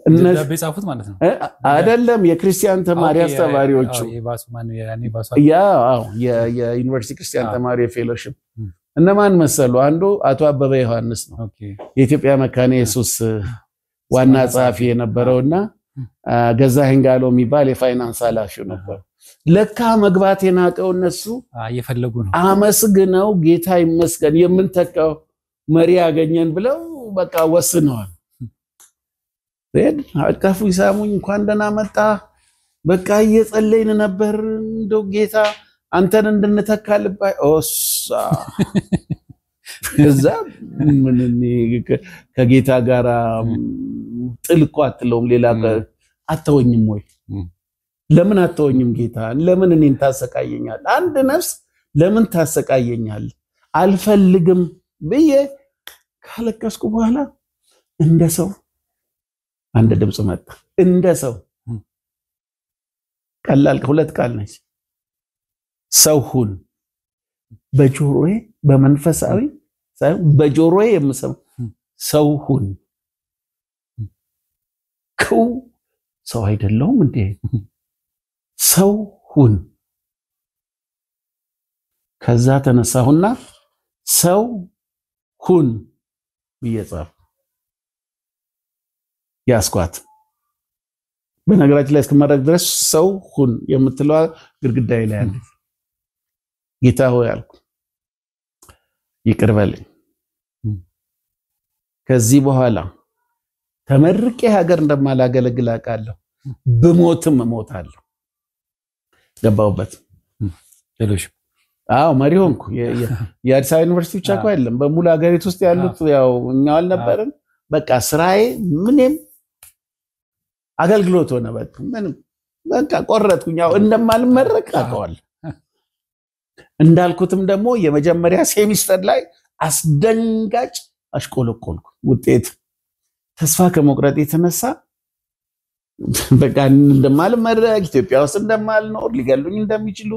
ደብዳቤ ጻፉት ማለት ነው አይደለም? የክርስቲያን ተማሪ አስተማሪዎቹ የዩኒቨርሲቲ ክርስቲያን ተማሪ fellowship እነማን መሰሉ? አንዱ አቶ አበበ ዮሐንስ ነው፣ የኢትዮጵያ መካነ ኢየሱስ ዋና ጸሐፊ የነበረውና ገዛኸኝ ጋሎ የሚባል የፋይናንስ ኃላፊው ነበር። ለካ መግባት የናቀው እነሱ እየፈለጉ ነው። አመስግነው ጌታ ይመስገን የምንተካው መሪ ያገኘን ብለው በቃ ወስነዋል። አቀፉ ይሳሙኝ፣ እንኳን ደህና መጣ፣ በቃ እየጸለይን ነበር እንደው ጌታ አንተን እንድንተካ ልባ ኦሳ እዛ ምን ከጌታ ጋር ጥል እኮ አትለውም። ሌላ አተወኝም ወይ ለምን አተወኝም ጌታ? ለምን እኔን ታሰቃየኛል? አንድ ነፍስ ለምን ታሰቃየኛል? አልፈልግም ብዬ ካለቀስኩ በኋላ እንደ ሰው አንድ ድምፅ መጣ። እንደ ሰው ቀላል ሁለት ቃል ነች። ሰው ሁን። በጆሮዬ በመንፈሳዊ ሳይሆን በጆሮዬ የምሰማው ሰው ሁን። ክው ሰው አይደለሁም እንዴ? ሰው ሁን። ከዛ ተነሳሁና ሰው ሁን ብዬ ጻፍኩ። ያስኳት። በነገራችን ላይ እስክመረቅ ድረስ ሰው ሁን የምትለዋ ግድግዳዬ ላይ አለች። ጌታ ሆይ አልኩ፣ ይቅር በለኝ። ከዚህ በኋላ ተመርቄ ሀገር እንደማላገለግል አውቃለሁ። ብሞትም እሞታለሁ። ገባሁበት። አዎ መሪ ሆንኩ። የአዲስ አበባ ዩኒቨርሲቲ ብቻ እኮ አይደለም፣ በሙሉ ሀገሪቱ ውስጥ ያሉት ያው እኛው አልነበርን። በቃ ስራዬ ምንም አገልግሎት ሆነ። በቃ ምንም በቃ ቆረጥኩኝ። ያው እንደማልመረቅ አውቀዋለሁ። እንዳልኩትም ደግሞ የመጀመሪያ ሴሚስተር ላይ አስደንጋጭ አሽቆለቆልኩ ውጤት። ተስፋ ከመቁረጥ የተነሳ በቃ እንደማልመረቅ፣ ኢትዮጵያ ውስጥ እንደማልኖር፣ ሊገሉኝ እንደሚችሉ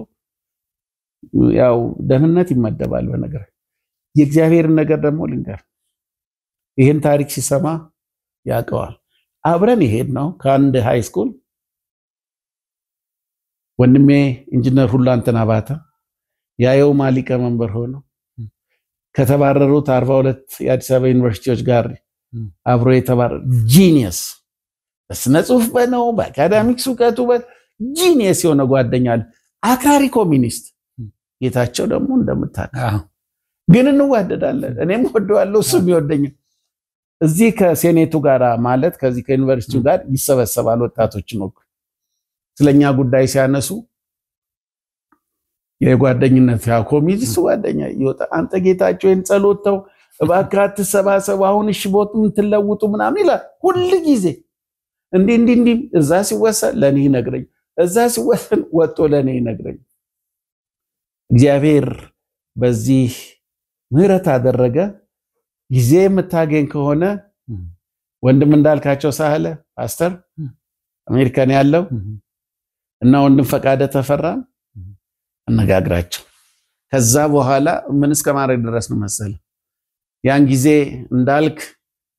ያው ደህንነት ይመደባል። በነገር የእግዚአብሔርን ነገር ደግሞ ልንገር፣ ይህን ታሪክ ሲሰማ ያውቀዋል። አብረን ይሄድ ነው ከአንድ high school ወንድሜ ኢንጂነር ሁላንተና አባተ የአዮማ ሊቀመንበር ሆኖ ከተባረሩት 42 የአዲስ አበባ ዩኒቨርሲቲዎች ጋር አብሮ የተባረረ genius፣ በስነ ጽሁፍ በነው በ academics እውቀቱ genius የሆነ ጓደኛ አለ። አክራሪ ኮሚኒስት ጌታቸው ደግሞ እንደምታውቀው ግን እንዋደዳለን። እኔም ወደዋለሁ እሱም ይወደኛል። እዚህ ከሴኔቱ ጋር ማለት ከዚህ ከዩኒቨርሲቲው ጋር ይሰበሰባል። ወጣቶችን ወክ ስለኛ ጉዳይ ሲያነሱ የጓደኝነት ያ ኮሚኒስት ጓደኛ ይወጣ፣ አንተ ጌታቸው ይሄን ጸሎት ተው እባክህ አትሰባሰቡ፣ አሁን እሺ ቦቱን ትለውጡ ምናምን ይላል ሁል ጊዜ። እንዲህ እንዲህ እንዲህ እዛ ሲወሰን ለኔ ይነግረኝ፣ እዛ ሲወሰን ወጥቶ ለኔ ይነግረኝ። እግዚአብሔር በዚህ ምህረት አደረገ። ጊዜ የምታገኝ ከሆነ ወንድም እንዳልካቸው ሳህለ ፓስተር አሜሪካን ያለው እና ወንድም ፈቃደ ተፈራ አነጋግራቸው። ከዛ በኋላ ምን እስከ ማድረግ ድረስ ነው መሰለ፣ ያን ጊዜ እንዳልክ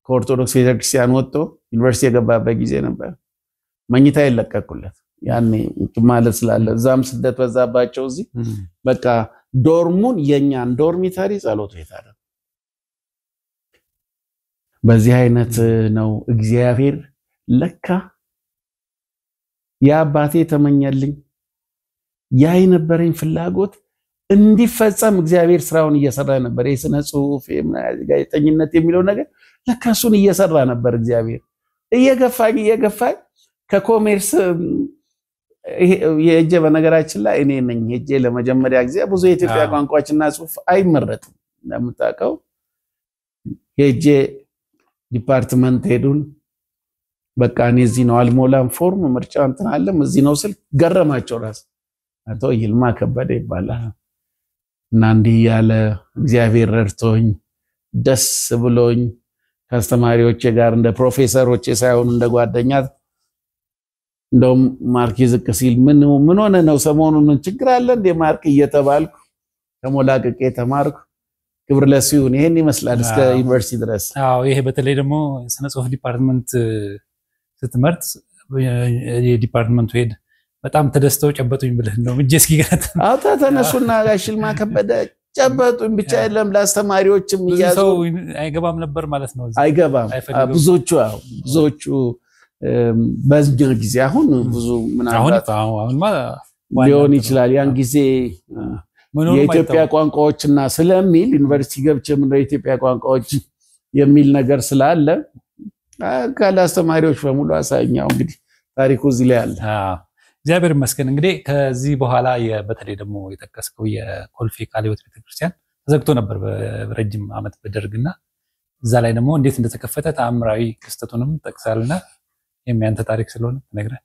ከኦርቶዶክስ ቤተክርስቲያን ወጥቶ ዩኒቨርሲቲ የገባበት ጊዜ ነበር። መኝታ ይለቀቁለት ያኔ ማለት ስላለ እዛም ስደት በዛባቸው እዚህ በቃ dorm ኡን የኛን dormitory ጸሎት ቤት አለ። በዚህ አይነት ነው እግዚአብሔር ለካ የአባቴ ተመኘልኝ ያ የነበረኝ ፍላጎት እንዲፈጸም እግዚአብሔር ስራውን እየሰራ ነበር። የስነ ጽሁፍ ጋዜጠኝነት የሚለው ነገር ለካ እሱን እየሰራ ነበር። እግዚአብሔር እየገፋኝ እየገፋኝ ከኮሜርስ የእጄ በነገራችን ላይ እኔ ነኝ ሄጄ ለመጀመሪያ ጊዜ ብዙ የኢትዮጵያ ቋንቋዎችና ጽሁፍ አይመረጥም እንደምታውቀው። ሄጄ department head ኡን በቃ እኔ እዚህ ነው አልሞላም፣ ፎርም ምርጫ እንትን አለም እዚህ ነው ስል ገረማቸው። ራስ አቶ ይልማ ከበደ ይባላል እና እንዲህ ያለ እግዚአብሔር ረድቶኝ ደስ ብሎኝ ከአስተማሪዎቼ ጋር እንደ ፕሮፌሰሮቼ ሳይሆኑ እንደ ጓደኛ፣ እንደውም ማርክ ዝቅ ሲል ምን ምን ሆነ ነው ሰሞኑን ምን ችግር አለ እንደ ማርክ እየተባልኩ ተሞላቅቄ ተማርኩ። ክብር ለሱ ይሁን። ይሄን ይመስላል እስከ ዩኒቨርሲቲ ድረስ። አዎ፣ ይሄ በተለይ ደግሞ ስነ ጽሁፍ department ስትመርጥ የ department ኡ head በጣም ተደስተው ጨበጡኝ ብለህ ነው እጄ እስኪገለጥ። አዎ ተነሱና ጋሽ ይልማ ከበደ ጨበጡኝ ብቻ የለም ለአስተማሪዎችም እያዙ ሰው አይገባም ነበር ማለት ነው። አይገባም ብዙዎቹ። አዎ ብዙዎቹ በዚያ ጊዜ አሁን ብዙ ምናልባት አሁንማ ሊሆን ይችላል። ያን ጊዜ የኢትዮጵያ ቋንቋዎችና ስለሚል ዩኒቨርሲቲ ገብቼ ምንድነው የኢትዮጵያ ቋንቋዎች የሚል ነገር ስላለ ካለ አስተማሪዎች በሙሉ አሳኛው። እንግዲህ ታሪኩ እዚህ ላይ አለ። እግዚአብሔር ይመስገን። እንግዲህ ከዚህ በኋላ በተለይ ደግሞ የጠቀስከው የኮልፌ ቃለ ሕይወት ቤተክርስቲያን ተዘግቶ ነበር በረጅም ዓመት በደርግና እዛ ላይ ደግሞ እንዴት እንደተከፈተ ተአምራዊ ክስተቱንም ጠቅሳልና የሚያንተ ታሪክ ስለሆነ ትነግረን።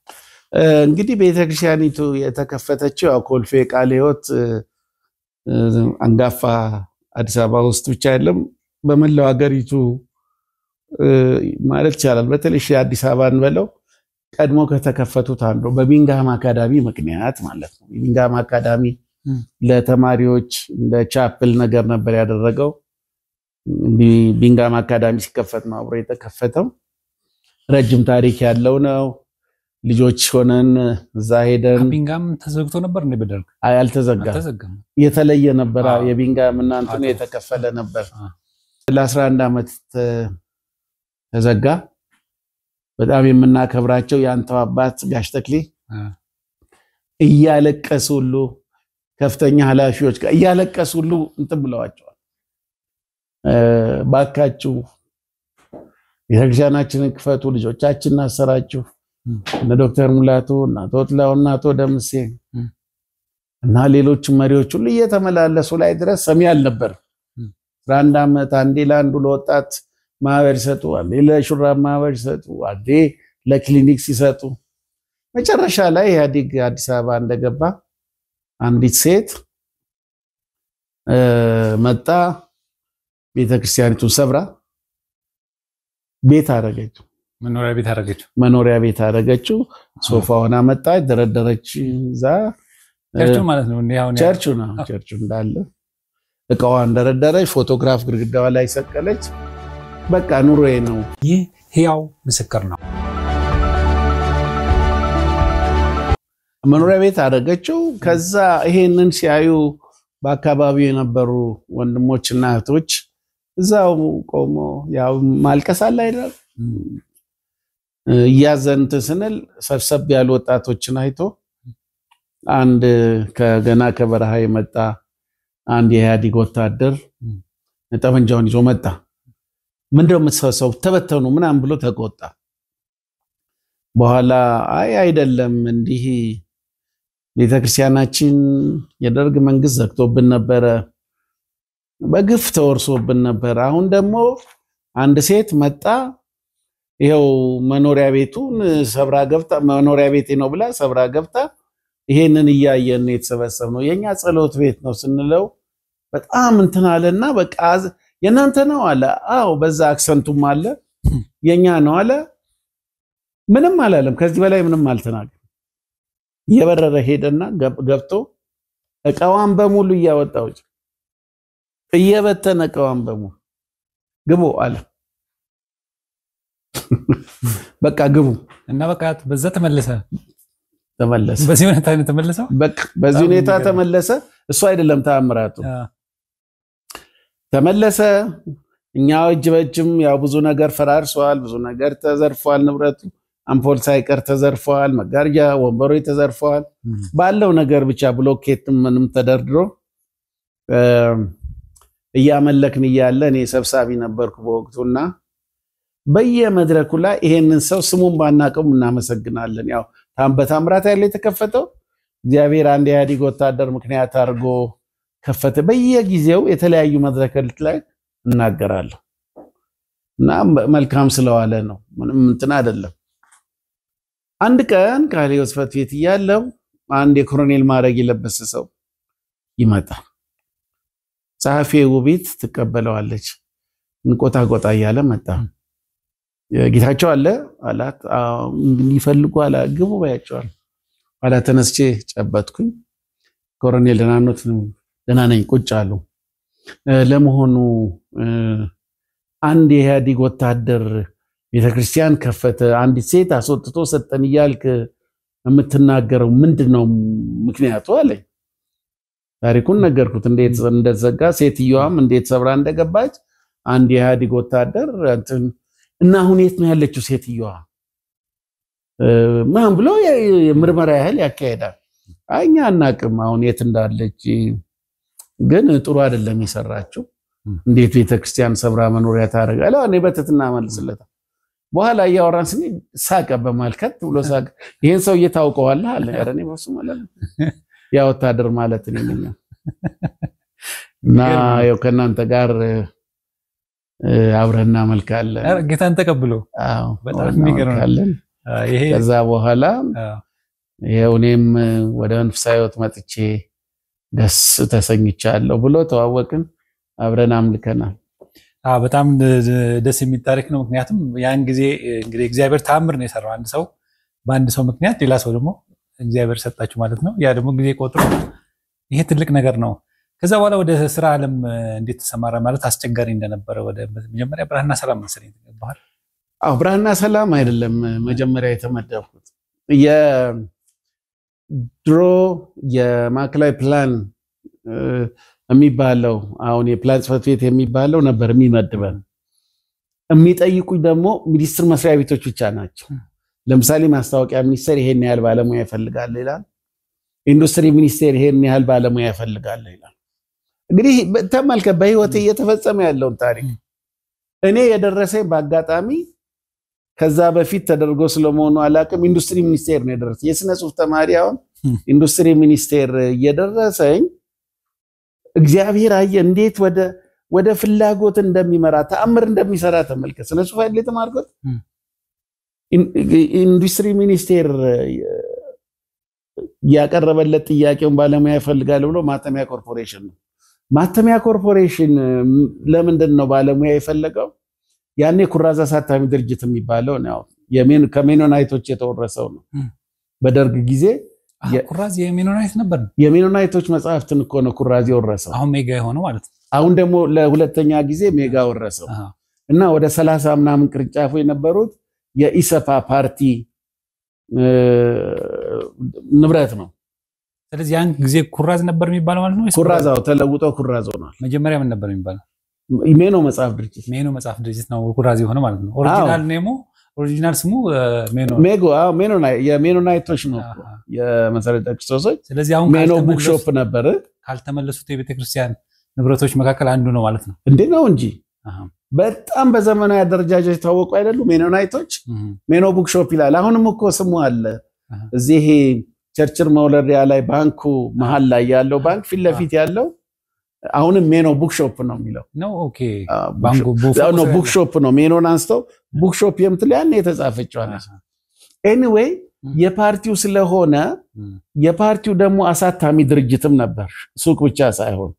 እንግዲህ ቤተክርስቲያኒቱ የተከፈተችው ያው ኮልፌ ቃለ ሕይወት አንጋፋ አዲስ አበባ ውስጥ ብቻ አይደለም፣ በመላው ሀገሪቱ ማለት ይቻላል። በተለይ አዲስ አበባን በለው ቀድሞ ከተከፈቱት አንዱ በቢንግሃም አካዳሚ ምክንያት ማለት ነው። የቢንግሃም አካዳሚ ለተማሪዎች እንደ chapel ነገር ነበር ያደረገው። ቢንግሃም አካዳሚ ሲከፈት ነው አብሮ የተከፈተው። ረጅም ታሪክ ያለው ነው። ልጆች ሆነን እዛ ሄደን ቢንግሃም ተዘግቶ ነበር እንዴ? በደርግ አይ አልተዘጋም። የተለየ ነበር። የቢንግሃም እና እንትኑ የተከፈለ ነበር። ለ11 ዓመት ተዘጋ። በጣም የምናከብራቸው የአንተው አባት ጋሽ ተክሌ እያለቀሱ ሁሉ ከፍተኛ ኃላፊዎች ጋር እያለቀሱ ሁሉ እንትን ብለዋቸዋል። ባካችሁ ቤተክርስቲያናችንን ክፈቱ፣ ልጆቻችንን አሰራችሁ። እነ ዶክተር ሙላቱ እና አቶ ጥላሁን እና አቶ ደምሴ እና ሌሎች መሪዎች ሁሉ እየተመላለሱ ላይ ድረስ ሰሚ አልነበር። 11 ዓመት አንዴ ለአንዱ ለወጣት ማህበር ሲሰጡ፣ አንዴ ለሹራብ ማህበር ሲሰጡ፣ አንዴ ለክሊኒክ ሲሰጡ፣ መጨረሻ ላይ ኢህአዴግ አዲስ አበባ እንደገባ አንዲት ሴት መጣ፣ ቤተክርስቲያኒቱን ሰብራ ቤት አደረገችው። መኖሪያ ቤት አደረገችው። መኖሪያ ቤት አደረገችው። ሶፋውን አመጣች፣ ደረደረች። እዛ ቸርቹ ማለት ነው። ቸርቹ ነው። ቸርቹ እንዳለ እቃዋን ደረደረች፣ ፎቶግራፍ ግድግዳዋ ላይ ሰቀለች። በቃ ኑሮዬ ነው። ይህ ህያው ምስክር ነው። መኖሪያ ቤት አደረገችው። ከዛ ይሄንን ሲያዩ በአካባቢው የነበሩ ወንድሞችና እህቶች እዛው ቆሞ ያው ማልቀስ አለ አይደል፣ እያዘንት ስንል ሰብሰብ ያሉ ወጣቶችን አይቶ አንድ ከገና ከበረሃ የመጣ አንድ የኢህአዴግ ወታደር ጠመንጃውን ይዞ መጣ። ምንድነው የምትሰበሰቡ? ተበተኑ ምናምን ብሎ ተቆጣ። በኋላ አይ አይደለም፣ እንዲህ ቤተክርስቲያናችን የደርግ መንግስት ዘግቶብን ነበረ፣ በግፍ ተወርሶብን ነበር። አሁን ደግሞ አንድ ሴት መጣ፣ ይኸው መኖሪያ ቤቱን ሰብራ ገብታ መኖሪያ ቤቴ ነው ብላ ሰብራ ገብታ ይሄንን እያየን የተሰበሰብነው የኛ ጸሎት ቤት ነው ስንለው በጣም እንትን አለና በቃ የእናንተ ነው አለ። አዎ በዛ accent ኡም አለ የኛ ነው አለ። ምንም አላለም። ከዚህ በላይ ምንም አልተናገረም። እየበረረ ሄደና ገብቶ እቃዋን በሙሉ እያወጣው እየበተነ እቃዋን በሙሉ ግቡ አለ። በቃ ግቡ እና በቃ በዛ ተመለሰ ተመለሰ። በዚህ ሁኔታ ነው የተመለሰው። በቃ በዚህ ሁኔታ ተመለሰ። እሱ አይደለም ተአምራቱ፣ ተመለሰ። እኛ እጅ በእጅም ያው ብዙ ነገር ፈራርሷል፣ ብዙ ነገር ተዘርፏል። ንብረቱ አምፖል ሳይቀር ተዘርፏል። መጋረጃ፣ ወንበሮች ተዘርፈዋል። ባለው ነገር ብቻ ብሎኬት ምንም ተደርድሮ እያመለክን እያለ እኔ ሰብሳቢ ነበርኩ በወቅቱና በየመድረኩ ላይ ይሄንን ሰው ስሙን ባናቀውም እናመሰግናለን። ያው በታምራት ያለ የተከፈተው እግዚአብሔር አንድ የኢህአዴግ ወታደር ምክንያት አድርጎ ከፈተ። በየጊዜው የተለያዩ መድረኮች ላይ እናገራለሁ እና መልካም ስለዋለ ነው፣ ምንም እንትን አይደለም። አንድ ቀን ቃለ ሕይወት ጽሕፈት ቤት እያለሁ አንድ የኮሎኔል ማዕረግ የለበሰ ሰው ይመጣል። ጸሐፊ ውቢት ትቀበለዋለች። እንቆጣ ቆጣ እያለ መጣ። ጌታቸው አለ አላት። ይፈልጉ አላ ግቡ በያቸዋል። ኋላ ተነስቼ ጨበጥኩኝ። ኮሎኔል ደህና ኖት? ደህና ነኝ። ቁጭ አሉ። ለመሆኑ አንድ የኢህአዴግ ወታደር ቤተክርስቲያን ከፈተ፣ አንዲት ሴት አስወጥቶ ሰጠን እያልክ የምትናገረው ምንድን ነው ምክንያቱ አለኝ። ታሪኩን ነገርኩት፣ እንዴት እንደዘጋ፣ ሴትዮዋም እንዴት ሰብራ እንደገባች፣ አንድ የኢህአዴግ ወታደር እንትን እና አሁን የት ነው ያለችው ሴትዮዋ ምናምን ብሎ ምርመራ ያህል ያካሄዳል። እኛ አናቅም አሁን የት እንዳለች፣ ግን ጥሩ አይደለም የሰራችው። እንዴት ቤተክርስቲያን ሰብራ መኖሪያ ታደርጋለህ? እኔ በትህትና መልስለታል። በኋላ እያወራን ስንሄድ ሳቀ፣ በማልከት ብሎ ሳቀ። ይሄን ሰውዬ ታውቀዋለህ አለ። ኧረ እኔ በፍፁም አላውቅም። ያ ወታደር ማለት እኔ ነኝ። እና ያው ከእናንተ ጋር አብረን እናመልካለን። ጌታን ተቀብሎ አዎ፣ በጣም የሚገርም ነው። ይሄ ከዛ በኋላ ይኸው እኔም ወደ መንፈሳዊ ሕይወት መጥቼ ደስ ተሰኝቻለሁ ብሎ ተዋወቅን፣ አብረን አምልከናል። በጣም ደስ የሚል ታሪክ ነው። ምክንያቱም ያን ጊዜ እንግዲህ እግዚአብሔር ተአምር ነው የሰራው። አንድ ሰው በአንድ ሰው ምክንያት ሌላ ሰው ደግሞ እግዚአብሔር ሰጣችሁ ማለት ነው። ያ ደግሞ ጊዜ ቆጥሮ ይሄ ትልቅ ነገር ነው። ከዛ በኋላ ወደ ስራ ዓለም እንዴት ተሰማራ? ማለት አስቸጋሪ እንደነበረ ወደ መጀመሪያ ብርሃንና ሰላም መሰለኝ ተገባል። አዎ ብርሃንና ሰላም አይደለም መጀመሪያ የተመደብኩት፣ የድሮ የማዕከላዊ ፕላን የሚባለው አሁን የፕላን ጽሕፈት ቤት የሚባለው ነበር የሚመድበን። የሚጠይቁኝ ደግሞ ሚኒስትር መስሪያ ቤቶች ብቻ ናቸው። ለምሳሌ ማስታወቂያ ሚኒስቴር ይሄን ያህል ባለሙያ ይፈልጋል ይላል። ኢንዱስትሪ ሚኒስቴር ይሄን ያህል ባለሙያ ይፈልጋል ይላል። እንግዲህ ተመልከት በህይወት እየተፈጸመ ያለውን ታሪክ። እኔ የደረሰኝ በአጋጣሚ ከዛ በፊት ተደርጎ ስለመሆኑ አላውቅም። ኢንዱስትሪ ሚኒስቴር ነው የደረሰኝ። የስነ ጽሁፍ ተማሪ አሁን ኢንዱስትሪ ሚኒስቴር እየደረሰኝ እግዚአብሔር አየ እንዴት ወደ ፍላጎት እንደሚመራ ተአምር እንደሚሰራ ተመልከት። ስነ ጽሁፍ አይደል የተማርኩት? ኢንዱስትሪ ሚኒስቴር ያቀረበለት ጥያቄውን ባለሙያ ይፈልጋል ብሎ ማተሚያ ኮርፖሬሽን ነው። ማተሚያ ኮርፖሬሽን ለምንድን ነው ባለሙያ የፈለገው? ያኔ ኩራዝ አሳታሚ ድርጅት የሚባለው ነው ከሜኖናይቶች የተወረሰው ነው። በደርግ ጊዜ ኩራዝ የሜኖናይት ነበር። የሜኖናይቶች መጽሐፍትን እኮ ነው ኩራዝ የወረሰው። አሁን ሜጋ የሆነው ማለት ነው። አሁን ደግሞ ለሁለተኛ ጊዜ ሜጋ ወረሰው እና ወደ 30 ምናምን ቅርንጫፎ የነበሩት የኢሰፓ ፓርቲ ንብረት ነው። ስለዚህ ያን ጊዜ ኩራዝ ነበር የሚባለው ማለት ነው። ኩራዝ አዎ፣ ተለውጦ ኩራዝ ሆኗል። መጀመሪያ ምን ነበር የሚባለው? ሜኖ መጽሐፍ ድርጅት። ሜኖ መጽሐፍ ድርጅት ነው ኩራዝ የሆነ ማለት ነው። Original name ኡ original ስሙ ሜኖ ሜጎ አዎ፣ ሜኖናይ የሜኖናይቶች ነው የመሰረተ ክርስቶሶች። ስለዚህ አሁን ሜኖ bookshop ነበር። ካልተመለሱት የቤተክርስቲያን ንብረቶች መካከል አንዱ ነው ማለት ነው። እንዴ ነው እንጂ በጣም በዘመናዊ አደረጃጀት የታወቁ አይደሉ ሜኖናይቶች። ሜኖ bookshop ይላል። አሁንም እኮ ስሙ አለ። እዚህ ቸርችል መውለሪያ ላይ ባንኩ መሀል ላይ ያለው ባንክ ፊት ለፊት ያለው አሁንም ሜኖ bookshop ነው የሚለው ነው። Okay ነው bookshop ነው። ሜኖን አንስተው bookshop የምትል ያኔ የተጻፈችው አለች። Anyway የፓርቲው ስለሆነ የፓርቲው ደግሞ አሳታሚ ድርጅትም ነበር፣ ሱቅ ብቻ ሳይሆን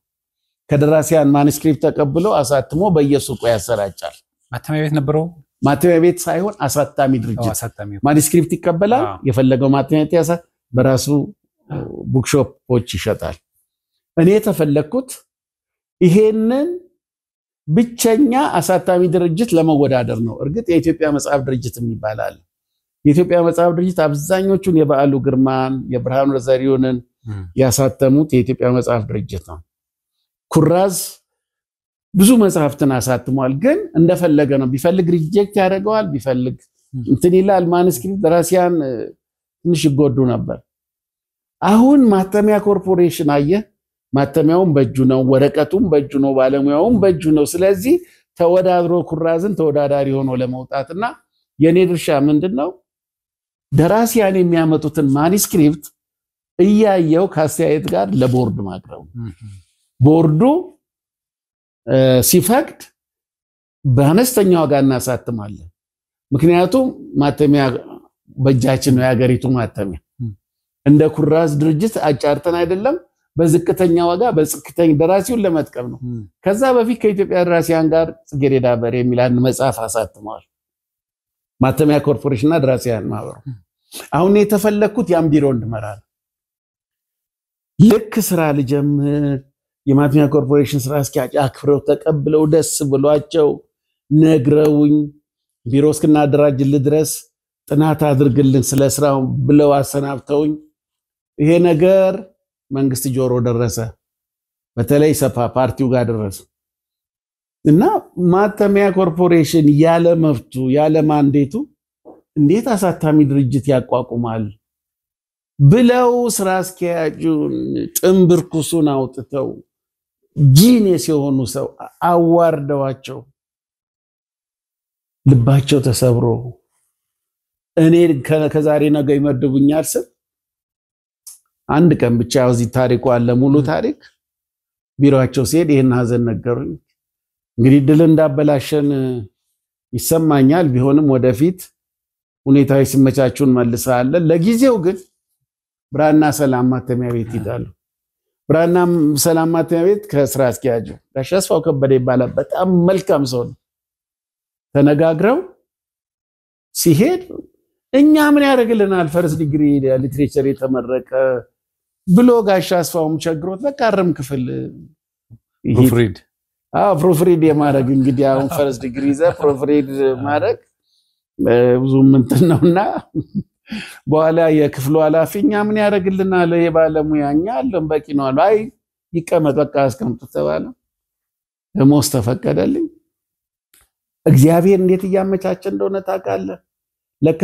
ከደራሲያን manuscript ተቀብሎ አሳትሞ በየሱቁ ያሰራጫል። ማተሚያ ቤት ነበረው። ማተሚያ ቤት ሳይሆን አሳታሚ ድርጅት manuscript ይቀበላል። የፈለገው ማተሚያ ቤት ያሳ በራሱ bookshop ኦች ይሸጣል። እኔ የተፈለግኩት ይሄንን ብቸኛ አሳታሚ ድርጅት ለመወዳደር ነው። እርግጥ የኢትዮጵያ መጽሐፍ ድርጅት የሚባል አለ። የኢትዮጵያ መጽሐፍ ድርጅት አብዛኞቹን የበዓሉ ግርማን የብርሃኑ ዘሪሁንን ያሳተሙት የኢትዮጵያ መጽሐፍ ድርጅት ነው። ኩራዝ ብዙ መጽሐፍትን አሳትሟል። ግን እንደፈለገ ነው። ቢፈልግ reject ያደርገዋል፣ ቢፈልግ እንትን ይላል። Manuscript ደራሲያን ትንሽ ይጎዱ ነበር። አሁን ማተሚያ ኮርፖሬሽን አየህ፣ ማተሚያውም በእጁ ነው፣ ወረቀቱም በእጁ ነው፣ ባለሙያውም በእጁ ነው። ስለዚህ ተወዳድሮ ኩራዝን ተወዳዳሪ ሆኖ ለመውጣትና የኔ ድርሻ ምንድነው? ደራሲያን የሚያመጡትን manuscript እያየው ከአስተያየት ጋር ለቦርድ ማቅረብ። ቦርዱ ሲፈቅድ በአነስተኛ ዋጋ እናሳትማለን። ምክንያቱም ማተሚያ በእጃችን ነው፣ የሀገሪቱ ማተሚያ። እንደ ኩራዝ ድርጅት አጫርተን አይደለም፣ በዝቅተኛ ዋጋ በዝቅተኛ ደራሲውን ለመጥቀም ነው። ከዛ በፊት ከኢትዮጵያ ደራሲያን ጋር ጽጌረዳ በሬ የሚል አንድ መጽሐፍ አሳትመዋል። ማተሚያ ኮርፖሬሽንና ደራሲያን ማህበሩ። አሁን የተፈለኩት ያን ቢሮ እንድመራ ነው። ልክ ስራ ልጀምር የማተሚያ ኮርፖሬሽን ስራ አስኪያጅ አክብረው ተቀብለው ደስ ብሏቸው ነግረውኝ ቢሮ እስክናደራጅልህ ድረስ ጥናት አድርግልን ስለ ስራው ብለው አሰናብተውኝ ይሄ ነገር መንግስት ጆሮ ደረሰ። በተለይ ሰፋ ፓርቲው ጋር ደረሰ እና ማተሚያ ኮርፖሬሽን ያለ መብቱ ያለ mandate ኡ እንዴት አሳታሚ ድርጅት ያቋቁማል? ብለው ስራ አስኪያጁን ጥንብርኩሱን አውጥተው genius የሆኑ ሰው አዋርደዋቸው ልባቸው ተሰብሮ እኔ ከዛሬ ነገ ይመድቡኛል ስል አንድ ቀን ብቻ እዚህ ታሪኩ አለ ሙሉ ታሪክ። ቢሮአቸው ሲሄድ ይሄን ሀዘን ነገሩኝ። እንግዲህ ድል እንዳበላሸን ይሰማኛል። ቢሆንም ወደፊት ሁኔታዎች ሲመቻቹን መልሳለን። ለጊዜው ግን ብራና ሰላም ማተሚያ ቤት ይላሉ። ብራና ሰላም ማተሚያ ቤት ከስራ አስኪያጁ ጋሽ አስፋው ከበደ ይባላል። በጣም መልካም ሰው ነው። ተነጋግረው ሲሄድ እኛ ምን ያደርግልናል first degree literature የተመረቀ ብሎ ጋሽ አስፋውም ቸግሮት በቃ አርም ክፍል proofread proofread የማድረግ እንግዲህ አሁን first degree ይዘህ proofread ማድረግ ብዙም እንትን ነውና በኋላ የክፍሉ ኃላፊ እኛ ምን ያደርግልናል የባለሙያ እኛ አለን በቂ ነው አሉ። አይ ይቀመጥ በቃ አስቀምጡት ተባለ። ደሞዝ ተፈቀደልኝ። እግዚአብሔር እንዴት እያመቻቸ እንደሆነ ታውቃለህ። ለካ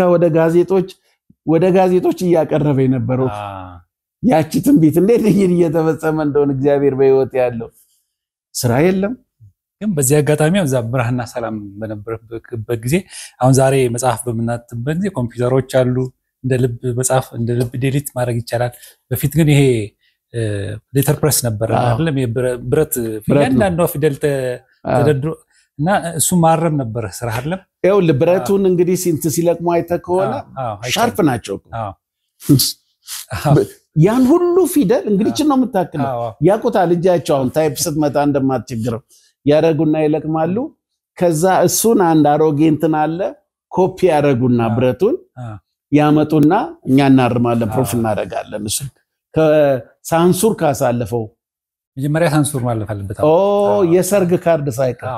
ወደ ጋዜጦች እያቀረበ የነበረው ያቺ ትንቢት እንዴት እየተፈጸመ እንደሆነ እግዚአብሔር በሕይወት ያለው ስራ የለም። ግን በዚህ አጋጣሚ እዛ ብርሃንና ሰላም በነበረበት ጊዜ አሁን ዛሬ መጽሐፍ በምናትበት ጊዜ ኮምፒውተሮች አሉ፣ እንደ ልብ መጽሐፍ እንደ ልብ delete ማድረግ ይቻላል። በፊት ግን ይሄ letter press ነበር አይደለም? ብረት እያንዳንዷ ፊደል ተደርድሮ እና እሱ ማረም ነበር ስራ አይደለም? ይኸውልህ ብረቱን እንግዲህ ስንት ሲለቅሙ አይተህ ከሆነ sharp ናቸው። ያን ሁሉ ፊደል እንግዲህ ችን ነው የምታክለው። ያውቁታል እጃቸው አሁን type ስትመጣ እንደማትቸግረው ያረጉና ይለቅማሉ። ከዛ እሱን አንድ አሮጌ እንትን አለ ኮፒ ያረጉና ብረቱን ያመጡና እኛ እናርማለን፣ proof እናደርጋለን። እሱን ከሳንሱር ካሳለፈው መጀመሪያ ሳንሱር ማለፍ አለበት። የሰርግ ካርድ ሳይቀር፣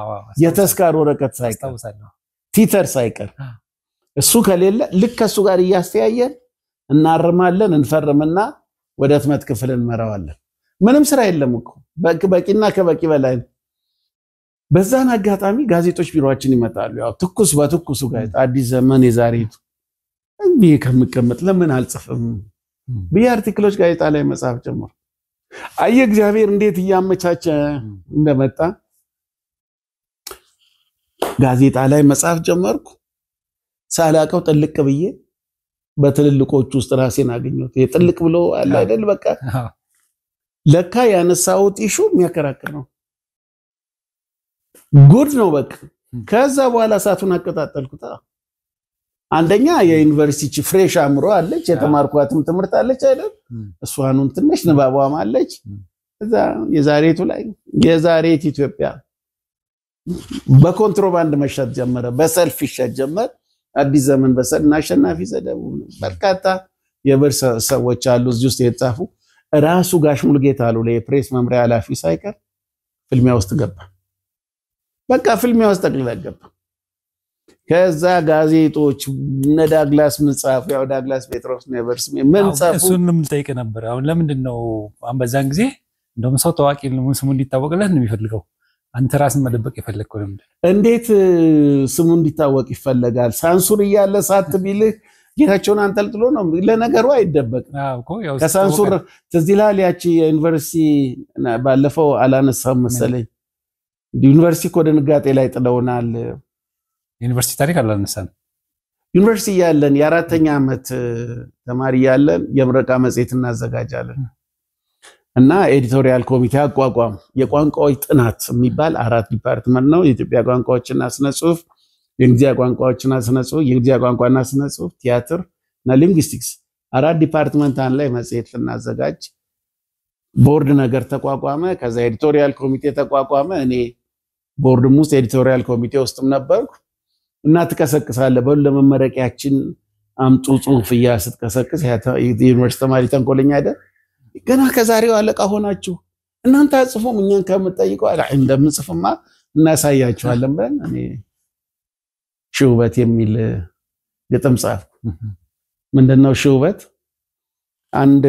የተስካር ወረቀት ሳይቀር፣ ቲተር ሳይቀር እሱ ከሌለ ልክ ከሱ ጋር እያስተያየን እናርማለን። እንፈርምና ወደ ህትመት ክፍል እንመራዋለን። ምንም ስራ የለም እኮ በቂና ከበቂ በላይ። በዛን አጋጣሚ ጋዜጦች ቢሮአችን ይመጣሉ። ያው ትኩስ በትኩሱ ጋዜጣ አዲስ ዘመን፣ የዛሬቱ እንዲህ ከምቀመጥ ለምን አልጽፍም ብዬ article ኦች ጋዜጣ ላይ መጻፍ ጀመርኩ። አየህ እግዚአብሔር እንዴት እያመቻቸ እንደመጣ። ጋዜጣ ላይ መጻፍ ጀመርኩ። ሳላቀው ጥልቅ ብዬ በትልልቆቹ ውስጥ ራሴን አገኘሁት። የጥልቅ ብሎ አለ አይደል? በቃ ለካ ያነሳሁት issue የሚያከራክር ነው። ጉድ ነው በቃ። ከዛ በኋላ እሳቱን አቀጣጠልኩት። አንደኛ የዩኒቨርሲቲ fresh አእምሮ አለች፣ የተማርኳትም ትምህርት አለች አይደል? እሷኑን ትንሽ ንባቧም አለች። እዛ የዛሬቱ ላይ የዛሬት ኢትዮጵያ በኮንትሮባንድ መሸጥ ጀመረ፣ በሰልፍ ይሸጥ ጀመር። አዲስ ዘመን በሰል እና አሸናፊ ዘደቡብ በርካታ የብር ሰዎች አሉ እዚህ ውስጥ የተጻፉ። ራሱ ጋሽ ሙሉጌታ አሉ የፕሬስ መምሪያ ኃላፊ ሳይቀር ፍልሚያ ውስጥ ገባ። በቃ ፍልሚያ ውስጥ ጠቅልላ ገባ። ከዛ ጋዜጦች እነ ዳግላስ ምን ጻፉ? ያው ዳግላስ ጴጥሮስ ኔቨርስ ምን ጻፉ? እሱንም ልጠይቅ ነበር። አሁን ለምንድን ነው አሁን በዛን ጊዜ እንደውም ሰው ታዋቂ ስሙ እንዲታወቅለት ነው የሚፈልገው። አንተ ራስን መደበቅ የፈለግከው ለምንድን ነው? እንዴት ስሙ እንዲታወቅ ይፈለጋል? ሳንሱር እያለ ሳት ቢልህ ጌታቸውን አንጠልጥሎ ነው። ለነገሩ አይደበቅም ከሳንሱር። ትዝ ይልሃል ያቺ የዩኒቨርሲቲ ባለፈው አላነሳም መሰለኝ። ዩኒቨርሲቲ እኮ ድንጋጤ ላይ ጥለውናል። ዩኒቨርሲቲ ታሪክ አላነሳም። ዩኒቨርሲቲ እያለን የአራተኛ ዓመት ተማሪ እያለን የምረቃ መጽሔት እናዘጋጃለን እና editorial ኮሚቴ አቋቋም። የቋንቋዎች ጥናት የሚባል 4 department ነው። የኢትዮጵያ ቋንቋዎችና ስነ ጽሁፍ፣ የእንግሊዝኛ ቋንቋዎችና ስነ ጽሁፍ፣ የእንግሊዝኛ ቋንቋና ስነ ጽሁፍ፣ ቲያትር እና linguistics 4 department አንድ ላይ መጽሔት ልናዘጋጅ ቦርድ ነገር ተቋቋመ። ከዛ editorial ኮሚቴ ተቋቋመ። እኔ ቦርድም ውስጥ editorial ኮሚቴ ውስጥም ነበርኩ። እና ትቀሰቅሳለህ በሉ ለመመረቂያችን አምጡ ጽሁፍ እያ ስትቀሰቅስ የዩኒቨርሲቲ ተማሪ ተንኮለኛ አይደል? ገና ከዛሬው አለቃ ሆናችሁ እናንተ አጽፉም እኛን ከምትጠይቀው አለ እንደምንጽፍማ እናሳያችኋለን ብለን እኔ ሽውበት የሚል ግጥም ጻፍኩ። ምንድነው ሽውበት? አንድ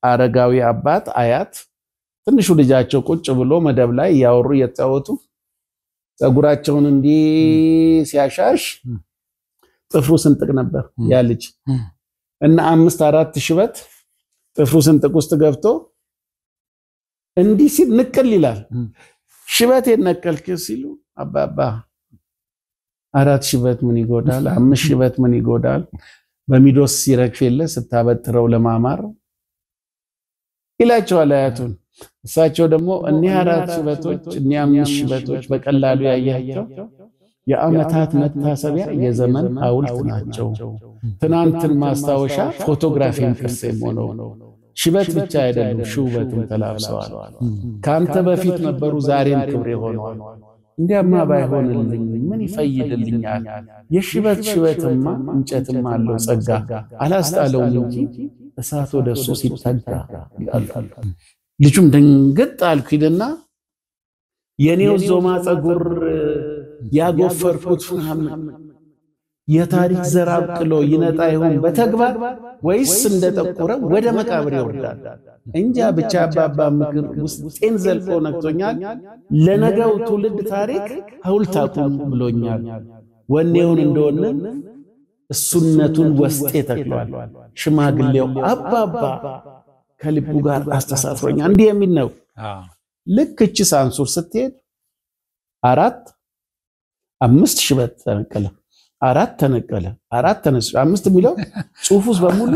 አረጋዊ አባት አያት ትንሹ ልጃቸው ቁጭ ብሎ መደብ ላይ እያወሩ እየተጫወቱ ፀጉራቸውን እንዲህ ሲያሻሽ ጥፍሩ ስንጥቅ ነበር ያ ልጅ። እና 5 4 ሽበት ጥፍሩ ስንጥቅ ውስጥ ገብቶ እንዲህ ሲል ንቅል ይላል። ሽበት ነቀልክ ሲሉ አባባ 4 ሽበት ምን ይጎዳል? 5 ሽበት ምን ይጎዳል? በሚዶስ ሲረግፍ የለ ስታበጥረው ለማማር ይላቸዋል አያቱን። እሳቸው ደግሞ እኒህ 4 ሽበቶች እኒህ 5 ሽበቶች በቀላሉ ያያቸው የዓመታት መታሰቢያ የዘመን ሐውልት ናቸው። ትናንትን ማስታወሻ ፎቶግራፊን ቅርሴም ሆነው ሽበት ብቻ አይደሉም ሽውበትም ተላብሰዋል። ካንተ በፊት ነበሩ ዛሬም ክብሬ ሆነዋል። እንዲያማ ባይሆንልኝ ምን ይፈይድልኛል? የሽበት ሽበትማ እንጨትም አለው ጸጋ አላስጣለውም እንጂ እሳት ወደሱ ሲጠጋ ይላል። ልጁም ደንግጥ አልኩኝና የኔው ዞማ ፀጉር ያጎፈርኩት ምናምን የታሪክ ዘር አብቅሎ ይነጣ ይሆን በተግባር ወይስ እንደጠቆረ ወደ መቃብር ይወርዳል? እንጃ ብቻ አባባ ምክር ውስጤን ዘልቆ ነክቶኛል። ለነገው ትውልድ ታሪክ ሐውልት አቁም ብሎኛል። ወኔውን እንደሆነ እሱነቱን ወስጤ ተክሏል። ሽማግሌው አባባ ከልቡ ጋር አስተሳስሮኛል። እንዲህ የሚል ነው። ልክ እቺ ሳንሱር ስትሄድ 4 5 ሽበት ተነቀለ፣ 4 ተነቀለ፣ 4 ተነሱ፣ 5 የሚለው ጽሁፉስ በሙሉ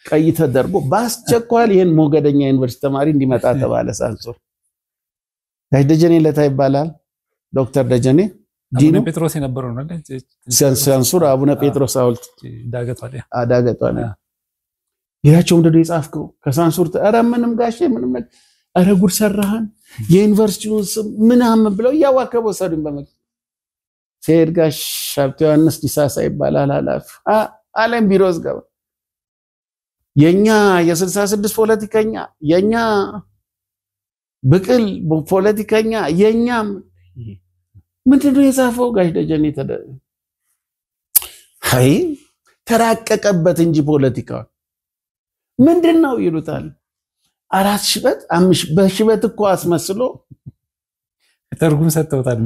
ቀይ ተደርጎ በአስቸኳይ ይሄን ሞገደኛ ዩኒቨርሲቲ ተማሪ እንዲመጣ ተባለ። ሳንሱር ጋሽ ደጀኔ ለታ ይባላል። ዶክተር ደጀኔ አቡነ ጴጥሮስ የነበረው ነው። ሳንሱር አቡነ ጴጥሮስ ሐውልት ዳገቷ ላይ ጌታቸው ምንድነው የጻፍከው? ከሳንሱር ኧረ ምንም ጋሼ ምንም ነገር ኧረ ጉድ ሰራህን የዩኒቨርሲቲውን ስም ምናምን ብለው እያዋከቡ ወሰዱኝ። በመኪና ሲሄድ ጋሽ ሀብተ ዮሐንስ ዲሳሳ ይባላል ኃላፊ አለም ቢሮ ስገባ የኛ የ66 ፖለቲከኛ የኛ ብቅል ፖለቲከኛ የኛም ምንድነው የጻፈው? ጋሽ ደጀኔ አይ ተራቀቀበት እንጂ ፖለቲካው ምንድነው ይሉታል። 4 ሽበት 5 በሽበት እኮ አስመስሎ ተርጉም ሰጥተውታል።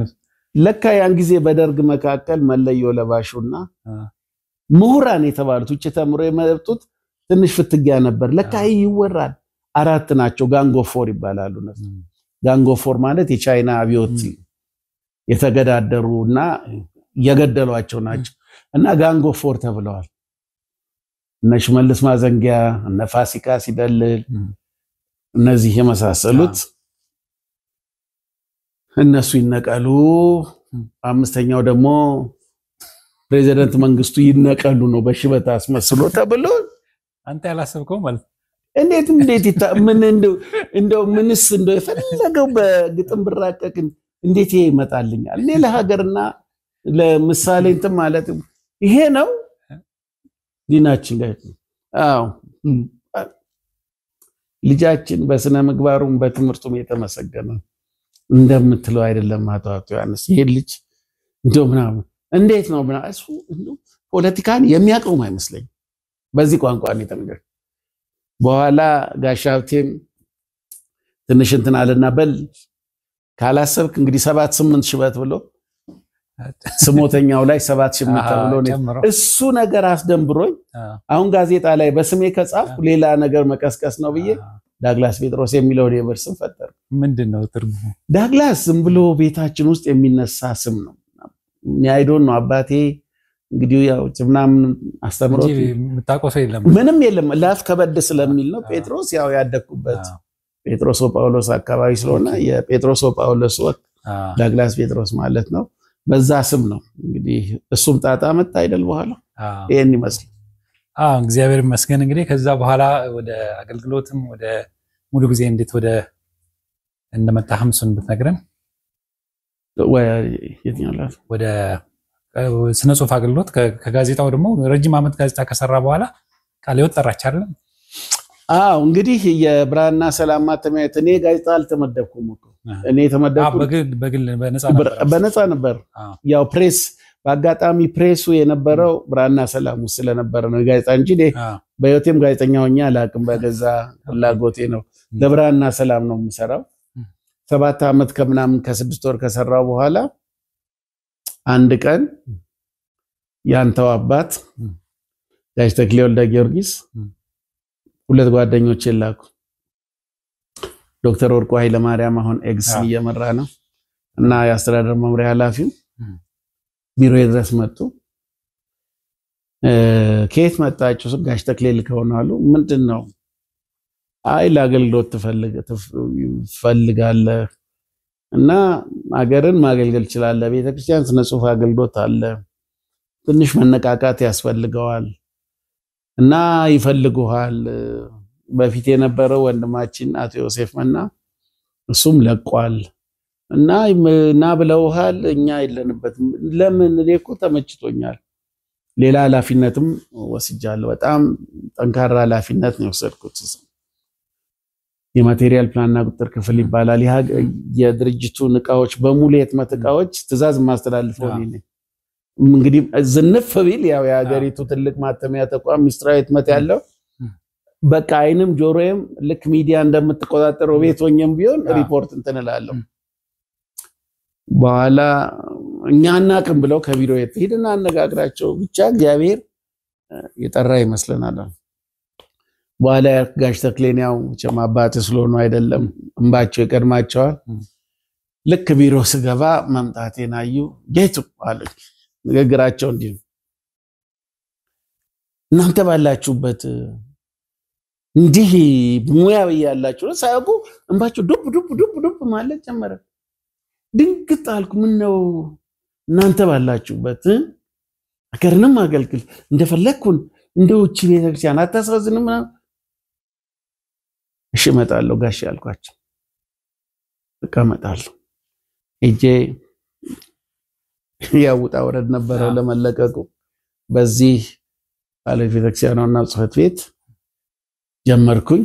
ለካ ያን ጊዜ በደርግ መካከል መለዮ ለባሹና ምሁራን የተባሉት ውጭ ተምሮ የመጡት ትንሽ ፍትጊያ ነበር። ለካ ይወራል። 4 ናቸው። Gang of Four ይባላሉ። Gang of Four ማለት የቻይና አብዮት የተገዳደሩና የገደሏቸው ናቸው እና Gang of Four ተብለዋል። እነ ሽመልስ ማዘንጊያ፣ እነ ፋሲካ ሲደልል፣ እነዚህ የመሳሰሉት እነሱ ይነቀሉ። 5ኛው ደግሞ ፕሬዚደንት መንግስቱ ይነቀሉ ነው በሽበት አስመስሎ ተብሎ አንተ ያላሰብከው ማለት እንዴት እንዴት ምን እንደው ምንስ እንደው የፈለገው በግጥም ብራቀቅ እንዴት ይሄ ይመጣልኛል? እኔ ለሀገርና ለምሳሌ እንትን ማለት ይሄ ነው ዲናችን ጋር። አዎ ልጃችን በስነ ምግባሩም በትምህርቱም የተመሰገነ እንደምትለው አይደለም። አቶ ዮሐንስ ይሄ ልጅ እንደው ምናምን እንዴት ነው ምናምን እሱ ፖለቲካን የሚያውቀውም አይመስለኝም። በዚህ ቋንቋ ነው የተነገረው። በኋላ ጋሽ ሀብቴም ትንሽ እንትን አለና በል ካላሰብክ እንግዲህ 7 8 ሽበት ብሎ ስሞተኛው ላይ 7 8 ተብሎ እሱ ነገር አስደንብሮኝ አሁን ጋዜጣ ላይ በስሜ ከጻፍኩ ሌላ ነገር መቀስቀስ ነው ብዬ ዳግላስ ጴጥሮስ የሚለው የብዕር ስም ፈጠርኩ። ምንድነው ትርጉሙ? ዳግላስ ዝም ብሎ ቤታችን ውስጥ የሚነሳ ስም ነው። I don't know አባቴ እንግዲህ ያው ምናምን አስተምሮት የምታውቀው ሰው የለም፣ ምንም የለም። ላፍ ከበድ ስለሚል ነው። ጴጥሮስ ያው ያደግኩበት ጴጥሮስ ጳውሎስ አካባቢ ስለሆነ የጴጥሮስ ጳውሎስ ወቅ ዳግላስ ጴጥሮስ ማለት ነው። በዛ ስም ነው እንግዲህ እሱም ጣጣ መጣ አይደል በኋላ ይሄን ይመስላል። አዎ እግዚአብሔር ይመስገን። እንግዲህ ከዛ በኋላ ወደ አገልግሎትም ወደ ሙሉ ጊዜ እንዴት ወደ እንደመጣህም እሱን ብትነግረን። ወደ ስነ ጽሁፍ አገልግሎት ከጋዜጣው ደግሞ ረጅም ዓመት ጋዜጣ ከሰራ በኋላ ቃለ ሕይወት ጠራች አይደለም? አዎ እንግዲህ የብርሃንና ሰላም ማተሚያ ቤት እኔ ጋዜጣ አልተመደብኩም እኮ እኔ የተመደብኩት በግል በነፃ ነበር። ያው ፕሬስ በአጋጣሚ ፕሬሱ የነበረው ብርሃንና ሰላም ውስጥ ስለነበረ ነው ጋዜጣ እንጂ እኔ በህይወቴም ጋዜጠኛ ሆኜ አላውቅም። በገዛ ፍላጎቴ ነው ለብርሃንና ሰላም ነው የምሰራው። 7 ዓመት ከምናምን ከ6 ወር ከሰራው በኋላ አንድ ቀን ያንተው አባት ጋሽ ተክሌ ወልደ ጊዮርጊስ ሁለት ጓደኞቼን ላኩ። ዶክተር ወርቁ ኃይለማርያም አሁን ኤግስን እየመራ ነው እና የአስተዳደር መምሪያ ኃላፊው ቢሮ ድረስ መጡ። ከየት መጣችሁ? ጋሽ ተክሌ ልከው ነው አሉ። ምንድን ነው? አይ ለአገልግሎት ትፈልጋለህ እና አገርን ማገልገል ትችላለህ። ቤተክርስቲያን ስነ ጽሁፍ አገልግሎት አለ፣ ትንሽ መነቃቃት ያስፈልገዋል እና ይፈልጉሃል። በፊት የነበረው ወንድማችን አቶ ዮሴፍ መና እሱም ለቋል እና እና ብለውሃል። እኛ የለንበትም። ለምን? እኔ እኮ ተመችቶኛል። ሌላ ኃላፊነትም ወስጃለሁ። በጣም ጠንካራ ኃላፊነት ነው የወሰድኩት። የ material plan ና ቁጥጥር ክፍል ይባላል። የድርጅቱን እቃዎች በሙሉ የህትመት እቃዎች ትዕዛዝ የማስተላልፈው እኔ ነኝ። እንግዲህ ዝንፍ ቢል ያው የሀገሪቱ ትልቅ ማተሚያ ተቋም ሚስጥራዊ ህትመት ያለው በቃ አይንም ጆሮዬም ልክ ሚዲያ እንደምትቆጣጠረው ቤት ሆኜም ቢሆን ሪፖርት እንትን እላለሁ። በኋላ እኛ አናቅም ብለው ከቢሮ ሂድና አነጋግራቸው ብቻ እግዚአብሔር የጠራ ይመስለናል። በኋላ ጋሽ ተክሌን ያው መቼም አባት ስለሆኑ አይደለም እንባቸው ይቀድማቸዋል። ልክ ቢሮ ስገባ መምጣቴን አዩ። ጌቱ አሉኝ። ንግግራቸው እንዲህ ነው። እናንተ ባላችሁበት እንዲህ ሙያ ያላችሁ ሳያውቁ እንባቸው ዱብ ዱብ ዱብ ዱብ ማለት ጀመረ። ድንግጥ አልኩ። ምን ነው እናንተ ባላችሁበት ሀገርንም አገልግል እንደፈለግኩን እንደ ውጭ ቤተክርስቲያን አታሳዝንም? እሺ እመጣለሁ ጋሽ አልኳቸው። በቃ እመጣለሁ። ሄጄ ያው ውጣ ውረድ ነበረው ለመለቀቁ። በዚህ ባለ ቤተክርስቲያኗና ጽሕፈት ቤት ጀመርኩኝ።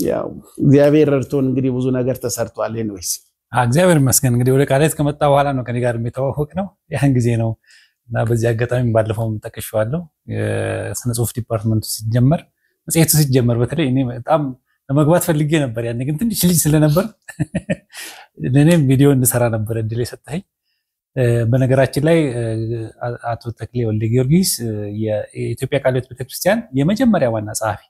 ያው እግዚአብሔር ረድቶን እንግዲህ ብዙ ነገር ተሰርቷል። Anyways እግዚአብሔር ይመስገን። እንግዲህ ወደ ቃለ ሕይወት ከመጣ በኋላ ነው ከኔ ጋር የተዋወቅ ነው፣ ያን ጊዜ ነው። እና በዚህ አጋጣሚ ባለፈውም ጠቅሼዋለሁ። የስነ ጽሁፍ department ኡ ሲጀመር፣ መጽሔቱ ሲጀመር በተለይ እኔ በጣም ለመግባት ፈልጌ ነበር። ያኔ ግን ትንሽ ልጅ ስለነበር ለእኔም ቪዲዮ እንድሰራ ነበር እድል የሰጠኸኝ። በነገራችን ላይ አቶ ተክሌ ወልደ ጊዮርጊስ የኢትዮጵያ ቃለ ሕይወት ቤተክርስቲያን የመጀመሪያ ዋና ጸሐፊ፣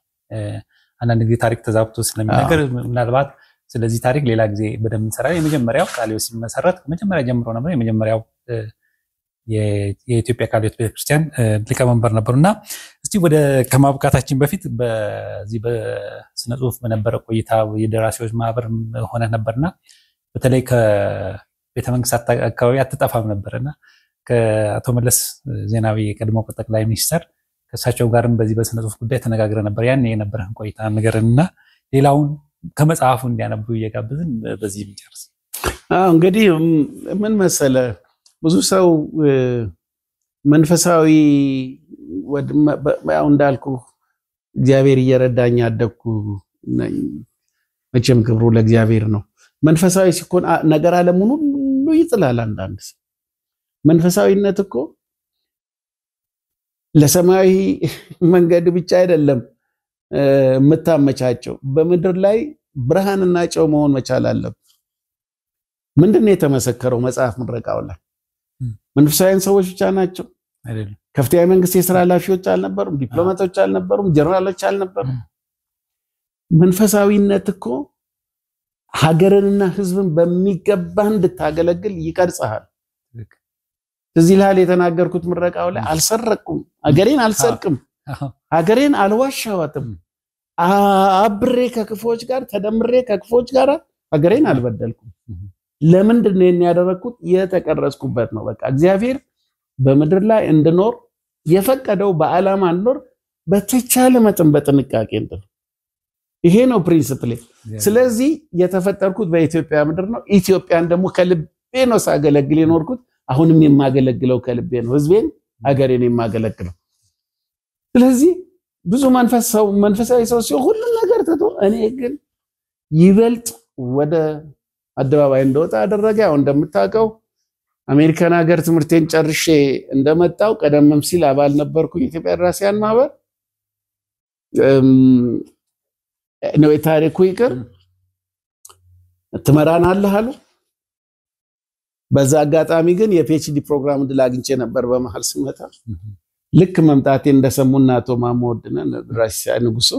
አንዳንድ ጊዜ ታሪክ ተዛብቶ ስለሚነገር ምናልባት ስለዚህ ታሪክ ሌላ ጊዜ በደንብ እንሰራለን። የመጀመሪያው ቃለ ሕይወት ሲመሰረት ከመጀመሪያ ጀምሮ ነበር የመጀመሪያው የኢትዮጵያ ቃለ ሕይወት ቤተክርስቲያን ሊቀመንበር ነበሩ። እና እስቲ ወደ ከማብቃታችን በፊት በዚህ በስነ ጽሁፍ በነበረ ቆይታ የደራሲዎች ማህበር ሆነ ነበርና በተለይ ከቤተ መንግስት አካባቢ አትጠፋም ነበርና ከአቶ መለስ ዜናዊ የቀድሞ ጠቅላይ ሚኒስተር ከእሳቸው ጋርም በዚህ በስነ ጽሁፍ ጉዳይ ተነጋግረ ነበር። ያን የነበረህን ቆይታ ንገረንና ሌላውን ከመጽሐፉ እንዲያነቡ እየጋበዝን በዚህ እንጨርስ። አዎ እንግዲህ ምን መሰለ፣ ብዙ ሰው መንፈሳዊ ያው እንዳልኩ እግዚአብሔር እየረዳኝ ያደግኩ ነኝ። መቼም ክብሩ ለእግዚአብሔር ነው። መንፈሳዊ ሲኮን ነገር ዓለሙን ሁሉ ይጥላል። አንዳንድ ሰው መንፈሳዊነት እኮ ለሰማያዊ መንገድ ብቻ አይደለም የምታመቻቸው፣ በምድር ላይ ብርሃንና ጨው መሆን መቻል አለብን። ምንድን ነው የተመሰከረው መጽሐፍ ምረቃው ላይ? መንፈሳዊያን ሰዎች ብቻ ናቸው? ከፍተኛ መንግስት የስራ ኃላፊዎች አልነበሩም? ዲፕሎማቶች አልነበሩም? ጀነራሎች አልነበሩም? መንፈሳዊነት እኮ ሀገርንና ሕዝብን በሚገባ እንድታገለግል ይቀርጽሃል። እዚህ ላይ የተናገርኩት ምረቃው ላይ አልሰረቅኩም፣ ሀገሬን አልሰርቅም፣ ሀገሬን አልዋሻዋትም፣ አብሬ ከክፎች ጋር ተደምሬ ከክፎች ጋር ሀገሬን አልበደልኩም። ለምንድን ነው ያደረግኩት? የተቀረጽኩበት ነው። በቃ እግዚአብሔር በምድር ላይ እንድኖር የፈቀደው በዓላማ እንድኖር በተቻለ መጠን በጥንቃቄ እንድኖር፣ ይሄ ነው principle ኤ። ስለዚህ የተፈጠርኩት በኢትዮጵያ ምድር ነው። ኢትዮጵያን ደግሞ ከልቤ ነው ሳገለግል የኖርኩት። አሁንም የማገለግለው ከልቤ ነው። ህዝቤን፣ ሀገሬን የማገለግለው። ስለዚህ ብዙ መንፈሳዊ ሰው ሲሆን ሁሉም ነገር ትቶ፣ እኔ ግን ይበልጥ ወደ አደባባይ እንደወጣ አደረገ። ያው እንደምታውቀው አሜሪካን ሀገር ትምህርቴን ጨርሼ እንደመጣው ቀደምም ሲል አባል ነበርኩ የኢትዮጵያ ደራሲያን ማህበር ነው። የታሪኩ ይቅር ትመራናለህ አሉ። በዛ አጋጣሚ ግን የ PhD ፕሮግራም እድል አግኝቼ ነበር በመሀል ስመጣ። ልክ መምጣቴ እንደሰሙና አቶ ማሞ ወድነህ ደራሲ ንጉሱ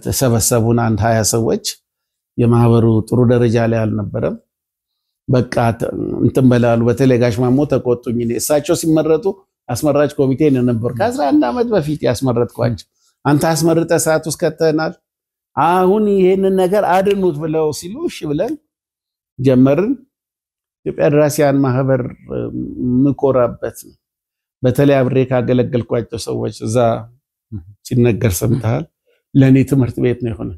ተሰበሰቡን። አንድ 20 ሰዎች። የማህበሩ ጥሩ ደረጃ ላይ አልነበረም። በቃ እንትን በላሉ። በተለይ ጋሽ ማሞ ተቆጡኝ። እሳቸው ሲመረጡ አስመራጭ ኮሚቴ ነው ነበር። ከ11 ዓመት በፊት ያስመረጥኳቸው። አንተ አስመርጠ ሰዓት ውስጥ ከተናል። አሁን ይሄንን ነገር አድኑት ብለው ሲሉ እሺ ብለን ጀመርን። ኢትዮጵያ ደራሲያን ማህበር ምኮራበት ነው። በተለይ አብሬ ካገለገልኳቸው ሰዎች እዛ ሲነገር ሰምተሃል። ለኔ ትምህርት ቤት ነው የሆነ።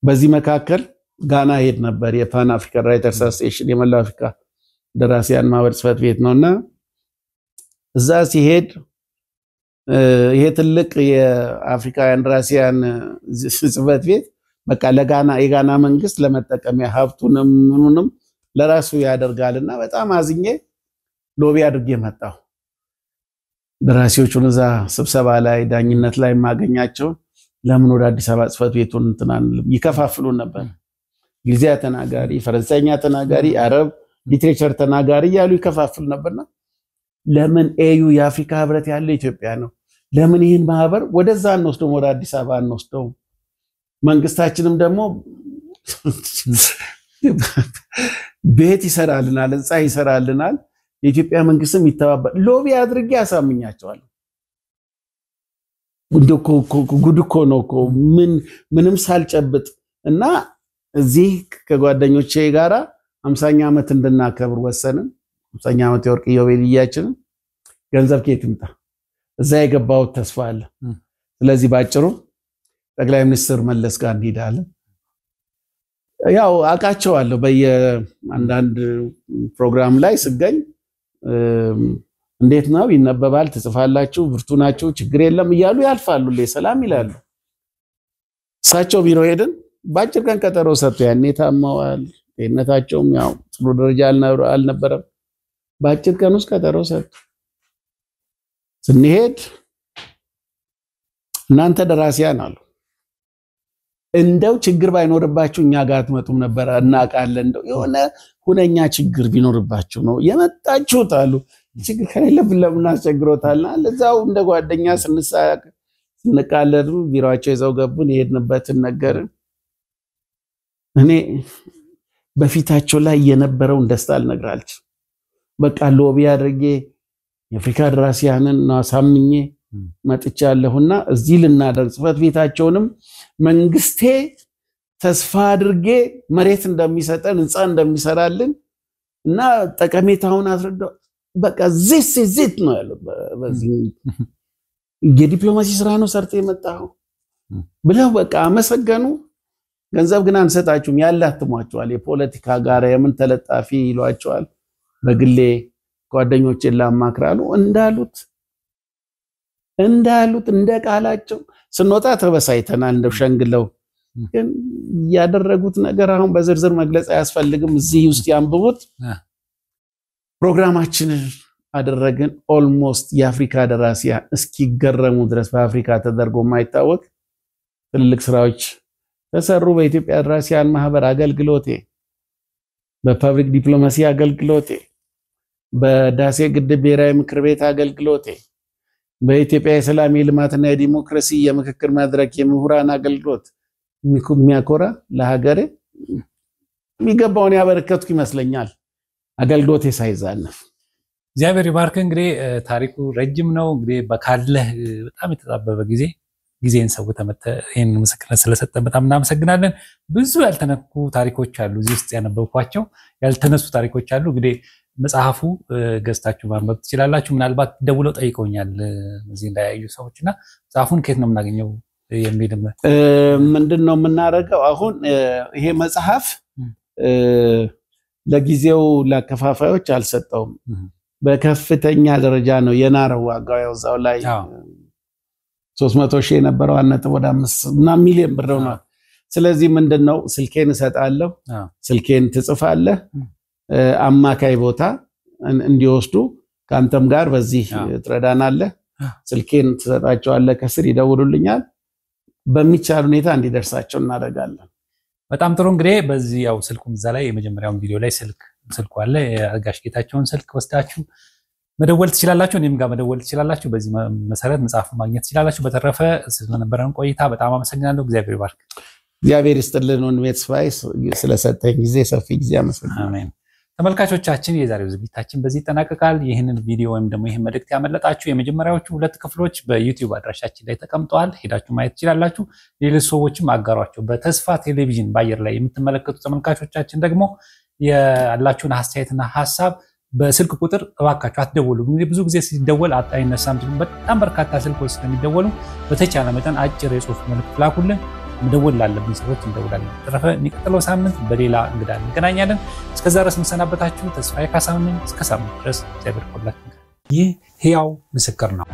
በዚህ መካከል ጋና ሄድ ነበር። የ Pan African Writers Association የመላው አፍሪካ ደራሲያን ማህበር ጽሕፈት ቤት ነውና እዛ ሲሄድ ይሄ ትልቅ የአፍሪካውያን ደራሲያን ጽሕፈት ቤት በቃ ለጋና የጋና መንግስት ለመጠቀሚያ ሀብቱንም ምኑንም ለራሱ ያደርጋልና በጣም አዝኜ lobby አድርጌ መጣሁ። ደራሲዎቹን እዛ ስብሰባ ላይ ዳኝነት ላይ ማገኛቸው ለምን ወደ አዲስ አበባ ጽሕፈት ቤቱን እንትናን ይከፋፍሉን ነበር። እንግሊዝኛ ተናጋሪ፣ ፈረንሳይኛ ተናጋሪ፣ አረብ literature ተናጋሪ እያሉ ይከፋፍሉ ነበርና ለምን AU የአፍሪካ ህብረት ያለ ኢትዮጵያ ነው፣ ለምን ይህን ማህበር ወደዛ አንወስደውም፣ ወደ አዲስ አበባ አንወስደውም? መንግስታችንም ደግሞ ቤት ይሰራልናል፣ ህንፃ ይሰራልናል፣ የኢትዮጵያ መንግስትም ይተባበር። lobby አድርጌ አሳምኛቸዋለሁ። እንደው ጉድ እኮ ነው እኮ ምንም ሳልጨብጥ እና እዚህ ከጓደኞቼ ጋራ 50ኛ ዓመት እንድናከብር ወሰንን። 50ኛ ዓመት የወርቅ ኢዮቤልያችንን ገንዘብ ከየት ይምጣ? እዛ የገባሁት ተስፋ አለ። ስለዚህ ባጭሩ ጠቅላይ ሚኒስትር መለስ ጋር እንሄዳለን። ያው አውቃቸዋለሁ። በየአንዳንድ ፕሮግራም ላይ ስገኝ እንዴት ነው ይነበባል፣ ትጽፋላችሁ፣ ብርቱ ናችሁ፣ ችግር የለም እያሉ ያልፋሉ፣ ሰላም ይላሉ። እሳቸው ቢሮ ሄድን። በአጭር ቀን ቀጠሮ ሰጥቶ ያኔ ታመዋል፣ ጤንነታቸውም ያው ጥሩ ደረጃ አልነበረም። በአጭር ቀን ውስጥ ቀጠሮ ሰጡ። ስንሄድ እናንተ ደራሲያን አሉ፣ እንደው ችግር ባይኖርባችሁ እኛ ጋር አትመጡም ነበር፣ እናውቃለን። እንደው የሆነ ሁነኛ ችግር ቢኖርባችሁ ነው የመጣችሁት አሉ። ችግር ከሌለብን ለምን አስቸግሮታልና ለዛው እንደ ጓደኛ ስንሳቅ ስንቃለድ ቢሮአቸው ይዘው ገቡን። የሄድንበትን ነገርን። እኔ በፊታቸው ላይ የነበረውን ደስታ ልነግርህ አልችልም። በቃ lobby አድርጌ የአፍሪካ ደራሲያንን አሳምኜ መጥቻለሁና እዚህ ልናደርግ ጽሕፈት ቤታቸውንም መንግስቴ ተስፋ አድርጌ መሬት እንደሚሰጠን ህንፃ እንደሚሰራልን እና ጠቀሜታውን አስረዳው። በቃ this is it ነው ያለው። በዚህ የዲፕሎማሲ ስራ ነው ሰርተ የመጣው ብለው በቃ አመሰገኑ። ገንዘብ ግን አንሰጣችሁም ያላትሟቸዋል። የፖለቲካ ጋር የምን ተለጣፊ ይሏቸዋል። በግሌ ጓደኞቼን ላማክራሉ እንዳሉት እንደ ቃላቸው ስንወጣ ተበሳይተናል። እንደው ሸንግለው ግን ያደረጉት ነገር አሁን በዝርዝር መግለጽ አያስፈልግም። እዚህ ውስጥ ያንብቡት። ፕሮግራማችንን አደረግን። almost የአፍሪካ ደራሲያን እስኪገረሙ ድረስ በአፍሪካ ተደርጎ የማይታወቅ ትልልቅ ስራዎች ተሰሩ። በኢትዮጵያ ደራሲያን ማህበር አገልግሎቴ፣ በ public diplomacy አገልግሎቴ፣ በህዳሴ ግድብ ብሔራዊ ምክር ቤት አገልግሎቴ፣ በኢትዮጵያ የሰላም የልማትና የዲሞክራሲ የምክክር መድረክ የምሁራን አገልግሎት የሚያኮራ ለሀገሬ የሚገባውን ያበረከትኩ ይመስለኛል። አገልግሎቴ ሳይዛነፍ እግዚአብሔር ይባርክ። እንግዲህ ታሪኩ ረጅም ነው። እንግዲህ በካለህ በጣም የተጣበበ ጊዜ ጊዜን ሰው ተመተ ይሄን ምስክርነት ስለሰጠን በጣም እናመሰግናለን። ብዙ ያልተነኩ ታሪኮች አሉ፣ እዚህ ውስጥ ያነበብኳቸው ያልተነሱ ታሪኮች አሉ። እንግዲህ መጽሐፉ ገዝታችሁ ማንበብ ትችላላችሁ። ምናልባት ደውለው ጠይቀውኛል እዚህ እንዳያዩ ሰዎችና መጽሐፉን ከየት ነው የምናገኘው የሚል ምንድን ነው የምናደርገው አሁን ይሄ መጽሐፍ ለጊዜው ለአከፋፋዮች አልሰጠውም። በከፍተኛ ደረጃ ነው የናረው ዋጋው። ያው እዛው ላይ 300 ሺህ የነበረው 1.5 ሚሊዮን ብር ነው። ስለዚህ ምንድነው ስልኬን እሰጣለሁ፣ ስልኬን ትጽፋለህ፣ አማካይ ቦታ እንዲወስዱ ከአንተም ጋር በዚህ ትረዳናለህ። ስልኬን ትሰጣቸዋለህ፣ ከስር ይደውሉልኛል። በሚቻል ሁኔታ እንዲደርሳቸው እናደርጋለን። በጣም ጥሩ። እንግዲህ በዚህ ያው ስልኩም እዛ ላይ የመጀመሪያውን ቪዲዮ ላይ ስልኩ አለ። የጋሽ ጌታቸውን ስልክ ወስዳችሁ መደወል ትችላላችሁ። እኔም ጋር መደወል ትችላላችሁ። በዚህ መሰረት መጽሐፉ ማግኘት ትችላላችሁ። በተረፈ ስለነበረን ቆይታ በጣም አመሰግናለሁ። እግዚአብሔር ይባርክ። እግዚአብሔር ይስጥልን ወንድሜ ተስፋዬ፣ ስለሰጠኝ ጊዜ ሰፊ ጊዜ አመሰግናለሁ። አሜን። ተመልካቾቻችን የዛሬው ዝግጅታችን በዚህ ይጠናቀቃል። ይህንን ቪዲዮ ወይም ደግሞ ይህን መልእክት ያመለጣችሁ የመጀመሪያዎቹ 2 ክፍሎች በዩቲዩብ አድራሻችን ላይ ተቀምጠዋል። ሄዳችሁ ማየት ትችላላችሁ። ሌሎች ሰዎችም አጋሯቸው። በተስፋ ቴሌቪዥን በአየር ላይ የምትመለከቱ ተመልካቾቻችን ደግሞ ያላችሁን አስተያየትና ሀሳብ በስልክ ቁጥር እባካችሁ አትደውሉ። ብዙ ጊዜ ሲደወል አይነሳም። በጣም በርካታ ስልኮች ስለሚደወሉ በተቻለ መጠን አጭር የጽሁፍ መልእክት ላኩልን። መደወል ላለብን ሰዎች እንደውላለን። በተረፈ የሚቀጥለው ሳምንት በሌላ እንግዳ እንገናኛለን። እስከዛ ድረስ የምሰናበታችሁ ተስፋዬ ካሳሁን ነኝ። እስከ ሳምንት ድረስ እግዚአብሔር ይባርካችሁ። ይህ ሕያው ምስክር ነው።